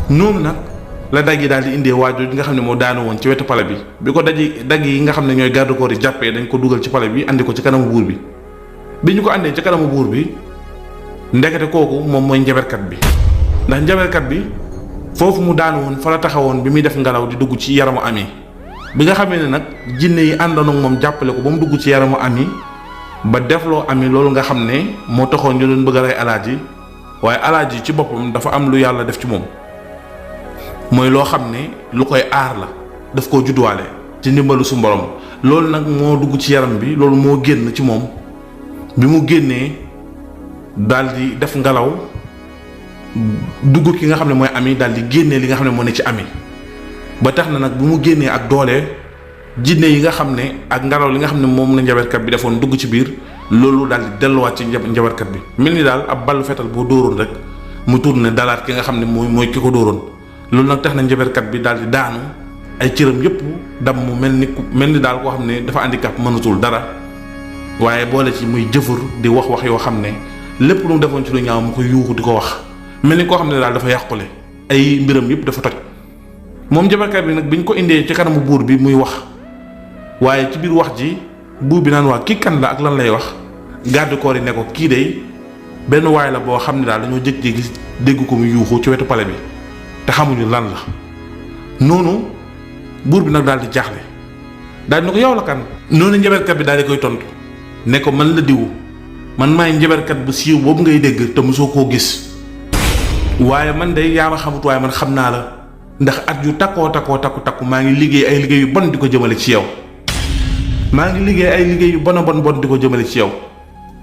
noonu nag la dag yi daal di indee waajur yi nga xam ne moo daanu woon ci wetu pale bi ko dag yi nga xam ne ñooy garde corps yi jàppee dañ ko dugal ci pale bi andi ko ci kanamu buur bi ñu ko andee ci kanamu buur bi ndekete kooku moom mooy njaberkat bi ndax njaberkat bi foofu mu daanu woon fa la taxawoon bi muy def ngelaw di dugg ci yaramu ami bi nga xamee ne nag jinne yi àndoon ak moom jàppale ko ba mu dugg ci yaramu ami ba defloo ami loolu nga xam ne moo taxoon ñu doon bëgg a rey alaaji waaye alaaji ci boppam dafa am lu yàlla def ci moom mooy loo xam ne lu koy aar la daf koo judduwaale ci ndimbalu su borom loolu nag moo dugg ci yaram bi loolu moo génn ci moom bi mu génnee daal di def ngelaw dugg ki nga xam ne mooy ami daal di génnee li nga xam ne moo ne ci ami ba tax na nag bu mu génnee ak doole jinne yi nga xam ne ak ngelaw li nga xam ne moom la njaberkat bi defoon dugg ci biir loolu daal di delluwaat ci njaberkat bi mel ni daal ab ballu fetal boo dóoroon rek mu tourné dalaat ki nga xam ne mooy ki ko dóoroon loolu nag tax na njaberkat bi daal di daanu ay cëram yépp dam mu mel ni daal koo xam ne dafa handicap mënatul dara waaye boole ci muy jëfur di wax yoo xam ne lépp lu mu defoon ci lu ñaaw mu ko yuuxu di ko wax mel ni koo xam ne daal dafa yàqule ay mbiram yépp dafa toj moom njaberkat bi nag biñ ko indee ci kanamu buur bi muy wax waaye ci biir wax ji buur bi naan waa kii kan la ak lan lay wax garde corps yi ne ko kii day benn waay la boo xam ne daal dañoo jékki-jékki dégg ko mu yuuxu ci wetu pale bi te xamuñu lan la noonu buur bi nag daal di jaaxle daal di ne ko yow la kan noonu njaberkat bi daal di koy tontu ne ko man la diwu man maay njaberkat bu siiw boobu ngay dégg te mosoo koo gis waaye man day yaa ma xamut waaye man xam naa la ndax at yu takku maa ngi liggéey ay liggéey yu bon di ko jëmale ci yow maa ngi liggéey ay liggéey yu bon di ko jëmale ci yow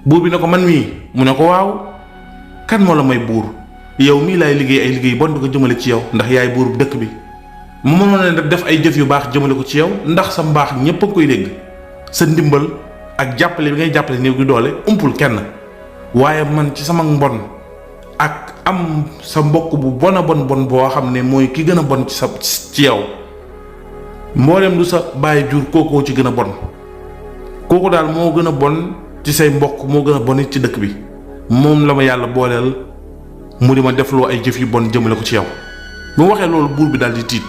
buur bi ne ko man mii mu ne ko waaw kan moo la may buur yow mii laay liggéey ay liggéey yu bon di ko jëmale ci yow ndax yaay buur dëkk bi mu mënoon a def ay jëf yu baax jëmale ko ci yow ndax sa mbaax ñépp a koy dégg sa ndimbal ak jàppale bi ngay jàppale néew gi doole umpul kenn waaye man ci sama mbon ak am sa mbokk bu bon boo xam ne mooy ki gën a bon ci yow mboolem lu sa bàyyi jur kookoo ci gën a bon kooku daal moo gën a bon ci say mbokk moo gën a bon it ci dëkk bi moom la ma yàlla booleel mu di ma defloo ay jëf yu bon jëmale ko ci yow bu waxee loolu buur bi daal di tiit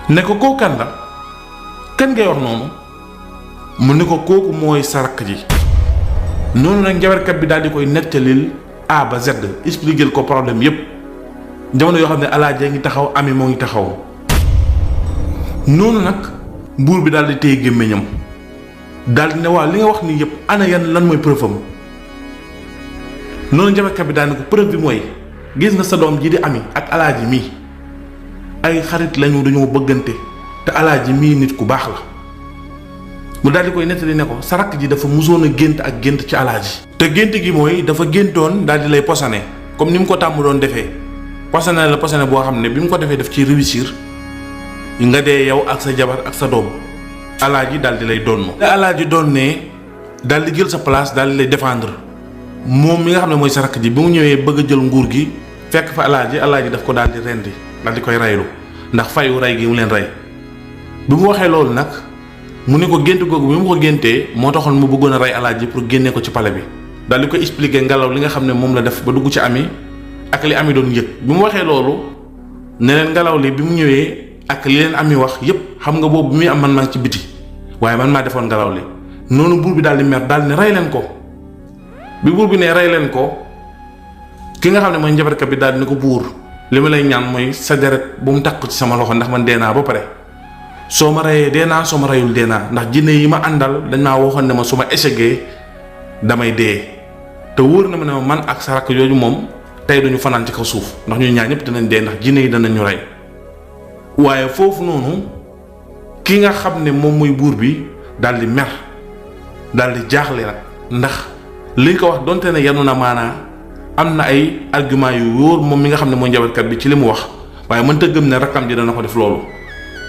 ne ko kooku kan la kan ngay wax noonu mu ne ko kooku mooy sa rakk ji noonu nag njabarkat bi daal di koy nettalil A ba Z expliquer ko problème yépp jamono yoo xam ne alaaji ngi taxaw ami moo ngi taxaw noonu nag buur bi daal di téye gémmiñam daal di ne waaw li nga wax nii yépp ana yan lan mooy preuve am noonu njabarkat bi daal ne ko preuve bi mooy gis nga sa doom ji di ami ak alaaji mii ay xarit lañu dañoo bëggante te alaaji mii nit ku baax la mu daal di koy nettali ne ko sa rakk ji dafa musoon a gént ak gént ci alaaji te gént gi mooy dafa géntoon daal di lay posone comme ni mu ko tàmm doon defee posone la posone boo xam ne bi mu ko defee daf ci réussir nga dee yow ak sa jabar ak sa doom alaaji daal di lay donn te alaaji doon ne daal di jël sa place daal di lay défendre moom mi nga xam ne mooy sa rakk ji bi mu ñëwee bëgg a jël nguur gi fekk fa alaaji daf ko daal di rendi daal di koy reylu ndax fayu rey gi mu leen rey bi mu waxee loolu nag mu ne ko gént googu bi mu ko géntee moo taxoon mu bëggoon a rey alaaji pour génnee ko ci pale bi daal di koy expliquer ngelaw li nga xam ne moom la def ba dugg ci ami ak li ami doon yëg bi mu waxee loolu ne leen ngelaw li bi mu ñëwee ak li leen ami wax yépp xam nga boobu bi muy am man maa ci biti waaye man maa defoon ngelaw li noonu buur bi daal di mer daal ne rey leen ko. bi buur bi ne rey leen ko ki nga xam ne mooy njabarkat bi daal di ne ko buur li ma lay ñaan mooy sa deret bu mu takk ci sama loxo ndax man dee naa ba pare soo ma reyee dee naa soo ma reyul dee naa ndax jinne yi ma àndal dañ maa waxoon ne ma su ma échecgee damay dee te wóor na ma ne ma man ak sa rakk jooju moom tey duñu fanaan ci kaw suuf ndax ñun ñaar ñëpp dinañ dee ndax jinne yi danañ ñu rey. waaye foofu noonu ki nga xam ne moom mooy buur bi daal di mer daal di jaaxle nag ndax liñ ko wax donte ne yanu na maanaa am na ay argument yu wóor moom mi nga xam ne mooy njabarkat bi ci li mu wax waaye mënta gëm ne rakkam ji dana ko def loolu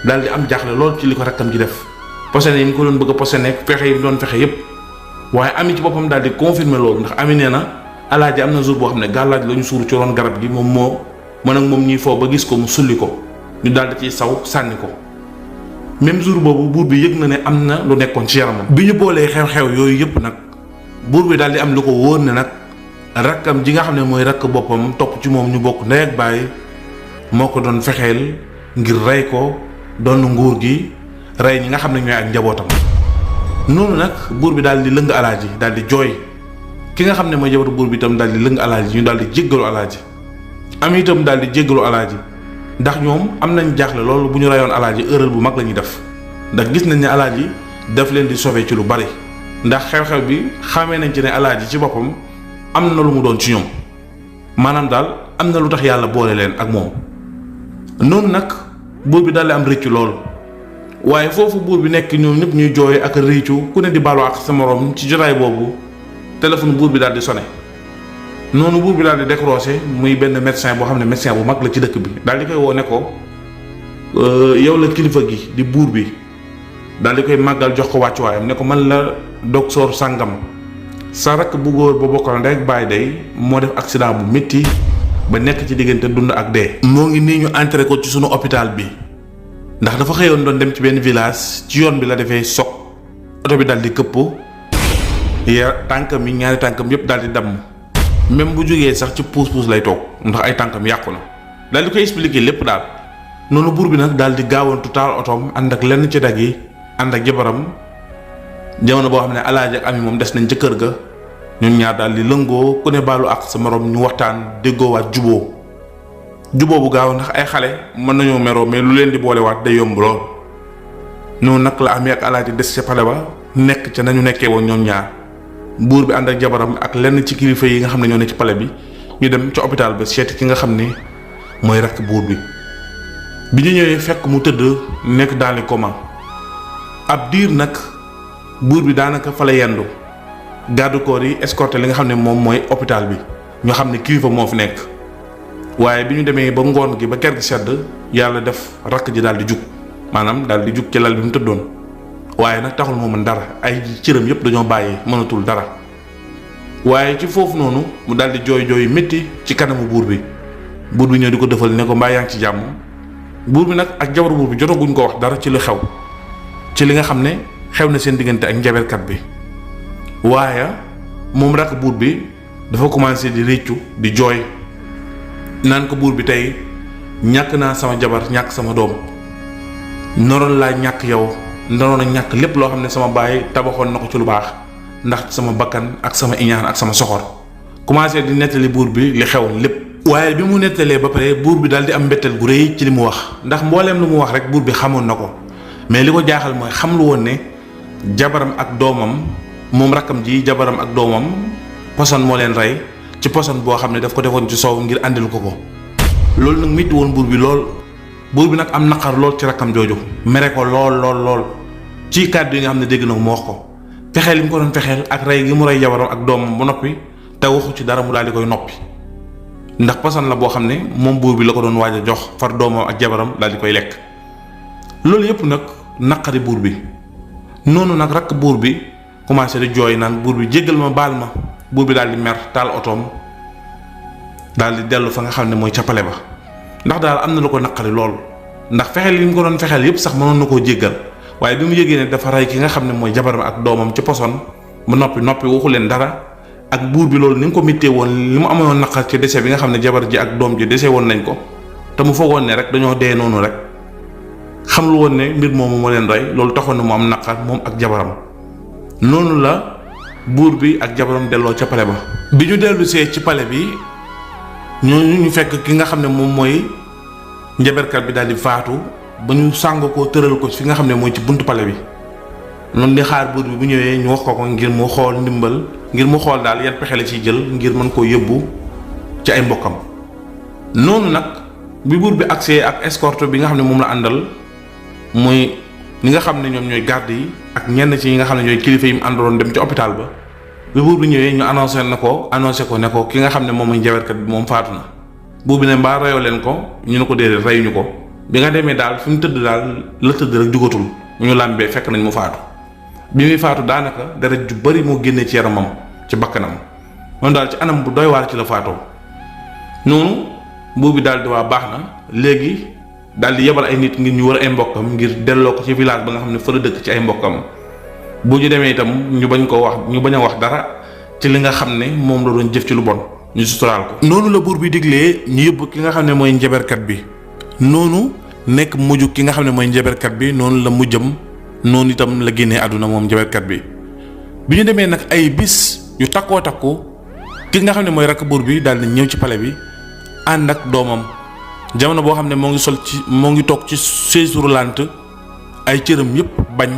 daal di am jaaxle lool ci li ko rakkam ji def posene yi mu ko doon bëgg a posene fexe yi mu doon fexe yépp waaye ami ci boppam daal di confirmer loolu ndax ami nee na alaaji am na jour boo xam ne gàllaaj la ñu suuru ci ron garab gi moom moo mën ak moom ñuy foo ba gis ko mu sulli ko ñu daal di ciy saw sànni ko même jour boobu buur bi yëg na ne am na lu nekkoon ci yaramam. bi ñu boolee xew-xew yooyu yëpp nag buur bi daal di am lu ko wóor ne nag rakkam ji nga xam ne mooy rakk boppam topp ci moom ñu bokk ndey ak baay moo ko doon fexeel ngir rey ko doon nguur gi rey ñi nga xam ne ñooy ak njabootam. noonu nag buur bi daal di lëng alaaji daal di jooy ki nga xam ne mooy jabatu buur bi itam daal di lëng alaaji ñu daal di jéggalu alaaji am itam daal di jéggalu alaaji ndax ñoom am nañ jaaxle loolu bu ñu rayoon alaaji erreur bu mag la ñuy def ndax gis nañ ne alaaji daf leen di sauver ci lu bari ndax xew-xew bi xamee nañ ci ne alaaji ci boppam am na lu mu doon ci ñoom maanaam daal am na lu tax yàlla boole leen ak moom. noonu nag buur bi daal di am rëccu loolu waaye foofu buur bi nekk ñoom ñëpp ñuy jooy ak rëccu ku ne di baalu ak sa morom ci jotaay boobu téléphone buur bi daal di sonné noonu buur bi daal di décroché muy benn médecin boo xam ne médecin bu mag la ci dëkk bi daal di koy woo ne ko yow la kilifa gi di buur bi daal di koy màggal jox ko wàccuwaayam ne ko man la docteur sàngam sa rakk bu góor ba bokkal ndey ak baay day moo def accident bu métti ba nekk ci diggante dund ak dee. moo ngi nii ñu entré ko ci sunu hôpital bi ndax dafa xëyoon doon dem ci benn village ci yoon bi la defee soog oto bi daal di këpp tànkam yi ñaari tànkam yépp daal di damm même bu jógee sax ci puus-puus lay toog ndax ay tànkam yàqu na daal di koy expliquer lépp daal. noonu buur bi nag daal di gaawantu taal otoom ànd ak lenn ci dag yi ànd ak jabaram jamono boo xam ne alaaji ak ami moom des nañ ca kër ga ñun ñaar daal di lëngoo ku ne baalu ak sa morom ñu waxtaan déggoowaat juboo bu gaaw ndax ay xale mën nañoo meroo mais lu leen di boolewaat day yomb lool. noonu nag la ami ak alaaji des ca pale ba nekk ca nañu nekkee woon ñoom ñaar buur bi ànd ak jabaram ak lenn ci kilifa yi nga xam ne ñoo ne ci pale bi ñu dem ca hôpital ba seeti ki nga xam ne mooy rakk buur bi. bi ñu ñëwee fekk mu tëdd nekk dans le coma ab diir nag buur bi daanaka fa la yendu garde corps yi escorté li nga xam ne moom mooy hôpital bi ñu xam ne kilifa moo fi nekk waaye bi ñu demee ba ngoon gi ba kër gi sedd yàlla def rakk ji daal di jug maanaam daal di jug ci lal bi mu tëddoon waaye nag taxul moo mën dara ay cëram yépp dañoo bàyyi mënatul dara waaye ci foofu noonu mu daal di jooy jooy métti ci kanamu buur bi ñëw di ko defal ne ko mbaa yaa ngi ci jàmm. buur bi nag ak jabaru buur bi jotaguñ ko wax dara ci lu xew ci li nga xam ne xew na seen diggante ak njaberkat bi waaye moom rakk buur bi dafa commencé di réccu di jooy naan ko buur bi tey ñàkk naa sama jabar ñàkk sama doom noroon laa ñàkk yow noroon a ñàkk lépp loo xam ne sama baay tabaxoon na ko ci lu baax ndax sama bakkan ak sama iñaan ak sama soxor commencé di nettali buur bi li xewoon lépp. waaye bi mu nettalee ba pare buur bi daal di am mbetteel gu rëy ci li mu wax ndax mbooleem lu mu wax rek buur bi xamoon na ko mais li ko jaaxal mooy xam lu woon ne jabaram ak doomam moom rakkam ji jabaram ak doomam poson moo leen rey ci poson boo xam ne daf ko defoon ci soow ngir àndil ko ko. loolu nag mitti woon buur bi lool buur bi nag am naqar lool ci rakkam jooju mere ko lool ci kàddu yi nga xam ne dégg na mu wax ko fexeel yi mu ko doon fexeel ak rey gi mu rey jabaram ak doomam ba noppi te waxu ci dara mu daal di koy noppi. ndax poson la boo xam ne moom buur bi la ko doon waaj a jox far doomam ak jabaram daal di koy lekk loolu yépp nag naqari buur bi noonu nag rakk buur bi commencé di jooy naan buur bi jéggal ma baal ma buur bi daal di mer taal otoom daal di dellu fa nga xam ne mooy ca pale ba ndax daal am na lu ko naqari lool ndax fexeel yi mu ko doon fexeel yépp sax mënoon na koo jéggal waaye bi mu yëgee ne dafa rey ki nga xam ne mooy jabaram ak doomam ci poson ba noppi waxu leen dara. ak buur bi loolu ni nga ko mittee woon li mu amoon naqar ci dese bi nga xam ne jabar ji ak doom ji dese woon nañ ko te mu foogoon ne rek dañoo dee noonu rek xam lu woon ne mbir moomu moo leen rey loolu taxoon na mu am naqar moom ak jabaram. noonu la buur bi ak jabaram delloo ca pale ba. bi ñu dellu see ci pale bi ñu fekk ki nga xam ne moom mooy njaberkat bi daal di faatu ba ñu sàng ko tëral ko fi nga xam ne mooy ci buntu pale bi. noonu di xaar buur bi bu ñëwee ñu wax ko ngir mu xool ndimbal ngir mu xool daal yan pexe la ciy jël ngir mën koo yóbbu ci ay mbokkam. noonu nag bi buur bi agsee ak escorte bi nga xam ne moom la àndal muy ñi nga xam ne ñoom ñooy garde yi ak ñenn ci ñi nga xam ne ñooy kilifa yi mu àndaloon dem ci hôpital ba bi buur bi ñëwee ñu annoncé ko ne ko ki nga xam ne moom mooy njaberkat bi moom faatu na. buur bi ne mbaa reyoo leen ko ñu ne ko déedéet reyuñu ko bi nga demee daal fi mu tëdd daal la tëdd rek jugatul ñu làmbee fekk nañ mu faatu. bi muy faatu daanaka deret ju bari moo génnee ci yaramam ci bakkanam moom daal ci anam bu doy waar ci la faatoo. noonu buur bi daal di waa baax na léegi daal di yebal ay nit ngir ñu wër ay mbokkam ngir delloo ko ci village ba nga xam ne fa la dëkk ci ay mbokkam bu ñu demee itam ñu bañ a wax dara ci li nga xam ne moom la doon jëf ci lu bon ñu suturaal ko. noonu la buur bi diglee ñu yóbbu ki nga xam ne mooy njaberkat bi noonu nekk mujj ki nga xam ne mooy njaberkat bi noonu la mujjam noonu itam la génnee àdduna moom njaberkat bi. bi ñu demee nag ay bis yu takkoo takku ki nga xam ne mooy rakk buur bi daal di ñëw ci pale bi ànd ak doomam jamono boo xam ne moo ngi toog ci chaise roulante ay cëram yépp bañ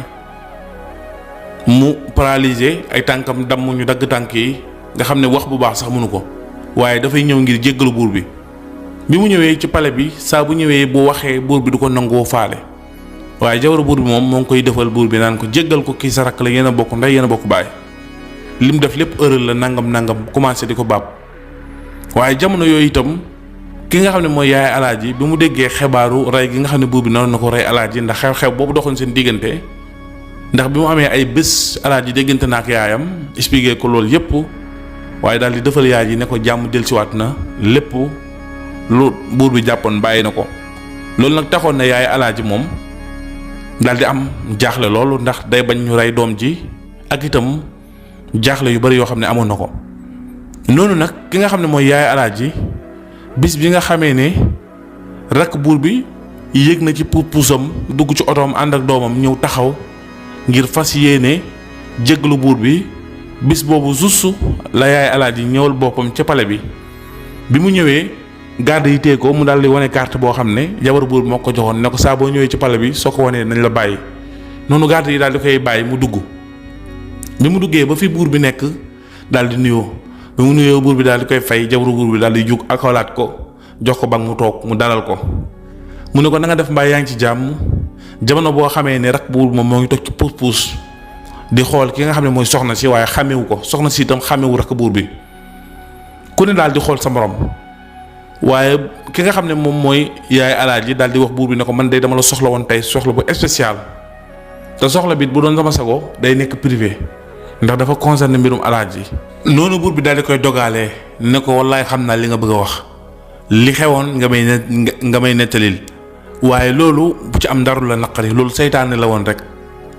mu paralysé ay tànkam damm ñu dagg tànk yi nga xam ne wax bu baax sax mënu ko waaye dafay ñëw ngir jéggalu buur bi. bi mu ñëwee ci pale bi saa bu ñëwee bu waxee buur bi du ko nangoo faale waaye jabaru buur bi moom moo ngi koy defal buur bi naan ko jéggal ko kii sa rakk la yéen a bokk ndey yéen a bokk baay lim def lépp erreur la nangam commencé di ko baab. waaye jamono yooyu itam ki nga xam ne mooy yaay alaaji bi mu déggee xibaaru rey gi nga xam ne buur bi noonu na ko rey alaaji ndax xew-xew boobu doxoon seen diggante ndax bi mu amee ay bés alaaji déggante na ak yaayam expliqué ko loolu yépp waaye daal di defal yaay ji ne ko jàmm dellusiwaat na lépp lu buur bi jàppoon bàyyi na ko. loolu nag taxoon na yaay alaaji moom daal di am jaaxle loolu ndax day bañ ñu rey doom ji ak itam jaaxle yu bari yoo xam ne amoon na ko. noonu nag ki nga xam ne mooy yaay alaaji bis bi nga xamee ne rakk buur bi yéeg na ci puusam dugg ci otoom ànd ak doomam ñëw taxaw ngir fas yéene jéggalu buur bi bis boobu juste la yaay alaaji ñëwal boppam ca pale bi mu ñëwee garde yi tee ko mu daal di wane carte boo xam ne jabar buur bi moo ko joxoon ne ko saa boo ñëwee ci pale bi soo ko wanee nañ la bàyyi. noonu garde yi daal di koy bàyyi mu dugg bi mu duggee ba fi buur bi nekk daal di nuyoo bi mu nuyoo buur bi daal di koy fay jabaru buur bi daal di jug akolaat ko jox ko bang mu toog mu dalal ko mu ne ko na nga def mbaa yaa ngi ci jàmm. jamono boo xamee ne rak buur moom moo ngi toog ci puus di xool ki nga xam ne mooy soxna si waaye xamewu ko soxna si itam xamewu rak buur bi ku ne daal di xool sa morom waaye ki nga xam ne moom mooy yaay alaaji daal di wax buur bi ne ko man day dama la soxla woon tey soxla bu spécial te soxla bi bu doon sama sago day nekk privé ndax dafa concerné mbirum alaaji. noonu buur bi daal di koy dogalee ne ko wallaay xam naa li nga bëgg a wax li xewoon nga may nettalil waaye loolu bu ci am daru la naqari loolu seytaane la woon rek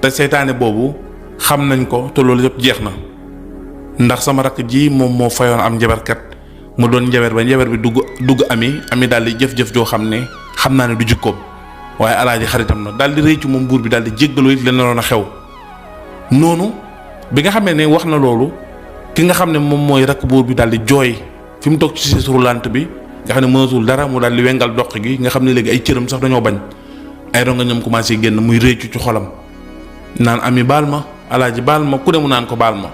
te seytaane boobu xam nañ ko te loolu yëpp jeex na ndax sama rakk ji moom moo fayoon am njaberkat mu doon njaber ba njaber bi dugg ami daal di jëf-jëf joo xam ne xam naa ne du jikkoom waaye alaaji xaritam na daal di réccu moom buur bi daal di jéggalu it leen naroon a xew. noonu bi nga xamee ne wax na loolu ki nga xam ne moom mooy rakk buur bi daal di jooy fi mu toog ci chaise roulante bi nga xam ne mënatul dara mu daal di wengal doq gi nga xam ne léegi ay cëram sax dañoo bañ ay ronga ñoom commencé génn muy réccu ci xolam naan ami baal ma alaaji baal ma ku ne mu naan ko baal ma.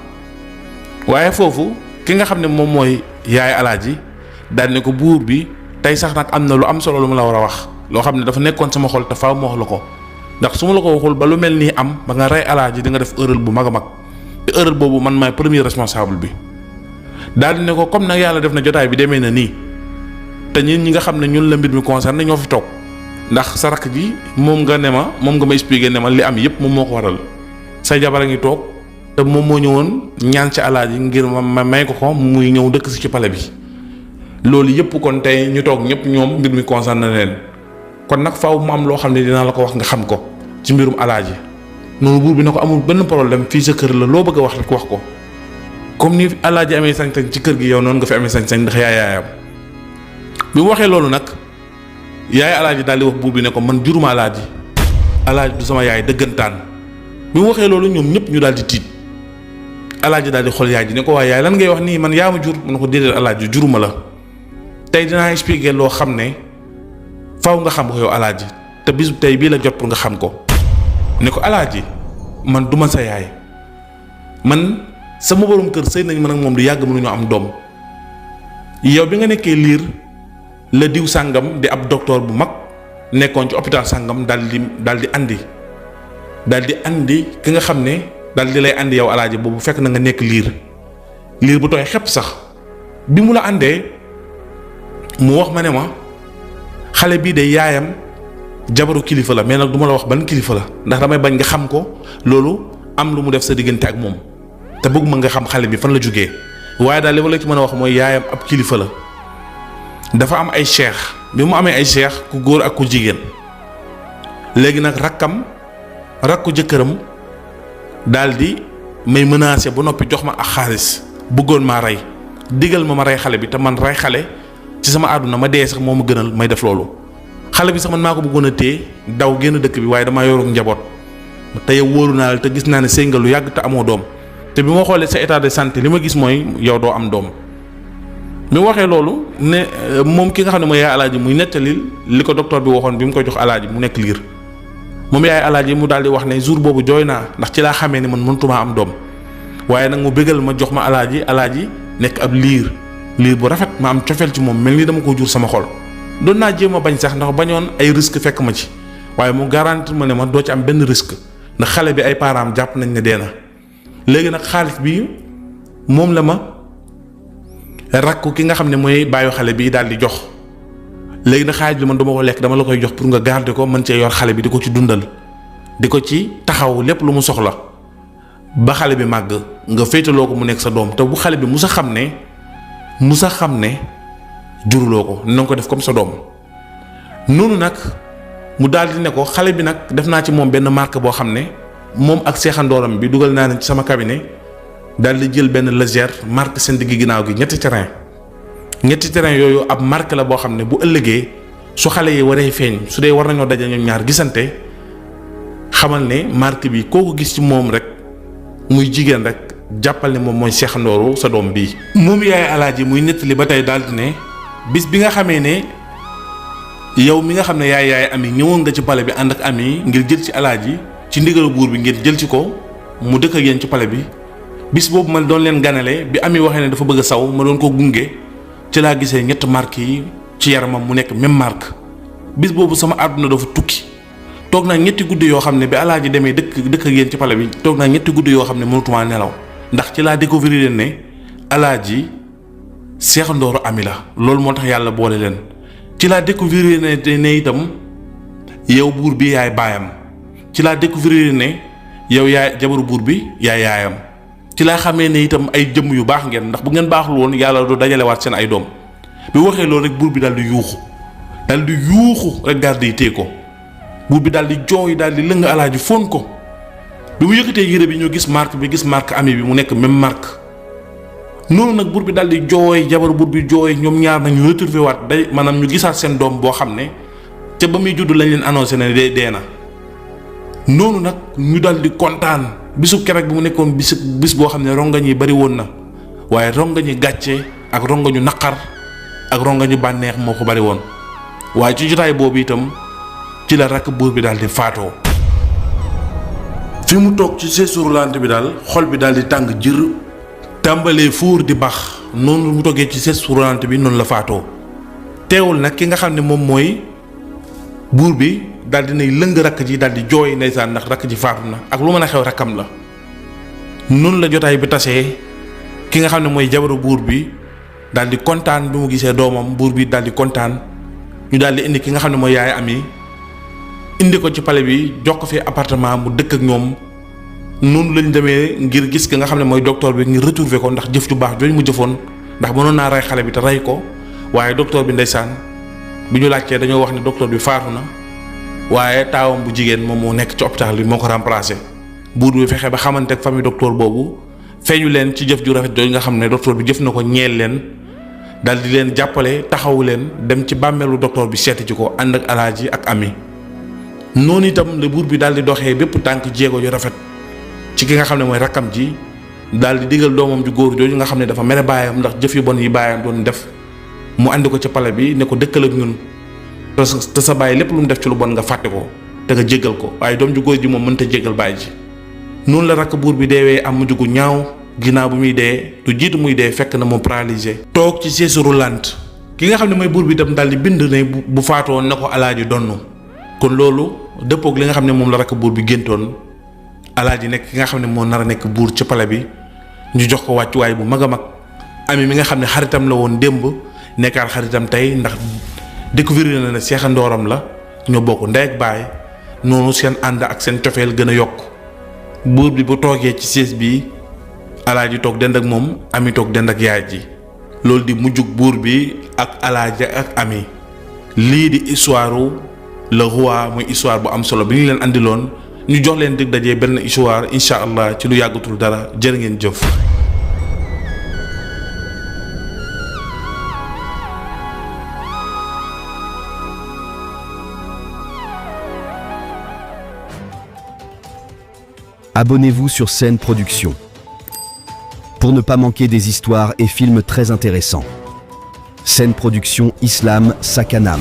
waaye foofu ki nga xam ne moom mooy yaay alaaji daal ne ko buur bi tey sax nag am na lu am solo lu ma la war a wax loo xam ne dafa nekkoon sama xol te faaw ma wax la ko ndax su ma la ko waxul ba lu mel nii am ba nga rey alaaji di nga def erreur bu mag a mag te erreur boobu man maay premier responsable bi. daal di ne ko comme nag yàlla def na jotaay bi demee na nii te ñun ñi nga xam ne ñun la mbir mi concerné ñoo fi toog ndax sa rakk ji moom nga ma expliqué ne ma li am yépp moom moo ko waral say jabar a ngi toog te moom moo ñëwoon ñaan ci alaaji ngir ma may ko muy ñëw dëkk si ci pale bi loolu yépp kon tey ñu toog ñëpp ñoom mbir mi concerné na leen kon nag faaw mu am loo xam ne dinaa la ko wax nga xam ko ci mbirum alaaji. noonu buur bi ne ko amul benn problème fii sa kër la loo bëgg a wax rek wax ko comme ni alaaji amee sañ-sañ ci kër gi yow noonu nga fi amee sañ-sañ ndax yaayam. bi mu waxee loolu nag yaay alaaji daal di wax buur bi ne ko man juruma alaaji du sama yaay dëggantaan. bi mu waxee loolu ñoom ñëpp ñu daal di tiit alaaji daal di xool yaay ji ne ko waaye yaay lan ngay wax nii man yaa ma jur mu ne ko déedéet alaaji juruma la tey dinaa expliquer loo xam ne faw nga xam ko yow alaaji te bisu tey bii la jot pour nga xam ko. ne ko alaaji man duma sa yaay man sama borom kër sëy nañ man ak moom du yàgg mënuñu am doom yow bi nga nekkee liir la diw sàngam di ab docteur bu mag nekkoon ci hôpital sàngam daal di andi ki nga xam ne daal di lay andi yow alaaji boobu fekk na nga nekk liir bu tooy xepp sax bi mu la àndee mu wax ma ne ma xale bii de yaayam jabaru kilifa la mais nag du ma la wax ban kilifa la ndax damay bañ nga xam ko loolu am lu mu def sa diggante ak moom te bëgg ma nga xam xale bi fan la jógee waaye daal li ma la ci mën a wax mooy yaayam ab kilifa la dafa am ay cheikh bi mu amee ay cheikh ku góor ak ku jigéen léegi nag rakku jëkkëram daal di may menacé ba noppi jox ma ak xaalis bëggoon maa rey digal ma rey xale bi te man rey xale ci sama àdduna ma dee sax moo ma gënal may def loolu xale bi sax man maa ko bëggoon a téye daw génn dëkk bi waaye damaa yoruk njaboot te yow wóoru naa la te gis naa ne sëy nga lu yàgg te amoo doom te bi ma xoolee sa état de santé li ma gis mooy yow doo am doom. mi waxee loolu ne moom ki nga xam ne mooy yaay alaaji muy nettalil li ko docteur bi waxoon bi mu koy jox alaaji mu nekk liir moom yaay alaaji mu daal di wax ne jour boobu jooy naa ndax ci laa xamee ni man mëntumaa am doom waaye nag mu bégal ma jox ma alaaji nekk ab liir bu rafet ma am cofeel ci moom mel ni dama ko jur sama xol doon naa jéem a bañ sax ndax bañoon ay risque fekk ma ci waaye mu garantir ma ne ma doo ci am benn risque ndax xale bi ay parents jàpp nañ ne dee na léegi nag xaalis bi moom la ma rakku ki nga xam ne mooy bàyyi xale bi daal di jox léegi nag xaalis bi man dama ko lekk dama la koy jox pour nga garder ko mën cee yor xale bi di ko ci dundal di ko ci taxaw lépp lu mu soxla ba xale bi màgg nga féetaloo ko mu nekk sa doom te bu xale bi mu sa xam ne juruloo ko na nga ko def comme sa doom noonu nag mu daal di ne ko xale bi nag def naa ci moom benn marque boo xam ne moom ak seexandooram bi dugal naa ne ci sama cabinet daal di jël benn légère marque seen digg ginnaaw gi ñetti terrain yooyu ab marque la boo xam ne bu ëllëgee su xale yi waree feeñ su dee war nañoo daje ñoom ñaar gisante xamal ne marque bi koo ko gis ci moom rek muy jigéen rek jàppal ne moom mooy seexandooru sa doom bii. moom yaay alaaji muy nettali ba tey daal di ne bis bi nga xamee ne yow mi nga xam ne yaay ami ñëwoon nga ci pale bi ànd ak ami ngir jël ci alaaji ci ndigalu buur bi ngir jël ci ko mu dëkk ak yéen ci pale bi bis boobu ma doon leen ganale bi ami waxee ne dafa bëgg a saw ma doon ko gunge ci laa gisee ñett marque yi ci yaramam mu nekk même marque bis boobu sama àdduna dafa tukki toog naa ñetti guddi yoo xam ne bi alaaji demee dëkk ak yéen ci pale bi toog naa ñetti guddi yoo xam ne mënutuma nelaw ndax ci laa découvrir leen ne alaaji seexandooru ami la loolu moo tax yàlla boole leen ci laa découvrir ne itam yow buur bi yaay baayam ci laa découvrir ne yow yaay jabaru buur bi yaay yaayam ci laa xamee ne itam ay jëmm yu baax ngeen ndax bu ngeen baaxul woon yàlla du dajalewaat seen ay doom bi waxee loolu rek buur bi daal di yuuxu rek garde yi téye ko buur bi daal di jooy daal di lëng alaaji fóon ko bi mu yëkkatee yére bi ñu gis marque ami bi mu nekk même marque noonu nag buur bi daal di jooy jabaru buur bi jooy ñoom ñaar nag ñu retrouvé waat day maanaam ñu gisaat seen doom boo xam ne ca ba muy judd lañ leen annoncé ne dee na noonu nag ñu daal di kontaan bisu keroog bi mu nekkoon bis boo xam ne rongañ yi bari woon na waaye rongañ yi gàcce ak rongañu naqar ak rongañu bànneex moo ko bari woon waaye ci jotaay boobu itam ci la rakk buur bi daal di faatoo. fi mu toog ci seesu roulante bi daal xol bi daal di tàng jër tàmbalee fuur di bax noonu mu toggee ci seesu roulante bi noonu la faatoo teewul nag ki nga xam ne moom mooy buur bi daal di nay lëng rakk ji daal di jooy ndeysaan ndax rakk ji faatu na ak lu mën a xew rakkam la. noonu la jotaay bi tasee ki nga xam ne mooy jabaru buur bi daal di kontaan bi mu gisee doomam buur bi daal di kontaan ñu daal di indi ki nga xam ne mooy yaay ami indi ko ci palais bi jox ko fi appartement mu dëkk ak ñoom noonu lañ demee ngir gis ki nga xam ne mooy docteur bi ngir retrouver ko ndax jëf ju baax jooju mu jëfoon ndax mënoon naa rey xale bi te rey ko waaye docteur bi ndeysaan bi ñu laajtee dañoo wax ne docteur bi faatu na waaye taawam bu jigéen moom moo nekk ci hôpital bi moo ko remplacé buur bi fexe ba xamante ak famille docteur boobu feeñu leen ci jëf ju rafet jooju nga xam ne docteur bi jëf na ko ñeel leen daal di leen jàppale taxawu leen dem ci bàmmeelu docteur bi seeti ci ko ànd ak alaaji ak ami. noonu itam la buur bi daal di doxee bépp tànk jéego yu rafet ci ki nga xam ne mooy rakkam ji daal di digal doomam ju góor jooju nga xam ne dafa mere baayam ndax jëf yu bon yi baayam doon def mu andi ko ci pale bi ne ko dëkkal ak ñun te sa baay lépp lu mu def ci lu bon nga fàtte ko te nga jéggal ko waaye doom ju góor ji moom mënta jéggal baay ji. noonu la rakk buur bi deewee am mujj gu ñaaw ginnaaw bu muy dee du jiitu muy dee fekk na moom paralysé. toog ci chaise roulante ki nga xam ne mooy buur bi itam daal di bind ne bu faatoo na ko alaaji donn kon loolu dëppoog li nga xam ne moom la rakk buur bi géntoon alaaji nekk ki nga xam ne moo nar a nekk buur ci pale bi ñu jox ko wàccuwaay bu mag a mag. ami mi nga xam ne xaritam la woon démb nekkaat xaritam tey ndax découvrir na ne seexandooram la ñoo bokk ndey ak baay noonu seen ànd ak seen cofeel gën a yokk. buur bi bu toogee ci siis bi alaaji toog dend ak moom ami toog dend ak yaay ji loolu di mujjug buur bi ak alaaji ak ami. lii di histoire le roi muy histoire bu am solo bi ñu leen andiloon ñu jox leen dig dajee benn histoire incha allah ci lu yàggatul dara jërë ngeen jëf. Abonnez-vous sur Scène Production pour ne pas manquer des histoires et films très intéressants. Scène Production Islam Sakanam.